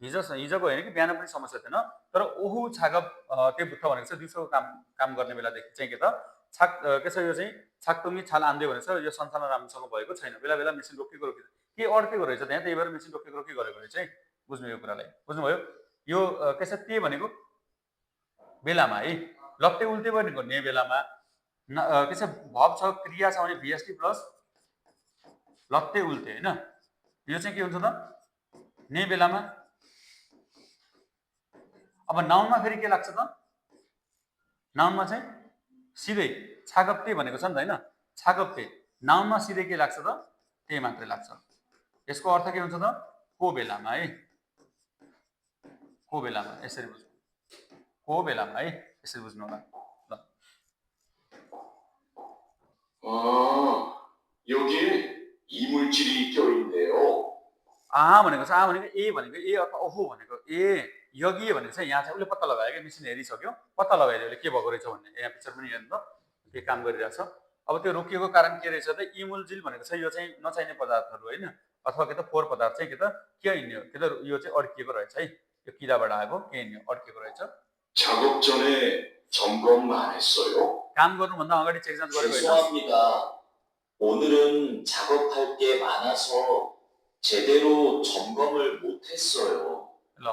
हिजोको होइन कि बिहान पनि समस्या थिएन तर ओहु छागप त्यो बुट्ट भनेको छ दिउँसोको काम गर्ने बेलादेखि चाहिँ के त के छ यो चाहिँ छाकटुङ्गी छाल आन्दे भनेको छ यो सञ्चालन राम्रोसँग भएको छैन बेला बेला मेसिन रोकेको के अड्केको रहेछ त्यहाँ त्यही भएर मेसिन रोकेको गरेको रहेछ है बुझ्नु यो कुरालाई बुझ्नुभयो यो के छ त्यही भनेको बेलामा है लट्टे उल्टे भनेको ने बेलामा के छ भब छ क्रिया छ भने भिएसटी प्लस लट्टे उल्टे होइन यो चाहिँ के हुन्छ त ने बेलामा अब नाउनमा फेरि के लाग्छ त नाउनमा चाहिँ सिधै छागप्ते भनेको छ नि त होइन छागप्ते नाउनमा सिधै के लाग्छ त त्यही मात्रै लाग्छ यसको अर्थ के हुन्छ त को बेलामा है को बेलामा यसरी बुझ्नु को बेलामा है यसरी बुझ्नु होला ल 여기에 이물질이 껴있네요. भनेको छ भनेको ए अथवा ओहो भनेको ए यगी भनेको चाहिँ यहाँ चाहिँ उसले पत्ता लगायो क्या मेसिन हेरिसक्यो पत्ता लगाइदियो उसले के भएको रहेछ भन्ने यहाँ पिक्चर पनि हेर्नु त के काम गरिरहेछ अब त्यो रोकिएको कारण के रहेछ त इमुलजिल भनेको छ यो चाहिँ नचाहिने पदार्थहरू होइन अथवा के त फोहोर पदार्थ चाहिँ के त के हिँड्यो के त यो चाहिँ अड्किएको रहेछ है यो किराबाट आएको के हिँड्यो अड्किएको रहेछ 작업 전에 점검 안 했어요? काम गर्नुभन्दा अगाडि चेक जाँच गरेको होइन 죄송합니다. 오늘은 작업할 게 많아서 제대로 점검을 못했어요. ल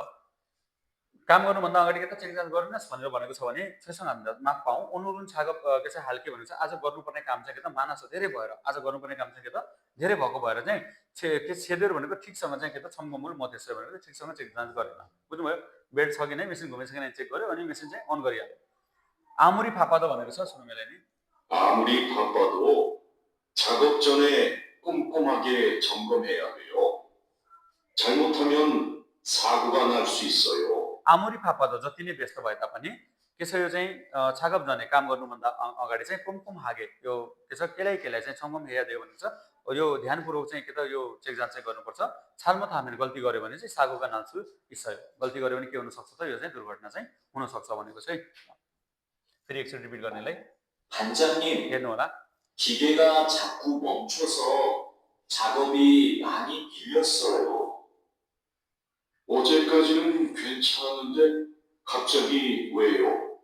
काम गर्नुभन्दा अगाडि के त चेक जाँच गर्नुहोस् भनेर भनेको छ भने छैसँग हामी माफ पाऊँ अनुरुन छागप के चाहिँ हाल्के भनेको छ आज गर्नुपर्ने काम चाहिँ के त मानस धेरै भएर आज गर्नुपर्ने काम चाहिँ के त धेरै भएको भएर चाहिँ छेदेर भनेको ठिकसँग चाहिँ के त छम्कमुल मधेस भनेको ठिकसँग चेक जाँच गरेन बुझ्नुभयो बेड छ कि नै मेसिन घुमेछ कि नै चेक गर्यो अनि मेसिन चाहिँ अन गरिहाल्यो आमुरी फापादो भनेको छ सुन्नु मैले नि 아무리 바빠도 작업 전에 꼼꼼하게 점검해야 돼요. 잘못하면 사고가 날 수 있어요. आमुरी फापादो जति नै व्यस्त भए तापनि के छ यो चाहिँ छागप जाने काम गर्नुभन्दा अगाडि चाहिँ कुमकुम हागे यो के छ केलाई चाहिँ छमम हेया दियो भनेको छ यो ध्यानपूर्वक चाहिँ के त यो चेक जाँच चाहिँ गर्नुपर्छ छालमत हामीले गल्ती गर्यो भने चाहिँ सागोका नाल्छु इस्सयो गल्ती गर्यो भने के हुन सक्छ त यो चाहिँ दुर्घटना चाहिँ हुन सक्छ भनेको चाहिँ फेरि एकचोटि रिपिट गर्नेलाई 반장님, हेर्नु होला 기계가 자꾸 멈춰서 작업이 많이 밀렸어요. 어제까지는 괜찮았는데 갑자기 왜요?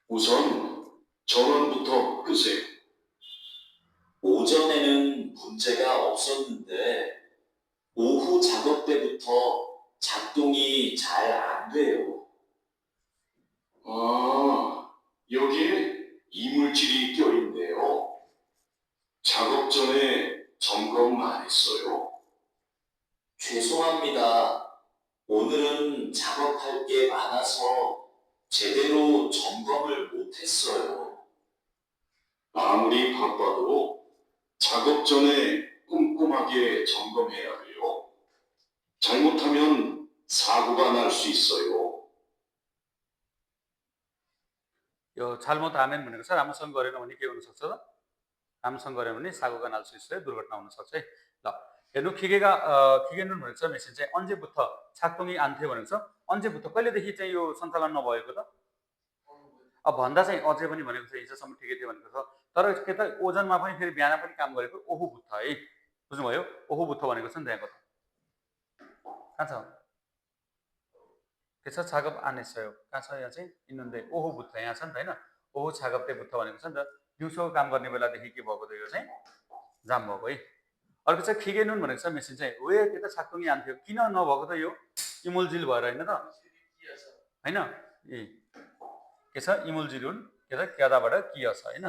우선 전원부터 끄세요. 오전에는 문제가 없었는데 오후 작업 때부터 작동이 잘 안 돼요. 여기에 이물질이 껴있네요. 작업 전에 점검 안 했어요? 죄송합니다. 오늘은 작업할 게 많아서 제대로 점검을 못했어요. 아무리 바빠도 작업 전에 꼼꼼하게 점검해야 돼요. 잘못하면 사고가 날 수 있어요. यो छालमत हामेन भनेको छ राम्रोसँग गरेन भने के हुन सक्छ त राम्रोसँग गऱ्यो भने सागोका नाल्छु दुर्घटना हुन सक्छ है ल हेर्नु खिगेनुन भनेको छ मेसिन चाहिँ अन्जे बुत्थ छाकटुङ्गी आन्थे भनेको छ अन्जे बुत्थ कहिलेदेखि चाहिँ यो सञ्चालन नभएको त अब भन्दा चाहिँ अझै पनि भनेको छ हिजोसम्म ठिकै थियो भनेको छ तर के त ओजनमा पनि फेरि बिहान पनि काम गरेको ओहु बुत्थ है बुझ्नुभयो ओहु बुत्थ भनेको छ नि त्यहाँको कहाँ छ के छ छागप आनेसयो कहाँ छ यहाँ चाहिँ इन्नुन्दे ओहो बुत्थ यहाँ छ नि त होइन ओहो छागप्ते बुत्थ भनेको छ नि त दिउँसोको काम गर्ने बेलादेखि के भएको त यो चाहिँ जाम भएको है अर्को चाहिँ खिगेनुन भनेको छ मेसिन चाहिँ वे के त छाकटुङ्गी आन्थ्यो किन नभएको त यो इमुलजिल भएर होइन त होइन ए के छ इमुलजिरुन के त क्यादाबाट कियस होइन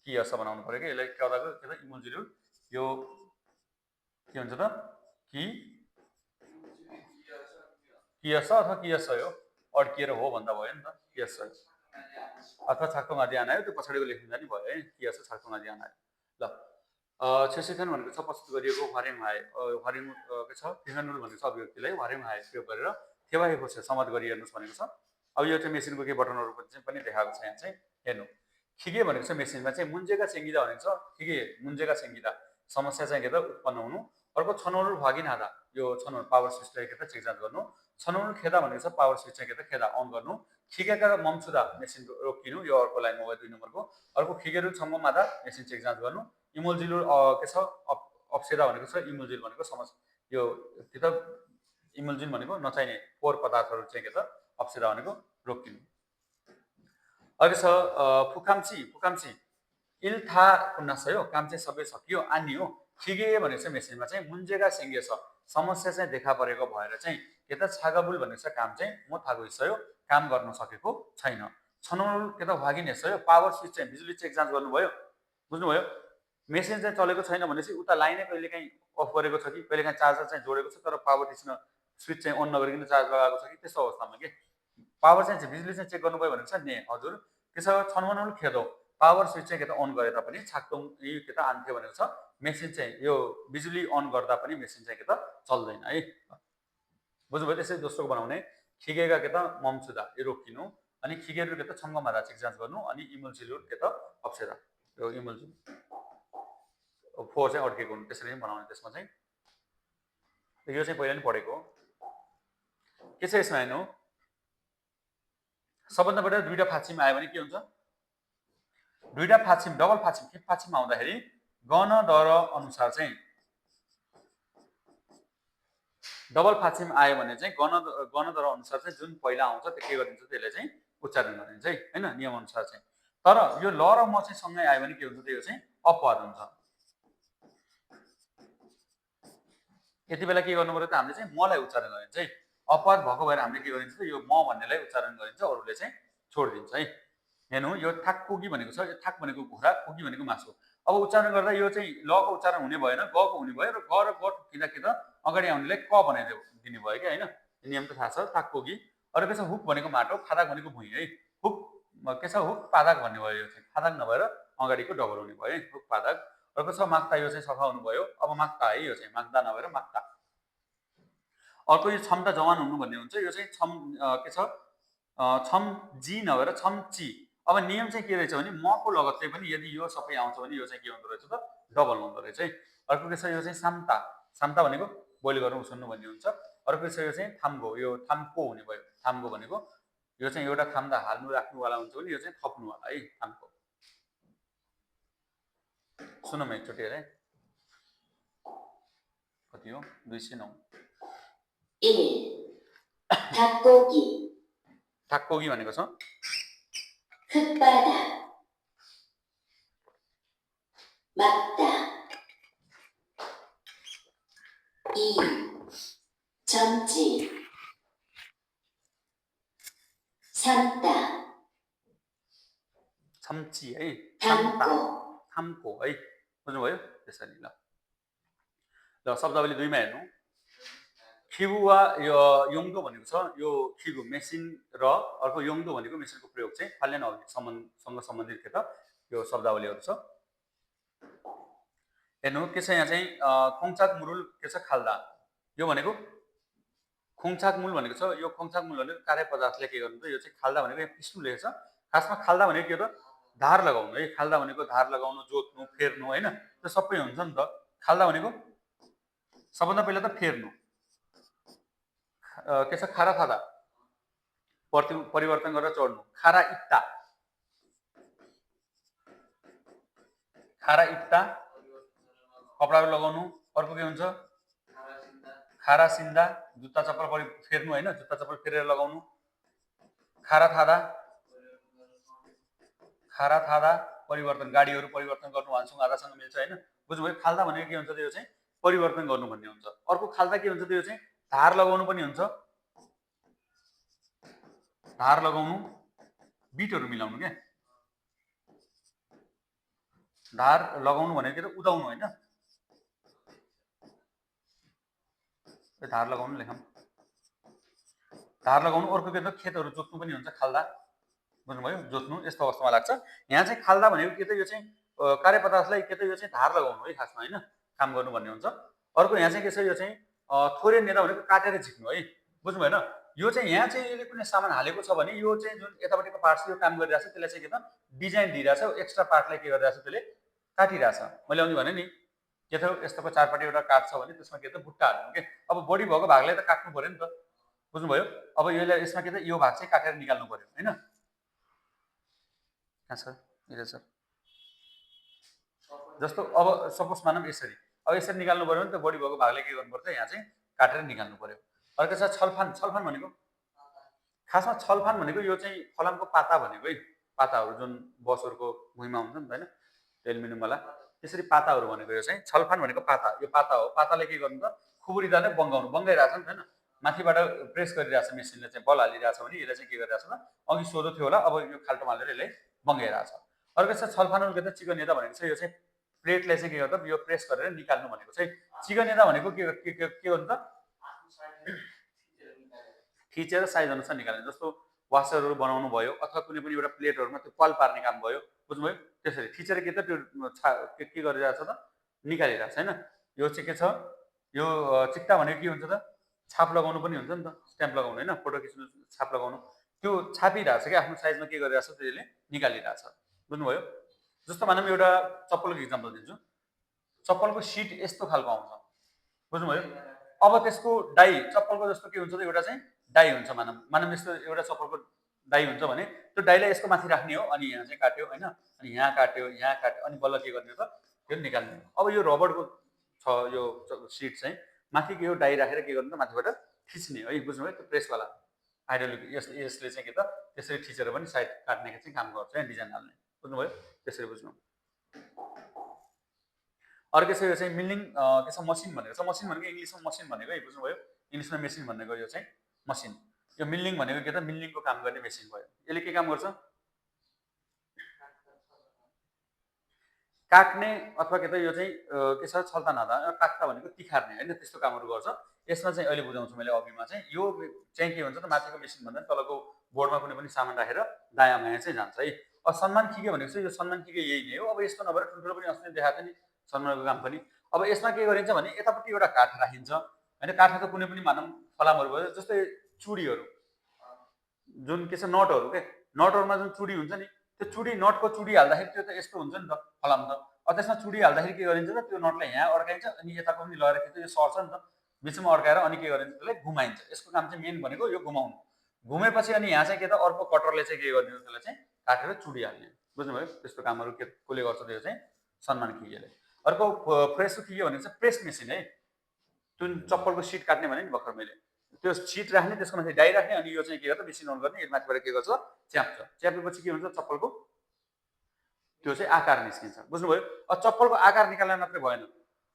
कियस बनाउनु पर्यो कि यसलाई क्यादाको के त इमुलजिरुन यो के हुन्छ त कियस अथवा कियस हो अड्किएर हो भन्दा भयो नि त कियस अथवा छाकटुङ आदि आनायो त्यो पछाडिको लेखिँदा नि भयो है कियस छाकटुङ आदि आनायो ल छेसिथन भनेको छ प्रस्तुत गरिएको हरिङ हाय हरिङ के छ फिगनुल भनेको छ अभिव्यक्तिलाई हरिङ हाय प्रयोग गरेर थेवाएको छ समत गरी हेर्नुहोस् भनेको छ अब यो चाहिँ मेसिनको के बटनहरू पनि देखाएको छ यहाँ चाहिँ हेर्नु खिगे भनेको छ मेसिनमा चाहिँ मुन्जेका सेङ्गिदा भनेको छ खिगे मुन्जेका सेङ्गिदा समस्या चाहिँ के त उत्पन्न हुनु अर्को छनौट भागी नादा यो छनौट पावर स्विचलाई के त चेक जाँच गर्नु छनौट खेदा भनेको छ पावर स्विच चाहिँ के त खेदा अन गर्नु खिगेका मम्छुदा मेसिन रोकिनु यो अर्को लाइन मोबाइल 2 नम्बरको अर्को खिगेरु छङ्गो मादा मेसिन चेक जाँच गर्नु इमोजिल के छ अप्सेदा भनेको छ इमोजिल भनेको समस्या यो के त इमोजिल भनेको नचाहिने फोहोर पदार्थहरू चाहिँ के त अप्सेदा भनेको रोकिनु अर्को छ फुकाम्ची इल्था कुन्नासयो काम चाहिँ सबै सकियो आनियो खिगे भनेको चाहिँ मेसिनमा चाहिँ मुन्जेगा सेङ्गे छ समस्या चाहिँ देखा परेको भएर चाहिँ के त छागाबुल भनेको छ काम चाहिँ म थाहा गइसक्यो काम गर्न सकेको छैन छनौल के त भागिने छ पावर स्विच चाहिँ बिजुली चेक जाँच गर्नुभयो बुझ्नुभयो मेसिन चाहिँ चलेको छैन भनेपछि उता लाइनै कहिलेकाहीँ अफ गरेको छ कि कहिलेकाहीँ चार्जर चाहिँ जोडेको छ तर पावर स्विच चाहिँ अन नगरिकन चार्ज लगाएको छ कि त्यस्तो अवस्थामा के पावर चाहिँ बिजुली चाहिँ चेक गर्नुभयो भने छ नि हजुर के छ छनौल खेदो पावर स्विच चाहिँ के त अन गरेर पनि छाक्तोङ के त आन्थ्यो भनेको छ मेसिन चाहिँ यो बिजुली अन गर्दा पनि मेसिन चाहिँ के त चल्दैन है बुझ्नुभयो त्यसै दोस्रोको बनाउने खिगेगा के त मम्छुदा यो रोकिनु अनि खिगेरु के त छङ्गमादा चेक जाँच गर्नु अनि इमुल सिलुर के त अप्सेदा यो इमुल फोर चाहिँ अड्केको हुनु त्यसरी नै बनाउने त्यसमा चाहिँ यो चाहिँ पहिला नि पढेको के छ यसमा हेर्नु सबभन्दा बढी दुईटा फाछिम आयो भने के हुन्छ दुईटा फाछिम डबल फाछिम के फाछिम आउँदाखेरि गण दर अनुसार चाहिँ डबल फाछिम आयो भने चाहिँ गण दर अनुसार चाहिँ जुन पहिला आउँछ त्यो के गरिन्छ त्यसले चाहिँ उच्चारण गरिन्छ है हैन नियम अनुसार चाहिँ तर यो ल र म चाहिँ सँगै आयो भने के हुन्छ त्यो चाहिँ अपवाद हुन्छ यति बेला के गर्नु पर्यो त हामीले चाहिँ मलाई उच्चारण गरिन्छ है अपवाद भएको भएर हामीले के गरिन्छ त यो म भन्नेलाई उच्चारण गरिन्छ अरूले चाहिँ छोडिदिन्छ है हेर्नु यो थाक्कुगी भनेको छ यो थाक भनेको घोडा कुगी भनेको मासु अब उच्चारण गर्दा यो चाहिँ लको उच्चारण हुने भएन गको हुने भयो र ग र ग ठुकिँदा के त अगाडि आउनेलाई क बनाइदियो दिने भयो क्या हैन नियम त थाहा छ थाक्कुगी अर्को छ हुक भनेको माटो फादाक भनेको भुइँ है हुक के छ हुक पादाक भन्ने भयो यो चाहिँ फादाक नभएर अगाडिको डबल हुने भयो है हुक पादाक अर्को छ माक्ता यो चाहिँ सफा हुनु भयो अब माक्ता है यो चाहिँ माक्दा नभएर माक्ता अर्को यो क्षमता जवान हुनु भन्ने हुन्छ यो चाहिँ के छ छम जी नभएर छम ची अब नियम चाहिँ के रहेछ भने मको लगत्तै पनि यदि यो सबै आउँछ भने यो चाहिँ के हुँदो रहेछ त डबल हुँदो रहेछ है अर्को के छ यो चाहिँ साम्ता भनेको बोइल गर्नु सुन्नु भन्ने हुन्छ अर्को छ यो चाहिँ थाम्गो यो थाम्को हुने भयो थाम्गो भनेको यो चाहिँ एउटा थाम्दा हाल्नु राख्नुवाला हुन्छ भने यो चाहिँ थप्नुवाला है थाम्को सुनौँ एकचोटि है कति हो 209 ठाक्कोगी भनेको छ 흙바닥 막다 2 점지 삼다 छम्ची है थाम्को है बुझ्नुभयो त्यसरी ल शब्दावली 2 मा हेर्नु खिबुवा यो योङदो भनेको छ यो खिगु मेसिन र अर्को योङदो भनेको मेसिनको प्रयोग चाहिँ फाल्यन सँग सम्बन्धित के त यो शब्दावलीहरू छ हेर्नु के छ यहाँ चाहिँ खोङचाक मुरुल के छ खाल्दा यो भनेको खोङचाक मूल भनेको छ यो खोङचाक मूल भनेको कार्य पदार्थले के गर्नु त यो चाहिँ खाल्दा भनेको यहाँ पिस्नु लेखेको छ खासमा खाल्दा भनेको के हो त धार लगाउनु है खाल्दा भनेको धार लगाउनु जोत्नु फेर्नु हैन त्यो सबै हुन्छ नि त खाल्दा भनेको सबभन्दा पहिला त फेर्नु के छ खारा खादा परिवर्तन गरेर चढ्नु खारा इट्टा कपडाहरू लगाउनु अर्को के हुन्छ खारा सिन्दा जुत्ता चप्पल फेर्नु हैन जुत्ता चप्पल फेरेर लगाउनु खारा थादा परिवर्तन गाडीहरू परिवर्तन गर्नु भान्सुङ आधासँग मिल्छ हैन बुझ्नुभयो खाल्दा भनेको के हुन्छ त्यो चाहिँ परिवर्तन गर्नु भन्ने हुन्छ अर्को खाल्दा के हुन्छ त्यो चाहिँ धार लगाउनु पनि हुन्छ धार लगाउनु बिटहरू मिलाउनु के धार लगाउनु भनेको के त उदाउनु हैन धार लगाउनु लेखौँ धार लगाउनु अर्को के त खेतहरू जोत्नु पनि हुन्छ खाल्दा बुझ्नुभयो जोत्नु यस्तो अवस्थामा लाग्छ यहाँ चाहिँ खाल्दा भनेको के त यो चाहिँ कार्य पदार्थलाई के त यो चाहिँ धार लगाउनु है खासमा हैन काम गर्नु भन्ने हुन्छ अर्को यहाँ चाहिँ के छ यो चाहिँ थोरै नेता भनेको काटेर झिक्नु है बुझ्नु भएन यो चाहिँ यहाँ चाहिँ यसले कुनै सामान हालेको छ भने यो चाहिँ जुन यतापट्टिको पार्ट यो काम गरिरहेछ त्यसलाई चाहिँ के त डिजाइन दिइरहेछ एक्स्ट्रा पार्टलाई के गरिरहेछ त्यसले काटिरहेछ मैले अघि भने नि के त यस्तोको चारपाटी एउटा काठ छ भने त्यसमा के त बुट्टा हाल्नु के अब बढी भएको भागलाई त काट्नु पर्यो नि त बुझ्नुभयो अब यसमा के त यो भाग चाहिँ काटेर निकाल्नु पर्यो हैन कहाँ छ मेरो सर जस्तो अब सपोज मानौँ यसरी अब यसरी निकाल्नु पर्यो भने त बढी भएको भागले के गर्नुपर्छ यहाँ चाहिँ काटेर निकाल्नु पर्यो अर्को छ छलफान छलफान भनेको खासमा छलफान भनेको यो चाहिँ फलामको पाता भनेको है पाताहरू जुन बसहरूको भुइँमा हुन्छ नि त हैन एल्युमिनियमवाला त्यसरी पाताहरू भनेको यो चाहिँ छलफान भनेको पाता यो पाता हो पाताले के गर्नु त खुबुरिँदा नै बङ्गाउनु बङ्गाइरहेछ नि त हैन माथिबाट प्रेस गरिरहेछ मेसिनले चाहिँ बल हालिरहेछ भने यसले चाहिँ के गरिरहेछ त अघि सोधो थियो होला अब यो खाल्टोमा हालेर यसले बङ्गाइरहेछ अर्को छ छलफान के त चिकनेता भनेको चाहिँ यो चाहिँ प्लेटले चाहिँ के गर्दा यो प्रेस गरेर निकाल्नु भनेको चाहिँ चिकनेता भनेको के गर्नु त थिचेर साइज अनुसार निकाल्ने जस्तो वासरहरू बनाउनु भयो अथवा कुनै पनि एउटा प्लेटहरूमा त्यो पल पार्ने काम भयो बुझ्नुभयो त्यसरी थिचेर के त त्यो के गरिरहेछ त निकालिरहेछ हैन यो चाहिँ के छ यो चिक्टा भनेको के हुन्छ त छाप लगाउनु पनि हुन्छ नि त स्ट्याम्प लगाउनु हैन फोटो खिच्नु छाप लगाउनु त्यो छापिरहेछ कि आफ्नो साइजमा के गरिरहेछ त्यसले निकालिरहेछ बुझ्नुभयो जस्तो भनौँ एउटा चप्पलको इक्जाम्पल दिन्छु चप्पलको सिट यस्तो खालको आउँछ बुझ्नुभयो अब त्यसको डाई चप्पलको जस्तो के हुन्छ त एउटा चाहिँ डाई हुन्छ मानव यस्तो एउटा चप्पलको डाई हुन्छ भने त्यो डाईलाई यसको माथि राख्ने हो अनि यहाँ चाहिँ काट्यो हैन अनि यहाँ काट्यो अनि बल्ल के गर्ने त त्यो निकाल्ने अब यो रबरको छ यो सिट चाहिँ माथि के हो डाई राखेर के गर्नु त माथिबाट खिच्ने है बुझ्नुभयो त्यो प्रेसवाला हाइड्रोलिक यसले चाहिँ के त त्यसरी खिचेर पनि साइड काट्ने चाहिँ काम गर्छ है डिजाइन हाल्ने बुझ्नुभयो त्यसरी बुझ्नु अर्को चाहिँ यो चाहिँ मिलिङ के छ मसिन भनेको छ मसिन भनेको इङ्ग्लिसमा मसिन भनेको है बुझ्नुभयो इङ्ग्लिसमा मेसिन भनेको यो चाहिँ मसिन यो मिलिङ भनेको के त मिलिङको काम गर्ने मेसिन भयो यसले के काम गर्छ काट्ने अथवा के त यो चाहिँ के छ छल्ता नदा काट्टा भनेको तिखार्ने हैन त्यस्तो कामहरू गर्छ यसमा चाहिँ अहिले बुझाउँछु मैले अघिमा चाहिँ यो चाहिँ के हुन्छ त माथिको मेसिन भन्दा तलको बोर्डमा कुनै पनि सामान राखेर दायाँ बायाँ चाहिँ जान्छ है अब सम्मान खिगे भनेको चाहिँ यो सम्मान खिगे यही नै हो अब यस्तो नभएर ठुल्ठुलो पनि अस्ति देखाएको नि सम्मानको काम पनि अब यसमा के गरिन्छ भने यतापट्टि एउटा काठ राखिन्छ हैन काठ त कुनै पनि मानौँ फलामहरू भयो जस्तै चुडीहरू जुन के छ नटहरू के नटहरूमा जुन चुडी हुन्छ नि त्यो चुडी नटको चुडी हाल्दाखेरि त्यो त यस्तो हुन्छ नि त फलाम त अब त्यसमा चुडी हाल्दाखेरि के गरिन्छ त त्यो नटलाई यहाँ अड्काइन्छ अनि यताको पनि लगेर खिच्छ यो सर्छ नि त बिचमा अड्काएर अनि के गरिन्छ त्यसलाई घुमाइन्छ यसको काम चाहिँ मेन भनेको यो घुमाउनु घुमेपछि अनि यहाँ चाहिँ के त अर्को कटरले चाहिँ के गरिदिन्छ त्यसलाई चाहिँ काटेर चुडी हाल्ने बुझ्नुभयो त्यस्तो कामहरू के कसले गर्छ त्यो चाहिँ सम्मान खिगेले अर्को प्रेसको खिगे भनेको चाहिँ प्रेस मेसिन है जुन चप्पलको सिट काट्ने भने नि भर्खर मैले त्यो सिट राख्ने त्यसको माथि डाई राख्ने अनि यो चाहिँ के गर्छ मेसिन अन गर्ने माथिबाट के गर्छ च्याप्छ च्यापेपछि के हुन्छ चप्पलको त्यो चाहिँ आकार निस्किन्छ बुझ्नुभयो अब चप्पलको आकार निकाल्न मात्रै भएन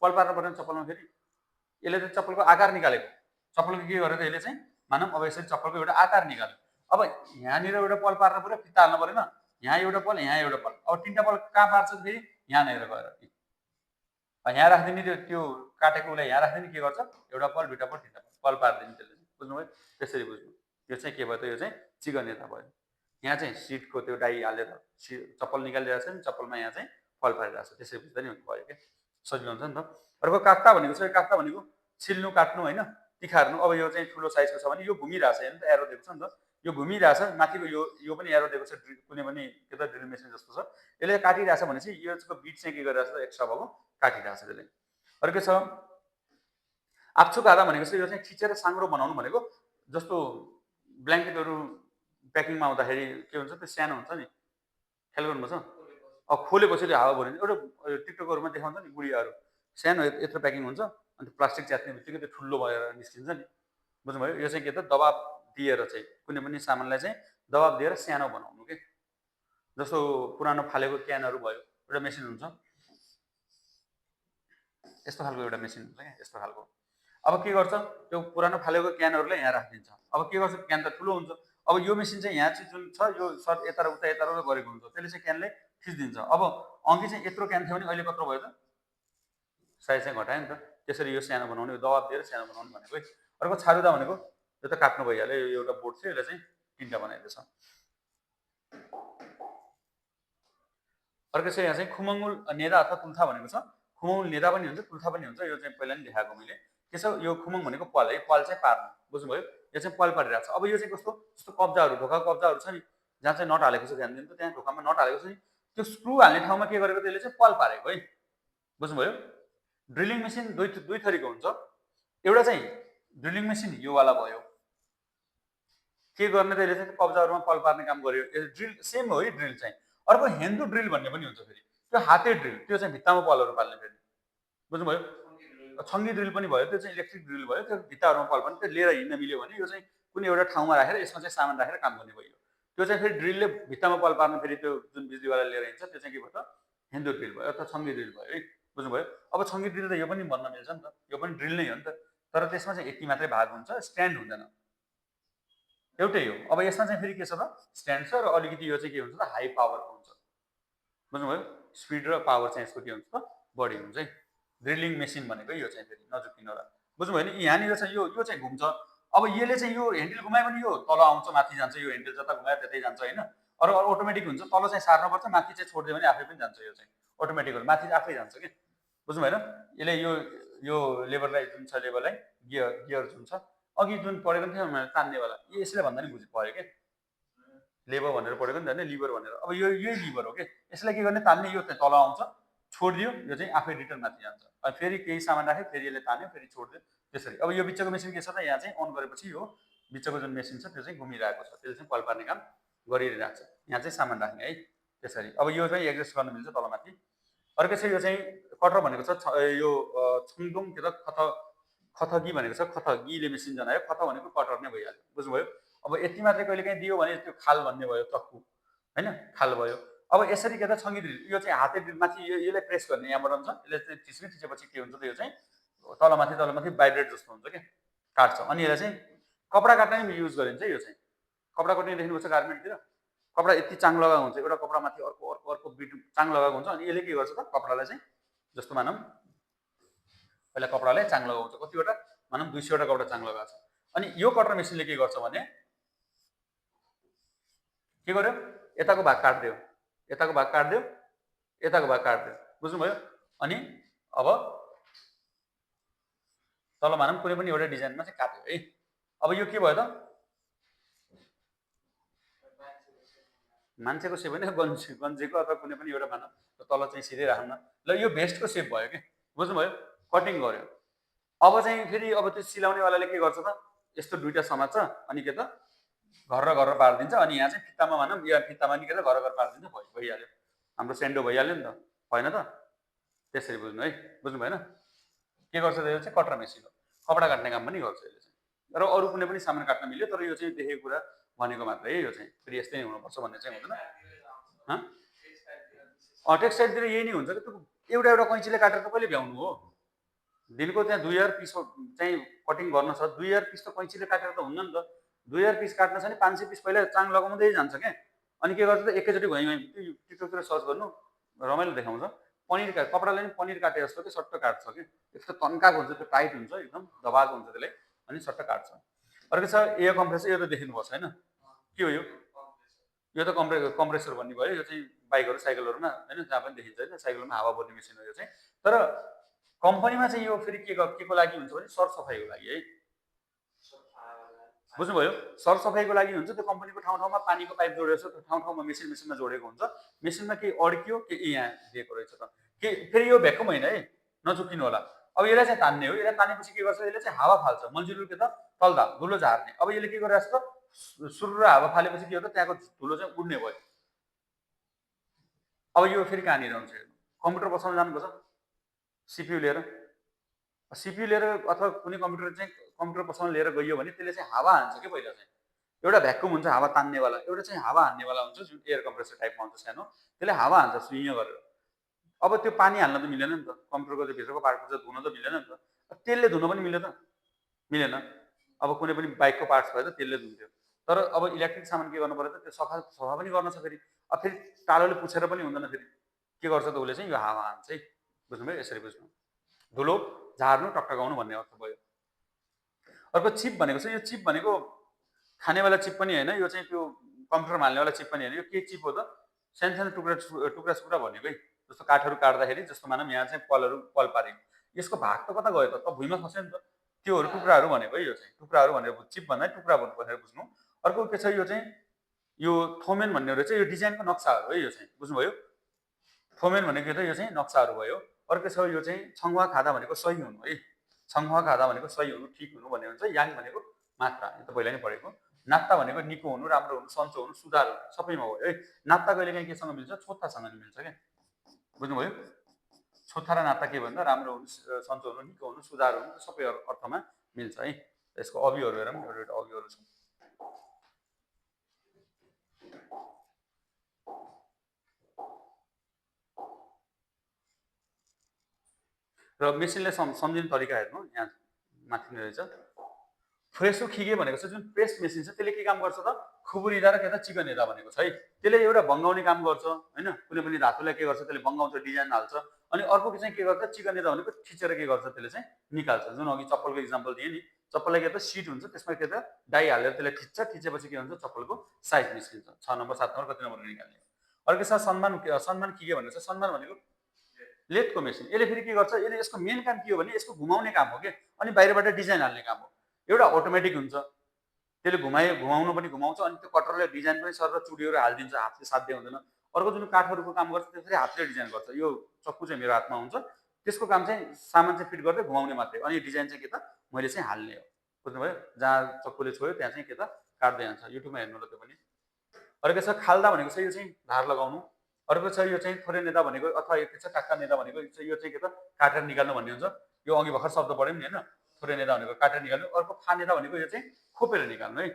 पल पार्नु पर्ने चप्पलमा फेरि यसले चाहिँ चप्पलको आकार निकालेको चप्पलको के गरेर यसले चाहिँ मानौँ अब यसरी चप्पलको एउटा आकार निकाल्यो अब यहाँनिर एउटा पल पार्नु पर्यो फित्ता हाल्नु परेन यहाँ एउटा पल यहाँ एउटा पल अब तिनवटा पल कहाँ पार्छ फेरि यहाँनिर गएर यहाँ राखिदिने त्यो काटेको उसलाई यहाँ राखिदिने के गर्छ एउटा पल दुईवटा पल तिनवटा पल पारिदिने त्यसले बुझ्नुभयो त्यसरी बुझ्नु यो चाहिँ के भयो त यो चाहिँ चिकनेता भयो यहाँ चाहिँ सिटको त्यो डाई हालेर चप्पल निकालिरहेको छ नि चप्पलमा यहाँ चाहिँ फल पारिरहेको छ त्यसरी बुझ्दा नि भयो क्या सजिलो हुन्छ नि त अर्को काट्टा भनेको छ काट्टा भनेको छिल्नु काट्नु होइन तिखार्नु अब यो चाहिँ ठुलो साइजको छ भने यो घुमिरहेछ हेर्नु त एरो दिएको छ नि त यो घुमिरहेछ माथिको यो पनि एरो दिएको छ कुनै पनि के त ड्रिल मेसिन जस्तो छ यसले काटिरहेछ भने चाहिँ यो बिट चाहिँ के गरिरहेछ त एक्स्ट्रा भएको काटिरहेछ त्यसले अर्को छ आप्छु कादा भनेको चाहिँ यो चाहिँ खिचेर साङ्ग्रो बनाउनु भनेको जस्तो ब्ल्याङ्केटहरू प्याकिङमा आउँदाखेरि के हुन्छ त्यो सानो हुन्छ नि ख्याल गर्नुपर्छ अब खोलेपछि त्यो हावा भरिन्छ एउटा टिकटकहरूमा देखाउँछ नि गुडियाहरू सानो यत्रो प्याकिङ हुन्छ अन्त प्लास्टिक च्यात्ने बित्तिकै त्यो ठुलो भएर निस्किन्छ नि बुझ्नुभयो यो चाहिँ के त दबाब दिएर चाहिँ कुनै पनि सामानलाई चाहिँ दबाब दिएर सानो बनाउनु के जस्तो पुरानो फालेको क्यानहरू भयो एउटा मेसिन हुन्छ यस्तो खालको एउटा मेसिन हुन्छ क्या यस्तो खालको अब के गर्छ त्यो पुरानो फालेको क्यानहरूलाई यहाँ राखिदिन्छ अब के गर्छ क्यान त ठुलो हुन्छ अब यो मेसिन चाहिँ यहाँ चाहिँ जुन छ यो सर यता र उता गरेको हुन्छ त्यसले चाहिँ क्यानलाई खिचिदिन्छ अब अघि चाहिँ यत्रो क्यान थियो भने अहिले कत्रो भयो त साइज चाहिँ घटायो नि त त्यसरी यो सानो बनाउने दबाब दिएर सानो बनाउनु भनेको है अर्को छारुदा भनेको यो त काट्नु भइहाल्यो यो एउटा बोर्ड थियो यसले चाहिँ तिनवटा बनाइदिएछ अर्को चाहिँ यहाँ चाहिँ खुमङ्गुल नेदा अथवा तुल्था भनेको छ खुमङ्गुल नेदा पनि हुन्छ तुल्था पनि हुन्छ यो चाहिँ पहिला नि देखाएको मैले के छ यो खुमङ भनेको पल है पल चाहिँ पार्नु बुझ्नुभयो यो चाहिँ पल पारिरहेको छ अब यो चाहिँ कस्तो जस्तो कब्जाहरू ढोकाको कब्जाहरू छ नि जहाँ चाहिँ नट हालेको छ ध्यान दिनु त त्यहाँ ढोकामा नट हालेको छ नि त्यो स्क्रु हाल्ने ठाउँमा के गरेको त्यसले चाहिँ पल पारेको है बुझ्नुभयो ड्रिलिङ मेसिन दुई थरीको हुन्छ। एउटा चाहिँ ड्रिलिङ मेसिन यो वाला भयो, के गर्ने त यसले चाहिँ कब्जाहरूमा पल पार्ने काम गर्यो, ड्रिल सेम हो है ड्रिल चाहिँ। अर्को हेन्दु ड्रिल भन्ने पनि हुन्छ फेरि, त्यो हाते ड्रिल, त्यो चाहिँ भित्तामा पलहरू पाल्ने फेरि, बुझ्नुभयो। छङ्गी ड्रिल पनि भयो, त्यो चाहिँ इलेक्ट्रिक ड्रिल भयो, त्यो भित्ताहरूमा पल पार्ने, त्यो लिएर हिँड्न मिल्यो भने यो चाहिँ कुनै एउटा ठाउँमा राखेर यसमा चाहिँ सामान राखेर काम गर्ने भयो। त्यो चाहिँ फेरि ड्रिलले भित्तामा पल पार्ने फेरि त्यो जुन बिजुलीवाला लिएर हिँड्छ त्यो चाहिँ के भयो त हेन्दु ड्रिल भयो अथवा छङ्गी ड्रिल भयो है, बुझ्नुभयो। अब छङ्गी ड्रिल त यो पनि भन्न मिल्छ नि त, यो पनि ड्रिल नै हो नि त, तर त्यसमा चाहिँ यति मात्रै भाग हुन्छ, स्ट्यान्ड हुँदैन, एउटै हो। अब यसमा चाहिँ फेरि के छ त स्ट्यान्ड छ र अलिकति यो चाहिँ के हुन्छ त हाई पावरको हुन्छ, बुझ्नुभयो। स्पिड र पावर चाहिँ यसको के हुन्छ त बढी हुन्छ है। ड्रिलिङ मेसिन भनेको यो चाहिँ फेरि नजुकिनु होला, बुझ्नुभयो नि। यहाँनिर चाहिँ यो चाहिँ घुम्छ, अब यसले चाहिँ यो ह्यान्डल घुमायो भने यो तल आउँछ माथि जान्छ, यो ह्यान्डल जता घुमायो त्यतै जान्छ होइन। अरू अटोमेटिक हुन्छ, तल चाहिँ सार्नुपर्छ, माथि चाहिँ छोडिदियो भने आफै पनि जान्छ, यो चाहिँ अटोमेटिक हो, माथि आफै जान्छ कि, बुझ्नुभयो होइन। यसले यो लेभरलाई जुन छ लेभरलाई गियर जुन छ अघि जुन पढेको थियो तान्नेवाला, यसले भन्दा नि बुझि पऱ्यो कि लेबर भनेर पढेको नि त होइन, लिभर भनेर। अब यही लिभर हो कि, यसलाई के गर्ने तान्ने, यो चाहिँ तल आउँछ छोडिदियो, यो चाहिँ आफै रिटर्न माथि जान्छ, अनि फेरि केही सामान राख्यो फेरि यसले तान्यो फेरि छोडिदियो त्यसरी। अब यो बिचको मेसिन के छ त यहाँ चाहिँ अन गरेपछि यो बिचको जुन मेसिन छ त्यो चाहिँ घुमिरहेको छ, त्यसले चाहिँ पल पार्ने काम गरिरहेको छ, यहाँ चाहिँ सामान राख्ने है त्यसरी। अब यो चाहिँ एडजस्ट गर्न मिल्छ तलमाथि। अर्को चाहिँ यो चाहिँ कटर भनेको छ यो छुङदुङ के त खथगी भनेको छ, खथगीले मेसिन जनायो, खथ भनेको कटर नै भइहाल्यो, बुझ्नुभयो। अब यति मात्रै कहिले काहीँ दियो भने त्यो खाल भन्ने भयो, चक्कु होइन खाल भयो। अब यसरी के त छङ्गी ड्रिल, यो चाहिँ हाते ड्रिल माथि यसलाई प्रेस गर्ने यहाँबाट हुन्छ, यसले चाहिँ थिचेपछि के हुन्छ त यो चाहिँ तलमाथि भाइब्रेट जस्तो हुन्छ क्या, काट्छ। अनि यसलाई चाहिँ कपडा काट्न नि युज गरिन्छ, यो चाहिँ कपडा कट्ने देख्नुपर्छ गार्मेन्टतिर, कपडा यति चाङ लगाएको हुन्छ, एउटा कपडामाथि अर्को बिट चाङ लगाएको हुन्छ, अनि यसले के गर्छ त कपडालाई चाहिँ जस्तो मानौँ पहिला कपडालाई चाङ लगाउँछ, कतिवटा मानौँ 200वटा कपडा चाङ लगाएको छ। अनि यो कटर मेसिनले के गर्छ भने के गर्यो, यताको भाग काट्दियो, यताको भाग काट्दियो, यताको भाग काट्दियो, बुझ्नुभयो। अनि अब तल मानौँ कुनै पनि एउटा डिजाइनमा चाहिँ काट्यो है। अब यो के भयो त मान्छेको सेप होइन, गन्जीको अथवा कुनै पनि एउटा मानौँ तल चाहिँ सिधै राखौँ न ल, यो भेस्टको सेप भयो कि, बुझ्नुभयो, कटिङ गर्यो। अब चाहिँ फेरि अब त्यो सिलाउनेवालाले के गर्छ त यस्तो दुईवटा समात्छ, अनि के त घर पारिदिन्छ, अनि यहाँ चाहिँ फित्तामा मानौँ या फित्तामा नि के त घर पारिदिन्छ, भइहाल्यो, हाम्रो सेन्डो भइहाल्यो नि त, होइन त त्यसरी बुझ्नु है, बुझ्नु भएन। के गर्छ त यो चाहिँ कटर मेसिन हो, कपडा काट्ने काम पनि गर्छ यसले चाहिँ, र अरू कुनै पनि सामान काट्न मिल्यो, तर यो चाहिँ देखेको कुरा भनेको मात्रै है, यो चाहिँ फेरि यस्तै नै हुनुपर्छ भन्ने चाहिँ हुँदैन। टेक्सटाइलतिर यही नै हुन्छ कि, त्यो एउटा कैँचीले काटेर त कहिले भ्याउनु हो, दिनको त्यहाँ 2000 पिस चाहिँ कटिङ गर्न छ, 2000 पिस त कैँचीले काटेर त हुन्न नि त, 2000 पिस काट्न छ भने 500 पिस पहिला चाङ लगाउँदै जान्छ क्या। अनि के गर्छ त एकैचोटि भुइँमा टिकटकतिर सर्च गर्नु रमाइलो देखाउँछ, पनिर कपडाले पनि पनिर काटे जस्तो कि सट्ट काट्छ कि, यस्तो तन्काएको हुन्छ, त्यो टाइट हुन्छ एकदम दबाएको हुन्छ त्यसलाई, अनि सट्ट काट्छ। अर्को छ एयर कम्प्रेसर, यो त देख्नुपर्छ होइन, के हो यो त कम्प्रेसर भन्ने भयो, यो चाहिँ बाइकहरू साइकलहरूमा होइन जहाँ पनि देखिन्छ होइन, साइकलमा हावा बढ्ने मेसिन हो यो चाहिँ। तर कम्पनीमा चाहिँ यो फेरि के को लागि हुन्छ भने सरसफाइको लागि है, बुझ्नुभयो, सरसफाइको लागि हुन्छ। त्यो कम्पनीको ठाउँमा पानीको पाइप जोडेको छ, त्यो ठाउँमा मेसिनमा जोडेको हुन्छ, मेसिनमा केही अड्कियो के यहाँ दिएको रहेछ त के, फेरि यो भ्याकुम होइन है, नचुकिनु होला। अब यसलाई चाहिँ तान्ने हो, यसलाई तानेपछि के गर्छ, यसले चाहिँ हावा फाल्छ, मल्जिलो के त तल्दा धुलो झार्ने। अब यसले के गरिरहेको छ त सुरु र हावा फालेपछि के हो त त्यहाँको धुलो चाहिँ उड्ने भयो। अब यो फेरि कहाँनिर हुन्छ, कम्प्युटर बसाउन जानुपर्छ, सिपियु लिएर अथवा कुनै कम्प्युटर बसाउन लिएर गइयो भने त्यसले चाहिँ हावा हान्छ कि, पहिला चाहिँ एउटा भ्याकुम हुन्छ हावा तान्नेवाला, एउटा चाहिँ हावा हान्नेवाला हुन्छ जुन एयर कम्प्रेसर टाइपमा हुन्छ सानो, त्यसले हावा हान्छ सुइङ गरेर। अब त्यो पानी हाल्न त मिलेन नि त, कम्प्युटरको त्यो भित्रको पार्ट चाहिँ धुन त मिलेन नि त, तेलले धुन पनि मिल्यो त मिलेन। अब कुनै पनि बाइकको पार्ट्स भयो त तेलले धुन्थ्यो, तर अब इलेक्ट्रिक सामान के गर्नु पर्यो त त्यो सफा पनि गर्न छ फेरि, अब फेरि टालोले पुछेर पनि हुँदैन, फेरि के गर्छ त उसले चाहिँ यो हावा हान्छ है, बुझ्नुभयो, यसरी बुझ्नु, धुलो झार्नु टकटकाउनु भन्ने अर्थ भयो। अर्को चिप भनेको छ, यो चिप भनेको खानेवाला चिप पनि होइन, यो चाहिँ त्यो कम्प्युटरमा हाल्नेवाला चिप पनि होइन, यो के चिप हो त सानो टुक्रा भनेको है, जस्तो काठहरू काट्दाखेरि जस्तो मानौँ यहाँ चाहिँ पल पार्यो, यसको भाग त कता गयो त भुइँमा खस्यो नि त, त्योहरू टुक्राहरू भनेको है, यो चाहिँ टुक्राहरू भनेर चिप भन्दा टुक्रा भनेर बुझ्नु। अर्को के छ यो चाहिँ यो थोमेन भन्ने रहेछ, यो डिजाइनको नक्साहरू है, यो चाहिँ बुझ्नुभयो, थोमेन भनेको त यो चाहिँ नक्साहरू भयो। अर्को छ यो चाहिँ छङ्वा खादा भनेको सही हुनु है, छङ्वा खादा भनेको सही हुनु, ठिक हुनु भन्ने हुन्छ। याङ भनेको मात्रा, यो त पहिला नै पढेको। नाप्ता भनेको निको हुनु, राम्रो हुनु, सन्चो हुनु, सुधार हुनु, सबैमा हो है। नाप्ता कहिलेकाहीँ केसँग मिल्छ, छोथासँग नि मिल्छ क्या, बुझ्नुभयो। छोथा र नाप्ता के भन्दा राम्रो हुनु, सन्चो हुनु, निको हुनु, सुधार हुनु, सबै अर्थमा मिल्छ है। यसको अभिहरू हेरौँ, एउटा अभिहरू छ। र मेसिनले सम्झिने तरिका हेर्नु, यहाँ माथि नै रहेछ। फ्रेसो खिगे भनेको छ जुन प्रेस मेसिन छ त्यसले के काम गर्छ त, खुबुरिँदा र के त चिकनिँदा भनेको छ है। त्यसले एउटा भङ्गाउने काम गर्छ हैन, कुनै पनि धातुलाई के गर्छ त्यसले भङ्गाउँछ, डिजाइन हाल्छ। अनि अर्को चाहिँ के गर्छ, चिकनिँदा भनेको थिचेर के गर्छ त्यसले चाहिँ निकाल्छ। जुन अघि चप्पलको इक्जाम्पल दिएँ नि, चप्पललाई के त सिट हुन्छ, त्यसमा के त डाई हालेर त्यसलाई थिच्छ, थिचेपछि के हुन्छ चप्पलको साइज निस्किन्छ, 6 नम्बर 7 नम्बर कति नम्बरको निकाल्ने। अर्को छ सन्मान खिगे भनेको छ। सन्मान भनेको लेथको मेसिन। यसले फेरि के गर्छ, यसले यसको मेन काम के हो भने यसको घुमाउने काम हो के, अनि बाहिरबाट डिजाइन हाल्ने काम हो। एउटा अटोमेटिक हुन्छ, त्यसले घुमाउनु पनि घुमाउँछ, अनि त्यो कटरले डिजाइन पनि सर चुडिएर हालिदिन्छ, हातले साध्य हुँदैन। अर्को जुन काठहरूको काम गर्छ त्यो फेरि हातले डिजाइन गर्छ। यो चक्कु चाहिँ मेरो हातमा हुन्छ, त्यसको काम चाहिँ सामान चाहिँ फिट गर्दै घुमाउने मात्रै, अनि डिजाइन चाहिँ के त मैले चाहिँ हाल्ने हो, बुझ्नुभयो। जहाँ चक्कुले छोयो त्यहाँ चाहिँ के त काट्दै जान्छ। युट्युबमा हेर्नु ल त्यो पनि। अर्को छ खाल्दा भनेको छ यो चाहिँ धार लगाउनु। अर्को छ यो चाहिँ थोरै नेता भनेको, अथवा यो के छ काट्टा नेता भनेको, यो चाहिँ के त काटेर निकाल्नु भन्ने हुन्छ। यो अघि भर्खर शब्द पढ्यौँ नि हैन, थोरै नेता भनेको काटेर निकाल्नु। अर्को फा नेता भनेको यो चाहिँ खोपेर निकाल्नु है,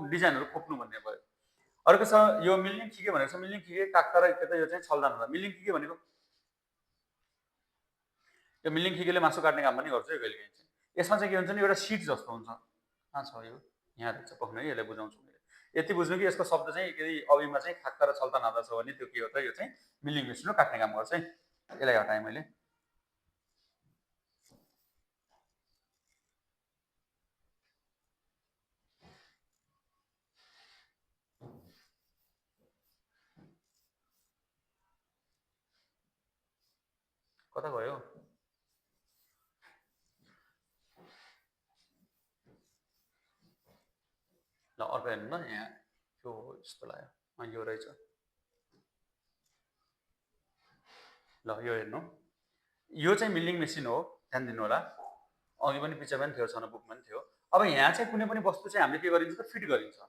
डिजाइनहरू खोप्नु भन्ने भयो। अर्को छ यो मिल्लिङ खिगे भनेको छ। मिल्लिङ खिगे काट्टा र के त यो चाहिँ छल्दा नहुँदा। मिल्लिङ खिगे भनेको यो मिल्लिङ खिगेले मासु काट्ने काम पनि गर्छ यो कहिलेकाहीँ चाहिँ। यसमा चाहिँ के हुन्छ नि, एउटा सिट जस्तो हुन्छ। कहाँ छ यो, यहाँ रहेछ, पक्नु है, यसलाई बुझाउँछु मैले। यति बुझ्नु कि यसको शब्द चाहिँ यदि अभिमा चाहिँ खाक्ता र छल्ता नादा छ भने त्यो के हो त, यो चाहिँ मिल्लिङ मेसिन हो, काट्ने काम गर्छ है। यसलाई हटाएँ मैले। कता गयो ल, अर्को हेर्नु न, यहाँ यो यस्तो लाग्यो, यो रहेछ ल, यो हेर्नु, यो चाहिँ मिल्लिङ मेसिन हो, ध्यान दिनु होला। अघि पनि पिक्चर पनि थियो, छन बुकमा पनि थियो। अब यहाँ चाहिँ कुनै पनि वस्तु चाहिँ हामीले के गरिन्छ त फिट गरिन्छ,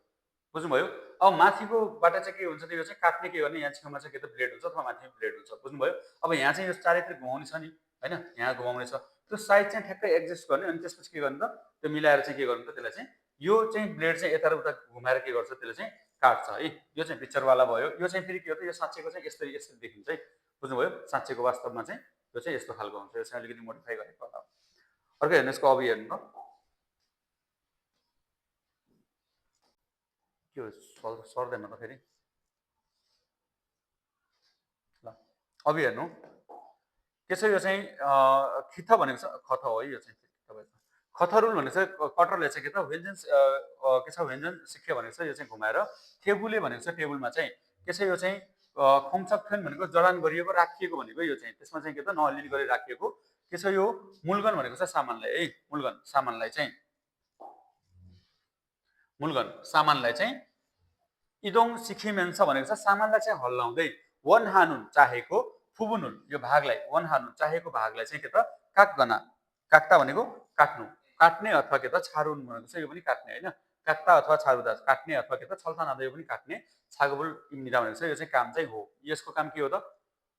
बुझ्नुभयो। अब माथिकोबाट चाहिँ के हुन्छ त, यो चाहिँ काट्ने के गर्ने, यहाँ छेउमा चाहिँ के त ब्लेड हुन्छ, अथवा माथि ब्लेड हुन्छ, बुझ्नुभयो। अब यहाँ चाहिँ यो चारैतिर घुमाउने छ नि हैन, यहाँ घुमाउने छ, त्यो साइज चाहिँ ठ्याक्कै एडजस्ट गर्ने, अनि त्यसपछि के गर्ने त त्यो मिलाएर चाहिँ के गर्नु त त्यसलाई चाहिँ, यो चाहिँ ब्लेड चाहिँ यता र उता घुमाएर के गर्छ त्यसले चाहिँ काट्छ है। यो चाहिँ पिक्चरवाला भयो। यो चाहिँ फेरि के हो त, यो साँच्चेको चाहिँ यसरी यसरी देखिन्छ है, बुझ्नुभयो। साँच्चेको वास्तवमा चाहिँ यो चाहिँ यस्तो खालको हुन्छ, यो चाहिँ अलिकति मोडिफाई गरेको होला। अर्को हेर्नु, यसको अभि हेर्नु न, के हो सर्दैन त फेरि ल। अभि हेर्नु के छ, यो चाहिँ खिथ भनेको छ, खथ हो है यो चाहिँ तपाईँको। खथरुल भनेको चाहिँ कटरले चाहिँ के त व्यञ्जन के छ, व्यञ्जन शिक्षा भनेको छ, यो चाहिँ घुमाएर। थेबुले भनेको छ, टेबुलमा चाहिँ के छ, यो चाहिँ खुम्चक फेन भनेको जडान गरिएको राखिएको भनेको, यो चाहिँ त्यसमा चाहिँ के त नअलिअलि गरेर राखिएको के छ। यो मुलगन भनेको छ सामानलाई है, मुलगन सामानलाई चाहिँ, मुलगन सामानलाई चाहिँ। इदोङ सिखिमेन्स भनेको छ सामानलाई चाहिँ हल्लाउँदै। वन हानुन चाहेको, फुबुनुन यो भागलाई, वन हानुन चाहेको भागलाई चाहिँ के त काट्गना, काट्टा भनेको काट्नु, काट्ने अथवा के त छारुन भनेको छ, यो पनि काट्ने हैन, काट्टा अथवा छारुदा काट्ने, अथवा के त छल्ता नादा यो पनि काट्ने, छागबुल इम्निदा भनेको छ, यो चाहिँ काम चाहिँ हो। यसको काम के हो त,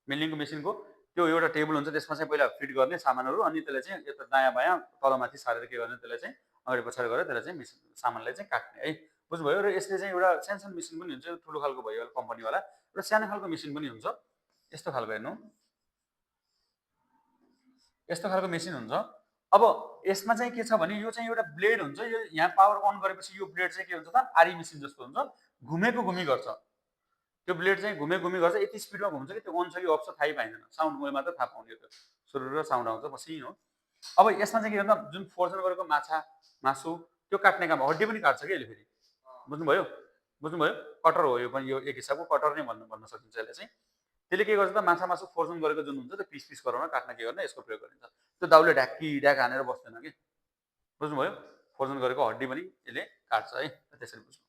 मिल्लिङको मेसिनको त्यो एउटा टेबल हुन्छ, त्यसमा चाहिँ पहिला फिट गर्ने सामानहरू, अनि त्यसलाई चाहिँ यता दायाँ बायाँ तलमाथि सारेर के गर्ने, त्यसलाई चाहिँ अगाडि पछाडि गरेर त्यसलाई चाहिँ मेसिन सामानलाई चाहिँ काट्ने है, बुझ्नुभयो। र यसले चाहिँ एउटा सानो मेसिन पनि हुन्छ, ठुलो खालको भयो कम्पनीवाला, र सानो खालको मेसिन पनि हुन्छ। यस्तो खालको हेर्नु, यस्तो खालको मेसिन हुन्छ। अब यसमा चाहिँ के छ भने यो चाहिँ एउटा ब्लेड हुन्छ, यो यहाँ पावर अन गरेपछि यो ब्लेड चाहिँ के हुन्छ त आरी मेसिन जस्तो हुन्छ, घुमेको घुमी गर्छ। त्यो ब्लेड चाहिँ घुमी गर्छ, यति स्पिडमा घुम्छ कि त्यो अन छ कि अफ छ थाहै पाइँदैन, साउन्ड मैले मात्र थाहा पाउने, त्यो सुरु साउन्ड आउँछ मसिनो। अब यसमा चाहिँ के गर्दा जुन फोर्जन गरेको माछा मासु त्यो काट्ने काम, हड्डी पनि काट्छ कि यसले फेरि, बुझ्नुभयो, बुझ्नुभयो। कटर हो यो पनि, यो एक हिसाबको कटर नै भन्न सकिन्छ यसले चाहिँ। त्यसले के गर्छ त माछा मासु फोर्जन गरेको जुन हुन्छ त्यो पिस पिस गराउन काट्न के गर्ने यसको प्रयोग गरिन्छ। त्यो दाउले ढ्याक हानेर बस्दैन कि, बुझ्नुभयो। फोर्जन गरेको हड्डी पनि यसले काट्छ है, त्यसरी बुझ्नु।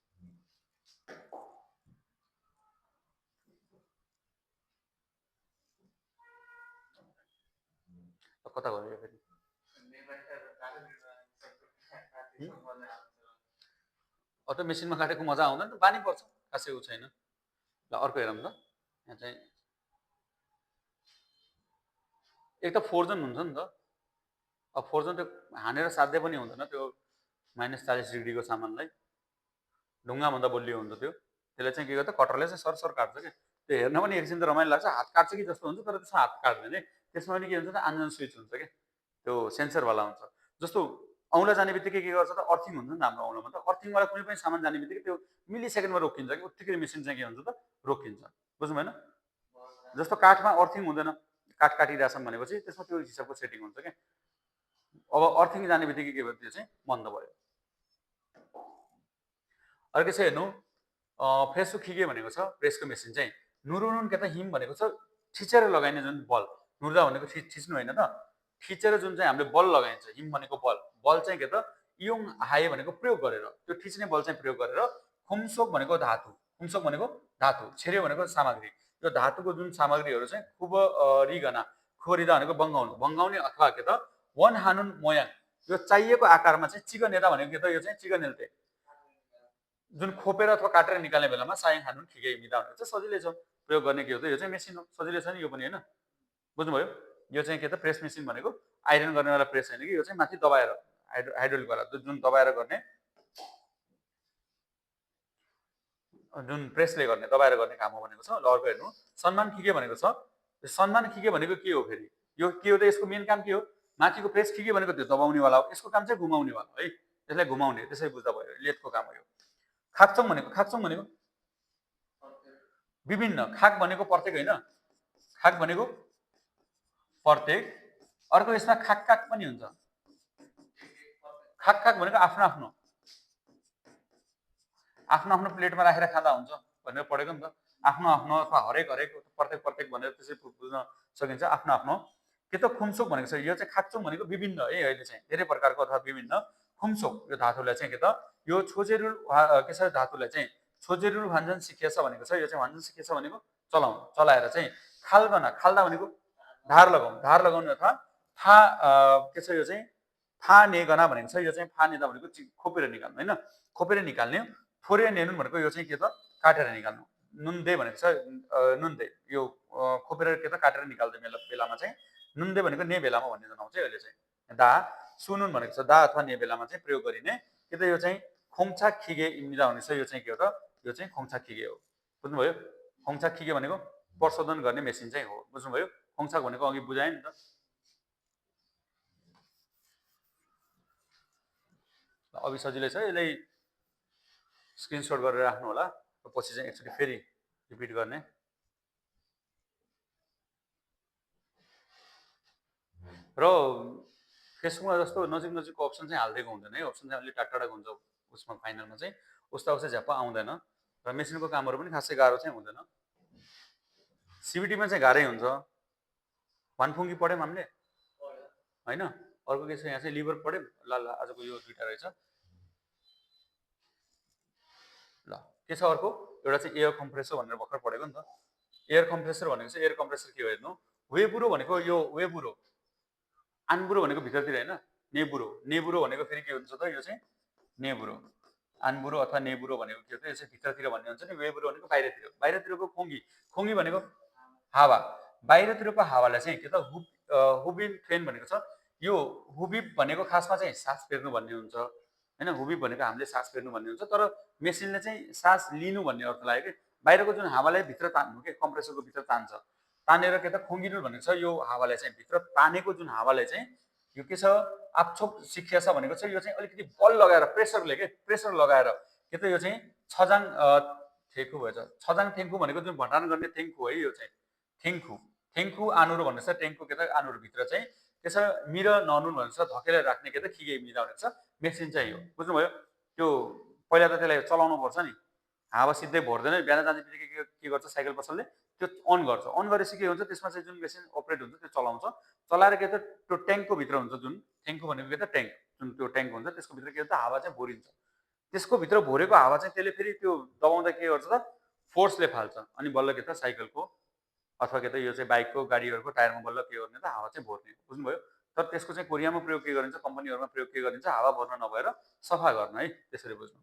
कता गयो फेरि अटो मेसिनमा काटेको मजा आउँदैन त बानी पर्छ खासै उ छैन ल अर्को हेरौँ त यहाँ चाहिँ एक त फोर्जन हुन्छ नि त अब फोर्जन त हानेर साध्य पनि हुँदैन त्यो -40 डिग्रीको सामानलाई ढुङ्गाभन्दा बलियो हुन्छ त्यो त्यसले चाहिँ के गर्छ कटरले चाहिँ सरसर काट्छ क्या त्यो हेर्न पनि एकछिन त रमाइलो लाग्छ हात काट्छ कि जस्तो हुन्छ तर त्यसमा हात काट्दैन है त्यसमा पनि के हुन्छ त आन्जन स्विच हुन्छ क्या त्यो सेन्सरवाला हुन्छ जस्तो औँला जाने बित्तिकै के गर्छ त अर्थिङ हुन्छ नि त हाम्रो औँलामा त अर्थिङवाला कुनै पनि सामान जाने बित्तिकै त्यो मिली सेकेन्डमा रोकिन्छ कि उत्तिकै मेसिन चाहिँ के हुन्छ त रोकिन्छ बुझ्नु भएन जस्तो काठमा अर्थिङ हुँदैन काठ काटिरहेछौँ भनेपछि त्यसमा त्यो हिसाबको सेटिङ हुन्छ क्या अब अर्थिङ जाने बित्तिकै के भयो त्यो चाहिँ बन्द भयो अर्को चाहिँ हेर्नु फेसो खिगे भनेको छ प्रेसको मेसिन चाहिँ नुरुनुन के त हिम भनेको छ थिचेर लगाइने जुन बल नुर्दा भनेको थिच्नु होइन त थिचेर जुन चाहिँ हामीले बल लगाइन्छ हिम भनेको बल चाहिँ के त इयोङ हाए भनेको प्रयोग गरेर त्यो थिच्ने बल चाहिँ प्रयोग गरेर खुम्सोक भनेको धातु छेर्यो भनेको सामग्री यो धातुको जुन सामग्रीहरू चाहिँ खुब रिगना खोरिदा भनेको बङ्गाउने अथवा के त वन हानुन मोयाङ यो चाहिएको आकारमा चाहिँ चिकनेदा भनेको के त यो चाहिँ चिकनेल्ते जुन खोपेर अथवा काटेर निकाल्ने बेलामा सायङ हानुन खिगे मिदा भनेको चाहिँ सजिलै छ प्रयोग गर्ने के हो त यो चाहिँ मेसिन हो सजिलै छ नि यो पनि होइन बुझ्नुभयो यो चाहिँ के त प्रेस मेसिन भनेको आइरन गर्नेवाला प्रेस होइन कि यो चाहिँ माथि दबाएर हाइड्रोलिकवाला जुन दबाएर गर्ने जुन प्रेसले गर्ने दबाएर गर्ने काम हो भनेको छ ल अर्को हेर्नु सम्मान खिगे भनेको छ सम्मान खिगे भनेको के हो फेरि यो के हो त यसको मेन काम के हो माथिको प्रेस खिगे भनेको त्यो दबाउनेवाला हो यसको काम चाहिँ घुमाउनेवाला हो है त्यसलाई घुमाउने त्यसै बुझ्दा भयो लेथको काम हो यो खाक्चोङ भनेको विभिन्न खाक भनेको प्रत्येक होइन खाक भनेको प्रत्येक अर्को यसमा खाक पनि हुन्छ खाक भनेको आफ्नो प्लेटमा राखेर खाँदा हुन्छ भनेर पढेको नि त आफ्नो अथवा हरेक प्रत्येक भनेर त्यसै बुझ्न सकिन्छ आफ्नो के त खुम्सोक भनेको छ यो चाहिँ खाक्चोङ भनेको विभिन्न है अहिले चाहिँ धेरै प्रकारको अथवा विभिन्न खुम्सोक यो धातुलाई चाहिँ के त यो छोजेरुल के छ धातुलाई चाहिँ छोजेरुल भान्जन सिकिएछ भनेको छ यो चाहिँ भान्जन सिकिएछ भनेको चलाएर चाहिँ खाल्दा भनेको धार लगाउनु अथवा फा के छ यो चाहिँ फा नेगना भनेको छ यो चाहिँ फा नेदा भनेको खोपेर निकाल्नु होइन खोपेर निकाल्ने थोरे नेनुन भनेको यो चाहिँ के त काटेर निकाल्नु नुन्दे भनेको छ नुन्दे यो खोपेर के त काटेर निकाल्ने बेलामा चाहिँ नुन्दे भनेको ने बेलामा भन्ने जनाउँछ अहिले चाहिँ दा सुनुन भनेको छ दा अथवा ने बेलामा चाहिँ प्रयोग गरिने कि त यो चाहिँ खोङछा खिगे इमिदा भनेको छ यो चाहिँ के हो त यो चाहिँ खोङछा खिगे हो बुझ्नुभयो खोङछा खिगे भनेको प्रशोधन गर्ने मेसिन चाहिँ हो बुझ्नुभयो खोङछा भनेको अघि बुझाएँ नि त अब सजिलै छ यसलाई स्क्रिनशट गरेर राख्नु होला पछि चाहिँ एकचोटि फेरि रिपिट गर्ने र फेसबुकमा जस्तो नजिकको अप्सन चाहिँ हालिदिएको हुँदैन है अप्सन चाहिँ अलिक टाढाको हुन्छ उसमा फाइनलमा चाहिँ उस्ता झ्याप्प आउँदैन र मेसिनको कामहरू पनि खासै गाह्रो चाहिँ हुँदैन सिबिटीमा चाहिँ गाह्रै हुन्छ वानफुङ्गी पढ्यौँ हामीले होइन अर्को के छ यहाँ चाहिँ लिभर पढ्यौँ ल आजको यो दुईवटा रहेछ ल के छ अर्को एउटा चाहिँ एयर कम्प्रेसर भनेर भर्खर पढेको नि त एयर कम्प्रेसर भनेको चाहिँ एयर कम्प्रेसर के हो हेर्नु वेबुरो भनेको यो वेबुरो आनबुरो भनेको भित्रतिर होइन नेबुरो भनेको फेरि के हुन्छ त यो चाहिँ नेबुरो आनबुरो अथवा नेबुरो भनेको के हो त यो चाहिँ भित्रतिर भन्ने हुन्छ नि वेबुरो भनेको बाहिरतिरको खोङ्गी भनेको हावा बाहिरतिरको हावालाई चाहिँ के त हुबिन फेन भनेको छ यो हुबिब भनेको खासमा चाहिँ सास फेर्नु भन्ने हुन्छ होइन हुबिब भनेको हामीले सास फेर्नु भन्ने हुन्छ तर मेसिनले चाहिँ सास लिनु भन्ने अर्थ लाग्यो कि बाहिरको जुन हावालाई भित्र तान्नु के कम्प्रेसरको भित्र तान्छ तानेर के त खुङ्गिनु भनेको छ यो हावालाई चाहिँ भित्र तानेको जुन हावालाई चाहिँ यो के छ आपछोप सिकिएछ भनेको चाहिँ यो चाहिँ अलिकति बल लगाएर प्रेसर लगाएर के त यो चाहिँ छजाङ थेङ्खु भएछ छजाङ थेङ्खु भनेको जुन भण्डारण गर्ने थेङ्खु है यो चाहिँ थेङ्खु आनुरो भनेको छ टेङ्खु के त आनुरो भित्र चाहिँ त्यसो मिर ननुन भनेको छ धकेलेर राख्ने के त खिगे मिरा भनेको छ मेसिन चाहिँ यो बुझ्नुभयो त्यो पहिला त त्यसलाई चलाउनु पर्छ नि हावा सिधै भर्दैन बिहान जाने बित्तिकै के गर्छ साइकल पसलले त्यो अन गरेपछि के हुन्छ त्यसमा चाहिँ जुन मेसिन अपरेट हुन्छ त्यो चलाउँछ चलाएर के त त्यो ट्याङ्कको भित्र हुन्छ जुन ट्याङ्कको भनेको के त ट्याङ्क जुन त्यो ट्याङ्क हुन्छ त्यसको भित्र के त हावा चाहिँ भरिन्छ त्यसको भित्र भरेको हावा चाहिँ त्यसले फेरि त्यो दबाउँदा के गर्छ त फोर्सले फाल्छ अनि बल्ल के त साइकलको अथवा के त यो चाहिँ बाइकको गाडीहरूको टायरमा बल्ल के गर्ने त हावा चाहिँ भर्ने बुझ्नुभयो तर त्यसको चाहिँ कोरियामा प्रयोग के गरिन्छ, कम्पनीहरूमा प्रयोग के गरिन्छ, हावा भर्न नभएर सफा गर्न है, त्यसरी बुझ्नु।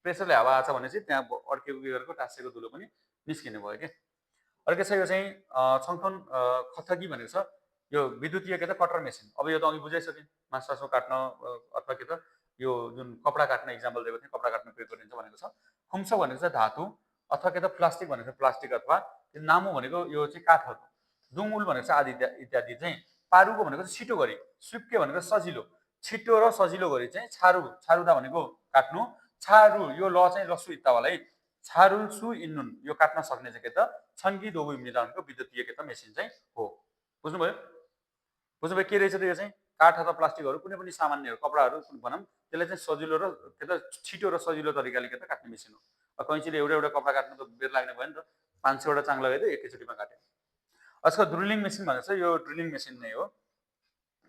प्रेसरले हावा आछ भने चाहिँ त्यहाँ अड्केको के गरेको टाँसेको धुलो पनि निस्किने भयो के। अर्को छ यो चाहिँ छङथन खथगी भनेको छ यो विद्युतीय के त कटर मेसिन। अब यो त अघि बुझाइसकेँ, मासु सासु काट्न अथवा के त यो जुन कपडा काट्न इक्जाम्पल दिएको थिएँ, कपडा काट्न प्रयोग गरिन्छ भनेको छ। खुम्सो भनेको चाहिँ धातु अथवा के त प्लास्टिक भनेको चाहिँ प्लास्टिक अथवा नामु भनेको यो चाहिँ काठहरू, दुङउल भनेको चाहिँ आदि इत्यादि चाहिँ। पारुको भनेको चाहिँ छिटो गरी, सुक्के भनेको सजिलो, छिटो र सजिलो गरी चाहिँ छारु, छारुदा भनेको काट्नु, छारु यो ल चाहिँ लसु इत्तावाला है, छारु सु इन्नुन यो काट्न सक्ने चाहिँ के त छन्गी दोबु मिलाउनुको विद्युतीय के त मेसिन चाहिँ हो। बुझ्नुभयो? बुझ्नुभयो के रहेछ त यो चाहिँ काठ अथवा प्लास्टिकहरू कुनै पनि सामान्यहरू कपडाहरू भनौँ त्यसलाई चाहिँ सजिलो र के त छिटो र सजिलो तरिकाले के त काट्ने मेसिन हो। कैँचीले एउटा एउटा कपडा काट्नु त बेर लाग्ने भयो नि त, 500 वटा चाङ लगाइदियो एकैचोटिमा काट्यो। आजकल ड्रिलिङ मेसिन भनेको छ, यो ड्रिलिङ मेसिन नै हो।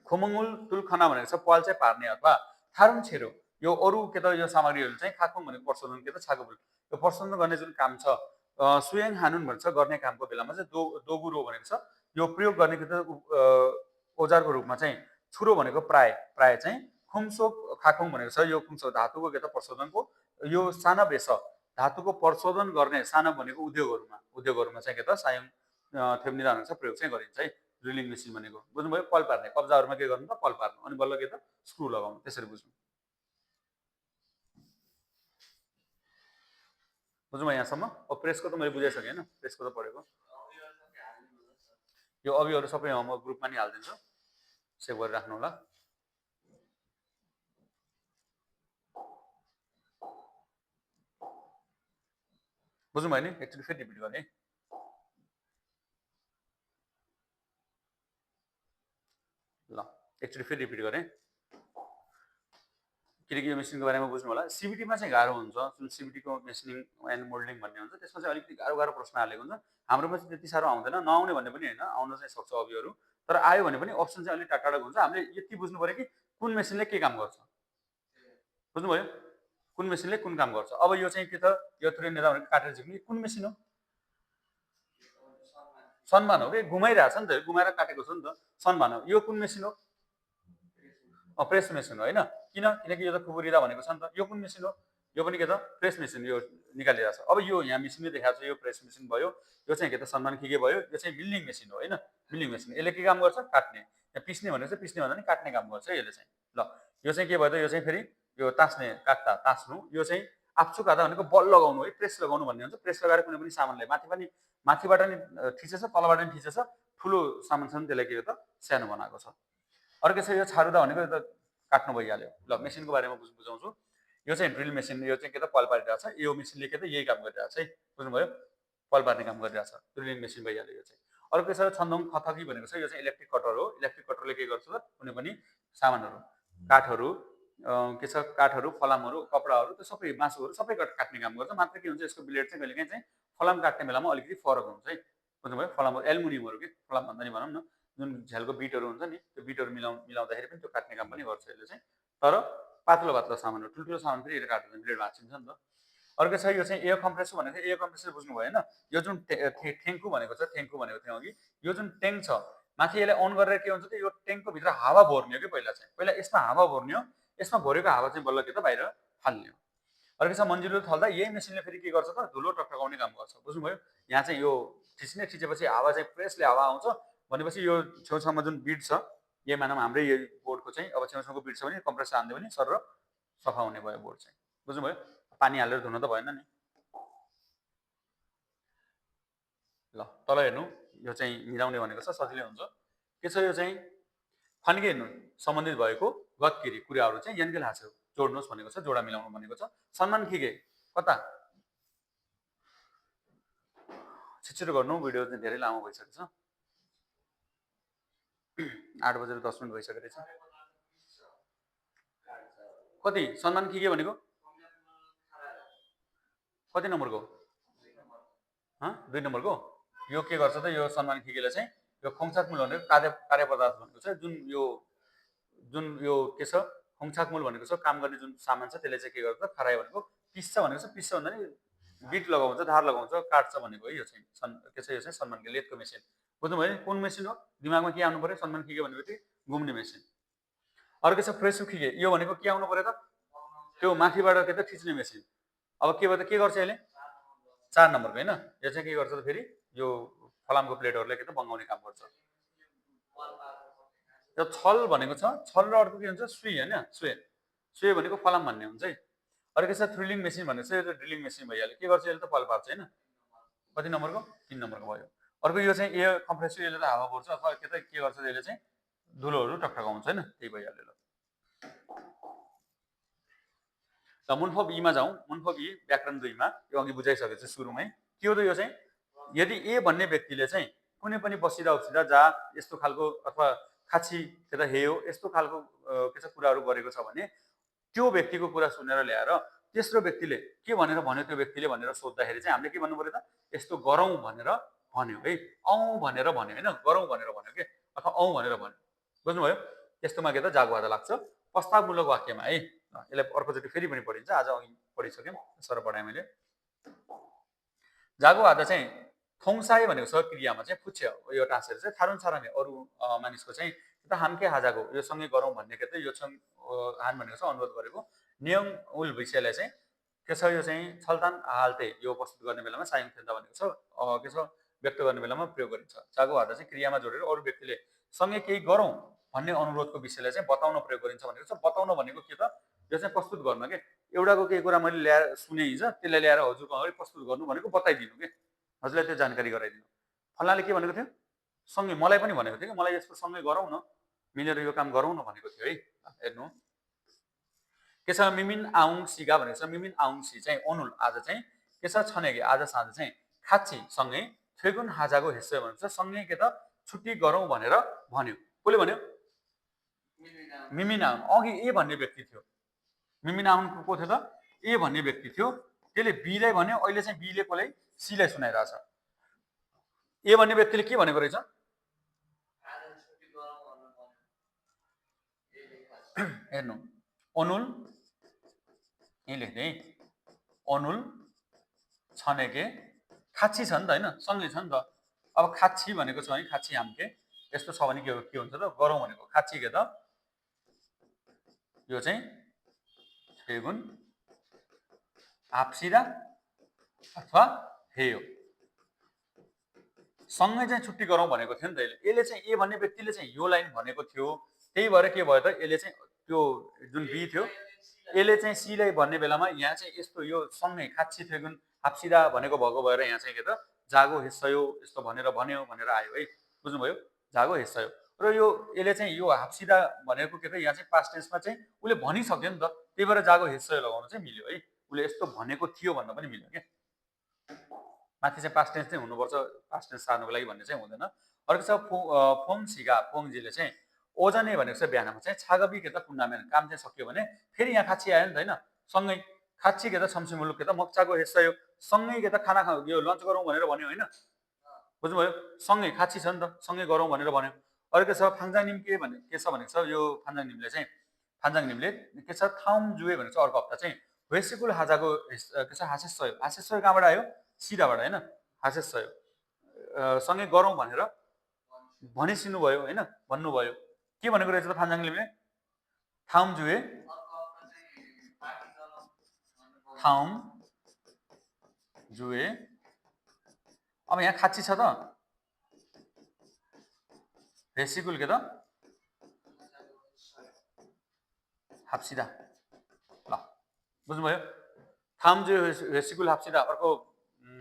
खोमङ्गुल तुलखना भनेको छ पाल चाहिँ पार्ने अथवा थारुङ छेरो, यो अरू के त यो सामग्रीहरू चाहिँ खाकुङ भनेको प्रशोधन के त छागोबुल यो प्रशोधन गर्ने जुन काम छ। सुयङ हानुन भन्छ गर्ने कामको बेलामा चाहिँ दोगुरो भनेको छ यो प्रयोग गर्ने के त औजारको रूपमा चाहिँ। छुरो भनेको प्राय प्राय चाहिँ। खुम्सो खाकुङ भनेको छ यो खुम्सो धातुको के त प्रशोधनको, यो साना बेस धातुको प्रशोधन गर्ने साना भनेको उद्योगहरूमा चाहिँ के त सायङ थेम्निदा भनेको छ प्रयोग चाहिँ गरिन्छ है ड्रिलिङ मेसिन भनेको। बुझ्नुभयो? पल पार्ने, कब्जाहरूमा के गर्नु त पल पार्नु, अनि बल्ल के त स्क्रु लगाउनु, त्यसरी बुझ्नु। बुझ्नुभयो यहाँसम्म? अब प्रेसको त मैले बुझाइसकेँ होइन, प्रेसको त पढेको। यो अभिहरू सबै म ग्रुपमा नि हालिदिन्छु, सेभ गरेर राख्नु होला। बुझ्नुभयो नि? एकचोटि फेरि रिपिट गर्ने है। ल एकचोटि फेरि रिपिट गरेँ, किनकि यो मेसिनको बारेमा बुझ्नु होला। सिबिटीमा चाहिँ गाह्रो हुन्छ, जुन सिबिटीको मेसिनिङ एन्ड मोल्डिङ भन्ने हुन्छ त्यसमा चाहिँ अलिकति गाह्रो प्रश्न हालेको हुन्छ। हाम्रोमा चाहिँ त्यति साह्रो आउँदैन, नआउने भन्ने पनि होइन, आउन चाहिँ सक्छ अभिहरू, तर आयो भने पनि अप्सन चाहिँ अलिक टाढा हुन्छ। हामीले यति बुझ्नु पऱ्यो कि कुन मेसिनले के काम गर्छ। बुझ्नुभयो? कुन मेसिनले कुन काम गर्छ। अब यो चाहिँ के त यो थ्रेड नेदा भनेको काटेर झिक्ने कुन मेसिन हो? सनमान हो कि, घुमाइरहेछ नि त, घुमाएर काटेको छ नि त, सनमान हो। यो कुन मेसिन हो? प्रेस मेसिन हो होइन। किनकि यो त खुकुरिदा भनेको छ नि त। यो कुन मेसिन हो? यो पनि के त प्रेस मेसिन, यो निकालिरहेछ। अब यो यहाँ मेसिनले देखाएको छ, यो प्रेस मेसिन भयो, यो चाहिँ के त सनमान खिगे भयो, यो चाहिँ मिल्लिङ मेसिन हो होइन। मिल्लिङ मेसिन यसले के काम गर्छ? काट्ने। यहाँ पिस्ने भनेको चाहिँ पिस्ने भन्दा नि काट्ने काम गर्छ यसले चाहिँ। ल यो चाहिँ के भयो त, यो चाहिँ फेरि यो तास्ने, काट्दा तास्नु, यो चाहिँ आप्सु काट्दा भनेको बल लगाउनु है, प्रेस लगाउनु भन्ने हुन्छ। प्रेस लगाएर कुनै पनि सामानलाई माथिबाट नि थिचेछ, तलबाट नि थिचेछ, ठुलो सामान छ नि त्यसलाई के हो त सानो बनाएको छ। अर्को छ यो छारुदा भनेको यो त काट्नु भइहाल्यो। ल मेसिनको बारेमा बुझाउँछु। यो चाहिँ ड्रिल मेसिन, यो चाहिँ के त पल पारिरहेछ, यो मेसिनले के त यही काम गरिरहेछ है। बुझ्नुभयो? पल पार्ने काम गरिरहेछ, ड्रिलिङ मेसिन भइहाल्यो यो चाहिँ। अर्को छ छन्दङ खथकी भनेको छ, यो चाहिँ इलेक्ट्रिक कटर हो। इलेक्ट्रिक कटरले के गर्छ त कुनै पनि सामानहरू, काठहरू के छ, काठहरू, फलामहरू, कपडाहरू, त्यो सबै मासुहरू सबै काट्ने काम गर्छ। मात्र के हुन्छ यसको ब्लेड चाहिँ कहिलेकाहीँ चाहिँ फलाम काट्ने बेलामा अलिकति फरक हुन्छ है। बुझ्नुभयो? फलामहरू एल्युमिनियमहरू के फलाम भन्दा नि भनौँ न, जुन झ्यालको बिटहरू हुन्छ नि, त्यो बिटहरू मिलाउँदाखेरि पनि त्यो काट्ने काम पनि गर्छ यसले चाहिँ। तर पातलो पातलो सामानहरू, ठुल्ठुलो सामान फेरि यसले काट्दैन, ब्लेड भाँचिन्छ नि त। अर्को छ यो चाहिँ एयर कम्प्रेसर भनेको, एयर कम्प्रेसर बुझ्नुभयो होइन। यो जुन ठेङ्कु भनेको छ, ठेङ्कु भनेको थियो अघि, यो जुन ट्याङ्क छ माथि यसलाई अन गरेर के हुन्छ त यो ट्याङ्कको भित्र हावा भर्ने हो कि पहिला यसमा हावा भर्ने हो, यसमा भरेको हावा चाहिँ बल्ल के त बाहिर फाल्ने हो। अर्को छ मन्जिलो थल्दा, यही मेसिनले फेरि के गर्छ त धुलो टकटकाउने काम गर्छ। बुझ्नुभयो? यहाँ चाहिँ यो ठिचेपछि हावा चाहिँ प्रेसले हावा आउँछ भनेपछि यो छेउछाउमा जुन बिट छ, यही मानौँ हाम्रै यो बोर्डको चाहिँ अब छेउछाउको बिट छ भने कम्प्रेसर हान्दियो भने सर सफा हुने भयो बोर्ड चाहिँ। बुझ्नुभयो? पानी हालेर धुन त भएन नि। ल तल हेर्नु, यो चाहिँ मिलाउने भनेको छ, सजिलै हुन्छ। के छ यो चाहिँ फन्के हेर्नु सम्बन्धित भएको गतकिरी कुराहरू चाहिँ यन्केल हाँस्यो जोड्नुहोस् भनेको छ, जोडा मिलाउनु भनेको छ। सम्मान खिगे कता छिटो गर्नु, भिडियो चाहिँ धेरै लामो भइसकेको छ, 8 बजेर 10 मिनट भइसकेको रहेछ। कति सम्मान खिगे भनेको कति नम्बरको? 2 नम्बरको। यो के गर्छ त यो सम्मान खिगेले चाहिँ यो खोङछाक मूल भनेको कार्य पदार्थ भनेको छ, जुन यो के छ खोङछाक मूल भनेको छ काम गर्ने जुन सामान छ त्यसले चाहिँ के गर्छ खरायो भनेको पिस्छ भनेको छ। पिस्छ भन्दा नि बिट लगाउँछ, धार लगाउँछ, काट्छ भनेको है। यो चाहिँ के छ, यो चाहिँ सम्मान खिगे लेदको मेसिन। बुझ्नुभयो नि कुन मेसिन हो? दिमागमा के आउनु पर्यो? सम्मान खिगे भनेपछि घुम्ने मेसिन। अर्को छ फ्रेसुखिगे, यो भनेको के आउनु पर्यो त त्यो माथिबाट के त थिच्ने मेसिन। अब के भयो त के गर्छ यसले 4 नम्बरको हैन, यो चाहिँ के गर्छ त फेरि यो फलामको प्लेटहरुले के त बङ्गाउने काम गर्छ। यो छल भनेको छ, छल र अर्को के हुन्छ सुई हैन, सुई भनेको फलाम भन्ने हुन्छ है। अर्को छ थ्रिलिङ मेसिन भनेको चाहिँ यो ड्रिलिङ मेसिन भइहाल्यो। के गर्छ यसले त पल पार्छ हैन। कति नम्बरको 3 नम्बरको भयो। अर्को यो चाहिँ एयर कम्प्रेसर, यसले त हावा भर्छ अथवा के गर्छ यसले चाहिँ धुलोहरु टकटकाउँछ हैन, त्यही भइहाल्यो ल। ल मुनफब ई मा जाउँ। मुनफब ई व्याकरण 2 मा यो अघि बुझाइसकेछु सुरुमै। के हो त यो चाहिँ यदि ए भन्ने व्यक्तिले चाहिँ कुनै पनि बसिदा उठिदा जा यस्तो खालको अथवा खाची के त हेयो यस्तो खालको के छ कुराहरु गरेको छ भने त्यो व्यक्तिको कुरा सुनेर ल्याएर तेस्रो व्यक्तिले के भनेर भन्यो त्यो व्यक्तिले भनेर सोध्दाखेरि चाहिँ हामीले के भन्नु पर्यो त यस्तो गरौँ भनेर भन्यो है, औ भनेर भन्यो हैन, गरौँ भनेर भन्यो के अथवा औ भनेर भन्यो। बुझ्नुभयो? त्यस्तोमा के त जागु आधा लाग्छ प्रस्तावमूलक वाक्यमा है। यसलाई अर्कोचोटि फेरि पनि पढिन्छ, आज अघि पढिसक्यौं सर पढाएँ मैले। जागु आधा चाहिँ थोङसाई भनेको छ क्रियामा चाहिँ पुच्छ्यो यो टाँसेर चाहिँ थारुन सारामे अरु मानिसको चाहिँ त हामके हाजाको यो सँगै गरौँ भन्ने के त यो छन् हान भनेको छ अनुरोध गरेको नियम उल विषयलाई चाहिँ के छ यो चाहिँ छलतान हाल्ते यो प्रस्तुत गर्ने बेलामा सायङ थेन्दा भनेको छ के छ व्यक्त गर्ने बेलामा प्रयोग गरिन्छ। जागु आधा चाहिँ क्रियामा जोडेर अरु व्यक्तिले सँगै केही गरौँ भन्ने अनुरोधको विषयलाई चाहिँ बताउन प्रयोग गरिन्छ भनेको छ। बताउन भनेको के त यो चाहिँ प्रस्तुत गर्न के एउटाको केही कुरा मैले ल्याएर सुने हिज त्यसलाई ल्याएर हजुरको अगाडि प्रस्तुत गर्नु भनेको बताइदिनु के हजुरलाई त्यो जानकारी गराइदिनु। फलानाले के भनेको थियो सँगै मलाई पनि भनेको थियो कि मलाई यसको सँगै गरौँ न मिलेर यो काम गरौँ न भनेको थियो है। हेर्नु के छ मिमिन आउङ सिगा भनेको छ। मिमिन आउङ सी चाहिँ ओनुल आज चाहिँ के छ छनेगे आज साँझ चाहिँ खाची सँगै थेगुन हाजाको हिस्सा भनेको छ सँगै के त छुट्टी गरौँ भनेर भन्यो। कसले भन्यो? मिमिन आउङ। अघि ए भन्ने व्यक्ति थियो। मिमिन आउङ को थियो त ए भन्ने व्यक्ति थियो, त्यसले बीलाई भन्यो, अहिले चाहिँ बीले कसलाई सीलाई सुनाइरहेछ। ए भन्ने व्यक्तिले के भनेको रहेछ? हेर्नु अनुल यही लेख्दै अनुल छनेके खाची छ नि त हैन, सँगै छ नि त। अब खाची भनेको छ है खाची हामके यस्तो छ भने के हुन्छ त गरौँ भनेको खाची के त यो चाहिँ थेगुन हाप्सिदा अथवा हेयो सँगै चाहिँ छुट्टी गरौँ भनेको थियो नि त यसले चाहिँ ए भन्ने व्यक्तिले चाहिँ यो लाइन भनेको थियो। त्यही भएर के भयो त यसले चाहिँ त्यो जुन बी थियो यसले चाहिँ सीलाई भन्ने बेलामा यहाँ चाहिँ यस्तो यो सँगै खाची थेगुन हाप्सिदा भनेको भएको भएर यहाँ चाहिँ के त जागो हिस्सयो यस्तो भनेर भन्यो भनेर आयो है। बुझ्नुभयो? जागो हिस्सयो र यो यसले चाहिँ यो हाप्सिदा भनेको के त यहाँ चाहिँ पास्ट टेन्समा चाहिँ उसले भनिसक्यो नि त, त्यही भएर जागो हिस्सयो लगाउन चाहिँ मिल्यो है। उसले यस्तो भनेको थियो भन्न पनि मिल्यो के। माथि चाहिँ पास्ट टेन्स चाहिँ हुनुपर्छ, पास्ट टेन्स सार्नुको लागि भन्ने चाहिँ हुँदैन। अर्को छ फोङ सिगा फोङजीले चाहिँ ओजने भनेको चाहिँ बिहानमा चाहिँ छागबी के त पुन्नामेन काम चाहिँ सक्यो भने फेरि यहाँ खाची आयो नि त हैन, सँगै खाची के त छम्सी मुलुक के त मक्चाको हिस्सा यो सँगै के त खाना यो लन्च गरौँ भनेर भन्यो हैन। बुझ्नुभयो? सँगै खाची छ नि त सँगै गरौँ भनेर भन्यो। अर्को छ फाङजाङ निम के भने के छ भनेको छ यो फाङजाङ निमले चाहिँ फाङजाङ निमले के छ थाउम जुए भनेको छ अर्को हप्ता चाहिँ वेसिकुल हाजाको के छ हासेसयो हासेसयो कहाँबाट आयो? सिधाबाट हैन, हासेसयो सँगै गरौँ भनेर भनिसिनु भयो हैन, भन्नुभयो। के भनेको रहेछ त फाङजाङ निमले? थाउम जुए थाउम जुए। अब यहाँ खाची छ त भेसिकुल के त हाप्सिदा। ल बुझ्नुभयो? थाम जुए भेसिकुल हाप्सिदा अर्को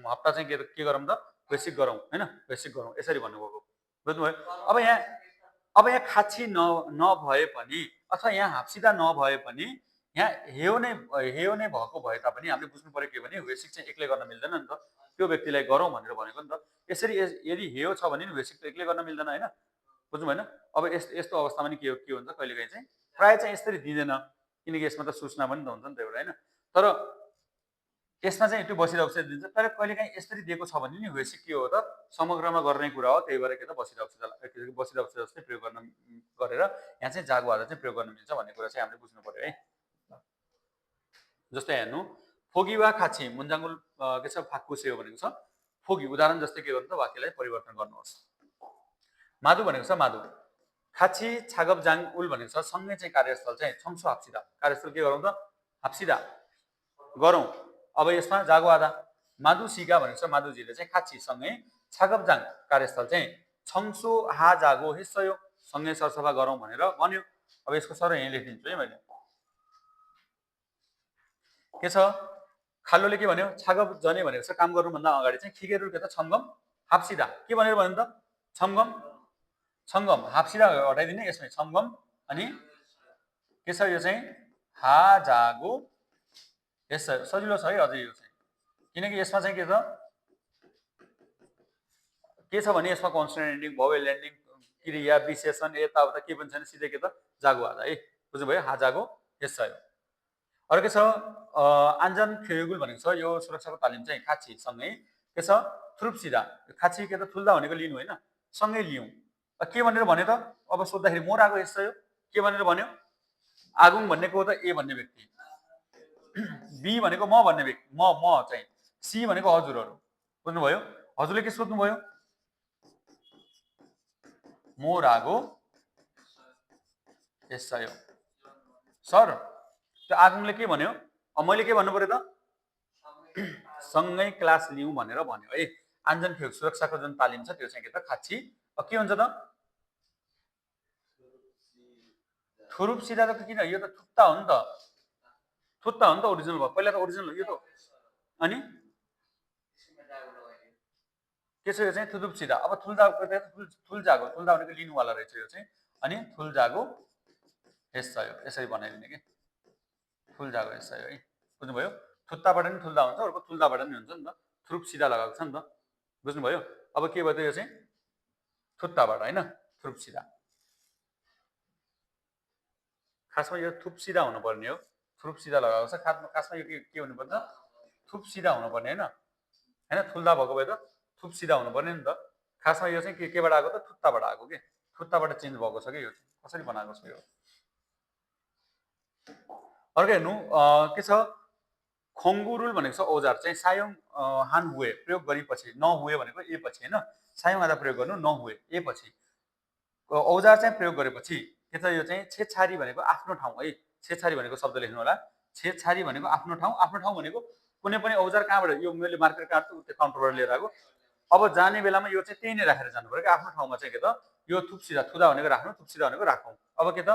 हप्ता चाहिँ के गरौँ त बेसिक गरौँ हैन, बेसिक गरौँ यसरी भन्नुभएको। बुझ्नुभयो? अब यहाँ खाची नभए पनि अथवा यहाँ हाप्सिदा नभए पनि यहाँ हेयो नै भएको भए तापनि हामीले बुझ्नु पर्यो के भने बेसिक चाहिँ एक्लै गर्न मिल्दैन नि त, त्यो व्यक्तिलाई गरौँ भनेर भनेको नि त। यसरी यदि हेयो छ भने नि बेसिक त एक्लै गर्न मिल्दैन हैन। बुझ्नु भएन? अब यस्तो अवस्थामा नि के हुन्छ कहिलेकाहीँ चाहिँ प्राय चाहिँ यसरी दिँदैन, किनकि यसमा त सूचना पनि त हुन्छ नि त एउटा हैन। तर यसमा चाहिँ त्यो बसिदा उक्सिदा दिन्छ, तर कहिलेकाहीँ यसरी दिएको छ भने नि बेसिक के हो त समग्रमा गर्ने कुरा हो, त्यही भएर के त बसिदा उक्सिदा जस्तै प्रयोग गर्न गरेर यहाँ चाहिँ जागु आधा चाहिँ प्रयोग गर्न मिल्छ भन्ने कुरा चाहिँ हामीले बुझ्नु पर्यो है। जस्तै हेर्नु फोगी वा खाची मुन्जाङ्गुल के छ फाक्कुसेयो भनेको छ फोगी उदाहरण जस्तै के गर्नु त वाक्यलाई परिवर्तन गर्नुहोस्। मादु भनेको छ मादु 같이 작업장 울 भनेको छ सँगै चाहिँ कार्यस्थल चाहिँ 청소 합시다. कार्यस्थल के गरौँ त? 합시다. गरौँ. अब यसमा जागो आधा माधुसीका भनेको छ माधुजीले चाहिँ 같이 सँगै 작업장 कार्यस्थल चाहिँ 청소 하자고 했어요. सँगै सरसफा गरौँ भनेर भन्यो. अब यसको सर यही लेखिदिन्छु है मैले. के छ? खाल्लोले के भन्यो? 작업 전에 भनेको छ काम गर्नुभन्दा अगाडि चाहिँ 기계를 के त 점검 합시다. के भनेर भन्यो त? 점검 합시다 हटाइदिने यसमै 점검 अनि के छ यो चाहिँ 하자고 했어요. सजिलो छ है अझै यो चाहिँ. किनकि यसमा चाहिँ के छ भने यसमा कन्सोनेन्ट एन्डिङ भोवेल एन्डिङ क्रिया विशेषण यताउता के पनि छैन सिधै के त जागो आधा है. बुझ्नुभयो? हाजागो 했어요. अर्को के छ 안전 교육을 भनेको छ यो सुरक्षाको तालिम चाहिँ 같이 सँगै के छ थ्रुप्सिदा 같이 के त थुल्दा भनेको लिनु हैन सँगै लियौं. के भनेर भन्यो त? अब सोध्दाखेरि मोरागो 했어요. के भनेर भन्यो? आगुङ भन्नेको त ए भन्ने व्यक्ति, बी भनेको म भन्ने व्यक्ति, म चाहिँ, सी भनेको हजुरहरु. बुझ्नुभयो? हजुरले के सोध्नुभयो? मोरागो 했어요. सर त्यो आगुङले के भन्यो? मैले के भन्नु पर्यो त? सँगै क्लास लियौं भनेर भन्यो है. आञ्जन खेल सुरक्षाको जुन तालिम छ त्यो चाहिँ के त 같이 के हुन्छ त? थुरुप्सिदा त किन यो त थुत्ता हो नि त. थुत्ता हो नि त ओरिजिनल भयो. पहिला त ओरिजिनल हो यो त. अनि के छ यो चाहिँ थुरुप्सिदा. अब थुल्जागो भनेको लिनुवाला रहेछ यो चाहिँ. अनि थुल्जागो 했어요. यसरी बनाइदिने के. थुल्जागो 했어요 है. बुझ्नुभयो? थुत्ताबाट नि थुल्दा हुन्छ, अर्को थुल्दाबाट नि हुन्छ नि त. थुरुप्सिदा लगाएको छ नि त. बुझ्नुभयो? अब के भयो त यो चाहिँ थुत्ताबाट हैन थुरुप्सिदा. खासमा यो थुप्सिदा हुनुपर्ने हो. थुरुप्सिदा लगाएको छ. खासमा यो के हुनुपर्छ? थुप्सिदा हुनुपर्ने हैन. हैन थुल्दा भएको भए त थुप्सिदा हुनुपर्ने नि त. खासमा यो चाहिँ केबाट आएको त? थुत्ताबाट आएको के. थुत्ताबाट चेन्ज भएको छ के यो. कसरी बनाएको छ यो? अर्को हेर्नु के छ? खोङ्गुरुल भनेको छ औजार चाहिँ सायोङ हान हुए प्रयोग गरेपछि नहुए भनेको ए पछि हैन. सायोङ आधा प्रयोग गर्नु नहुए ए पछि. औजार चाहिँ प्रयोग गरेपछि के त यो चाहिँ छेछारी भनेको आफ्नो ठाउँ है. छेछारी भनेको शब्द लेख्नु होला. छेछारी भनेको आफ्नो ठाउँ भनेको कुनै पनि औजार कहाँबाट यो मैले मार्कर काट्छु त्यो काउन्टरबाट लिएर आएको. अब जाने बेलामा यो चाहिँ त्यही नै राखेर जानु पर्यो के आफ्नो ठाउँमा चाहिँ के त यो थुप्सिदा थुदा भनेको राख्नु थुप्सिदा भनेको राखौं. अब के त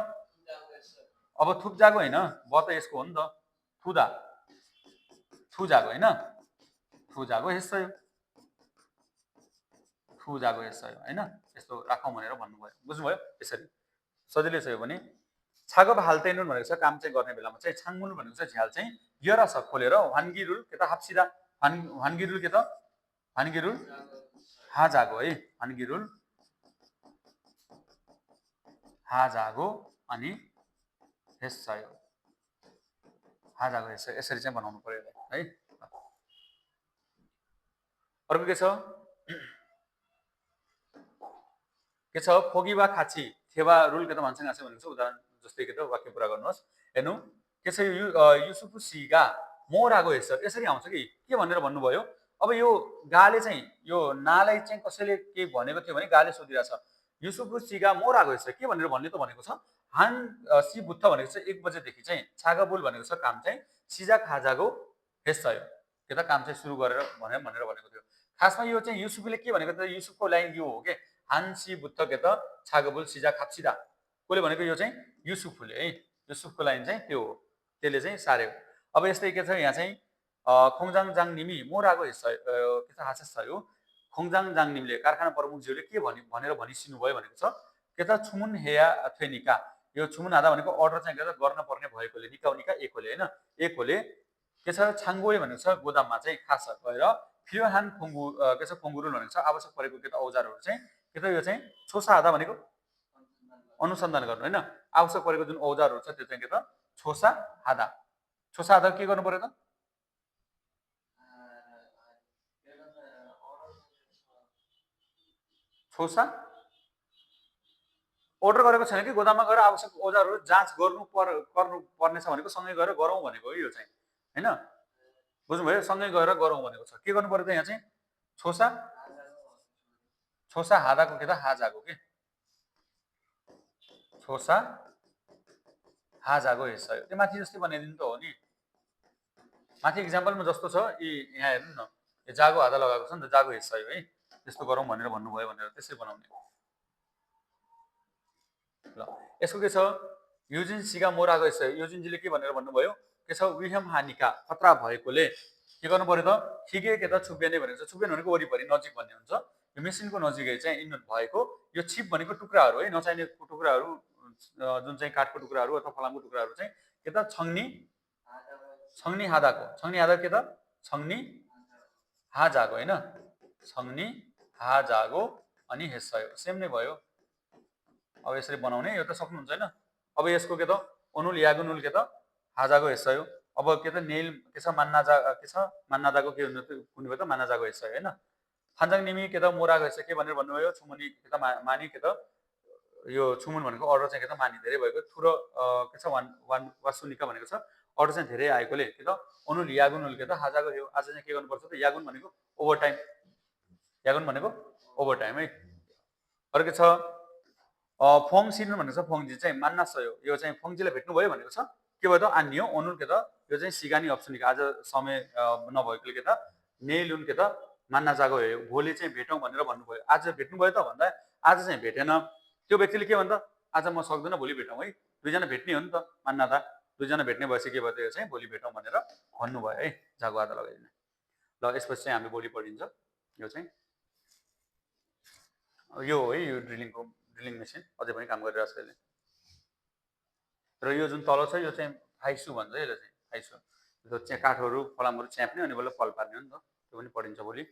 अब थुप्जागो हैन ब त यसको हो नि त थुदा थुजागो हैन थुजागो 했어요. थुजागो 했어요 हैन. यस्तो राखौं भनेर भन्नुभयो. बुझ्नुभयो? यसरी सजिलै छ यो पनि. छागब हाल्दैनुन भनेको छ काम चाहिँ गर्ने बेलामा चाहिँ छाङमुल भनेको छ झ्याल चाहिँ यरस खोलेर हानगिरुल के त हाप्सिदा हानगिरुल के त हानगिरुल हाजागो है. हानगिरुल हाजागो अनि 했어요. हाजागो 했어요. यसरी चाहिँ बनाउनु पर्यो है. अर्को के छ? के छ? फोगिवा खाची थेवा रुल के त भन्छ गाछ भनेको छ. उदाहरण जस्तै के त वाक्य पूरा गर्नुहोस्. हेर्नु के छ यो युसुफ सीगा मोरागो हेर्छ यसरी आउँछ के भनेर भन्नुभयो. अब यो गाले चाहिँ यो नालाई चाहिँ कसैले के भनेको थियो भने गाले सोधिरहेछ युसुफ सीगा मोरागो हेर्छ के भनेर भन्ने त भनेको छ. हान सी बुत्थ भनेको छ 1 बजेदेखि चाहिँ छागाबुल भनेको छ काम चाहिँ सिजा खाजागो हेर्छयो के त काम चाहिँ सुरु गरेर भनेर भनेको थियो. खासमा यो चाहिँ युसुफले के भनेको त युसुफको लाइन यो हो के हान्सी बुत्थ के त छागबुल सिजा खाप्सिदा कोले भनेको यो चाहिँ युसुफले है. युसुफको लाइन चाहिँ त्यो हो. त्यसले चाहिँ सार्यो. अब यस्तै के छ यहाँ चाहिँ खोङजाङ जाङनिमी मोरागो के छ हासेसयो. खोङजाङ जाङनिमले कारखाना प्रमुखज्यूले के भनेर भनिसिनु भयो भनेको छ के त छुमुन हेया थेनिका यो छुमुन हादा भनेको अर्डर चाहिँ के त गर्न पर्ने भएकोले निकाउनिका एकोले हैन एकोले के छ छाङ्गोए भनेको छ गोदाममा चाहिँ खास गएर फियोहान खोङ्गु के छ खोङ्गुरुल भनेको छ आवश्यक परेको के त औजारहरू चाहिँ के त यो चाहिँ छोसा हादा भनेको अनुसन्धान गर्नु हैन. आवश्यक परेको जुन औजारहरू छ त्यो चाहिँ के त छोसा हादा के गर्नु पर्यो त छोसा अर्डर गरेको छैन कि गोदाममा गएर आवश्यक औजारहरू जाँच गर्नु पर्ने छ भनेको सँगै गएर गरौँ भनेको हो यो चाहिँ हैन. बुझ्नुभयो? सँगै गएर गरौँ भनेको छ. के गर्नु पर्यो त यहाँ चाहिँ छोसा हादाको के त हाजाको के ठोसा हाजाको हेस्सयो त्यो माथि जस्तै बनाइदिनु त हो नि माथि इक्जाम्पलमा जस्तो छ यहाँ हेर्नु न यो जागो हादा लगाएको छ नि त जागो हेस्सयो है त्यस्तो गरौँ भनेर भन्नुभयो भनेर त्यसरी बनाउने ल यसको के छ युजिन सिगा मोराको हेस्सयो युजिनजीले के भनेर भन्नुभयो के छ विहम हानिका खतरा भएकोले के गर्नु पर्यो त ठिकै के त छुप्याउने भनेको छ छुप्याउने भनेको वरिपरि नजिक भन्ने हुन्छ यो मेसिनको नजिकै चाहिँ इन्भर्ट भएको यो छिप भनेको टुक्राहरू है नचाहिने टुक्राहरू जुन चाहिँ काठको टुक्राहरू अथवा फलामको टुक्राहरू चाहिँ के त छङ्नी हादा के त छङ्नी हाजाको हैन छङ्नी हाजाको अनि हेस्सयो सेम नै भयो अब यसरी बनाउने यो त सक्नुहुन्छ हैन अब यसको के त अनुल यागुनुल के त हाजाको हेस्सयो अब के त नेल के छ मान्नाजाको के हुने भयो त मान्नाजाको हेस्सयो हैन फान्जाङ निमी के त मोराको हेस्सयो के भनेर भन्नुभयो छुमुनी के त मानी के त यो छुमुन भनेको अर्डर चाहिँ के त मानी धेरै भएको थुरो के छ वासुनिका भनेको छ अर्डर चाहिँ धेरै आएकोले के त अनुल यागुनुल के त हाजाको यो आज चाहिँ के गर्नुपर्छ त यागुन भनेको ओभर टाइम है अर्को छ फोङ सिनु भनेको छ फोङजी चाहिँ मान्ना सयो यो चाहिँ फोङजीलाई भेट्नुभयो भनेको छ के भयो त आन्नियो अनुल के त यो चाहिँ सिगानी अप्सनिका आज समय नभएकोले के त नेलुन के त मान्ना जागो हो भोलि चाहिँ भेटौँ भनेर भन्नुभयो आज भेट्नुभयो त भन्दा आज चाहिँ भेटेन त्यो व्यक्तिले के भन्दा आज म सक्दैन भोलि भेटौँ है दुईजना भेट्ने हो नि त मान्ना दा दुईजना भेट्ने भएपछि के भयो त यो चाहिँ भोलि भेटौँ भनेर भन्नुभयो है जागो आधा लगाइदिने ल यसपछि चाहिँ हामी भोलि पढिन्छ यो चाहिँ यो है यो ड्रिलिङ मेसिन अझै पनि काम गरिरहेको छ यसले र यो जुन तल छ यो चाहिँ फाइसु भन्छ यसले चाहिँ फाइसु त्यो चाहिँ काठहरू फलामहरू च्याप्ने अनि बल्ल फल पार्ने हो नि त त्यो पनि पढिन्छ भोलि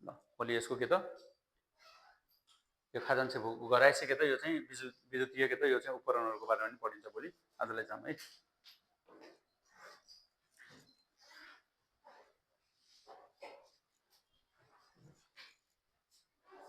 ल भोलि यसको के त यो खाजान्से गराएपछि के त यो चाहिँ विद्युतीय के त यो चाहिँ उपकरणहरूको बारेमा पनि पढिन्छ भोलि आजलाई जाम है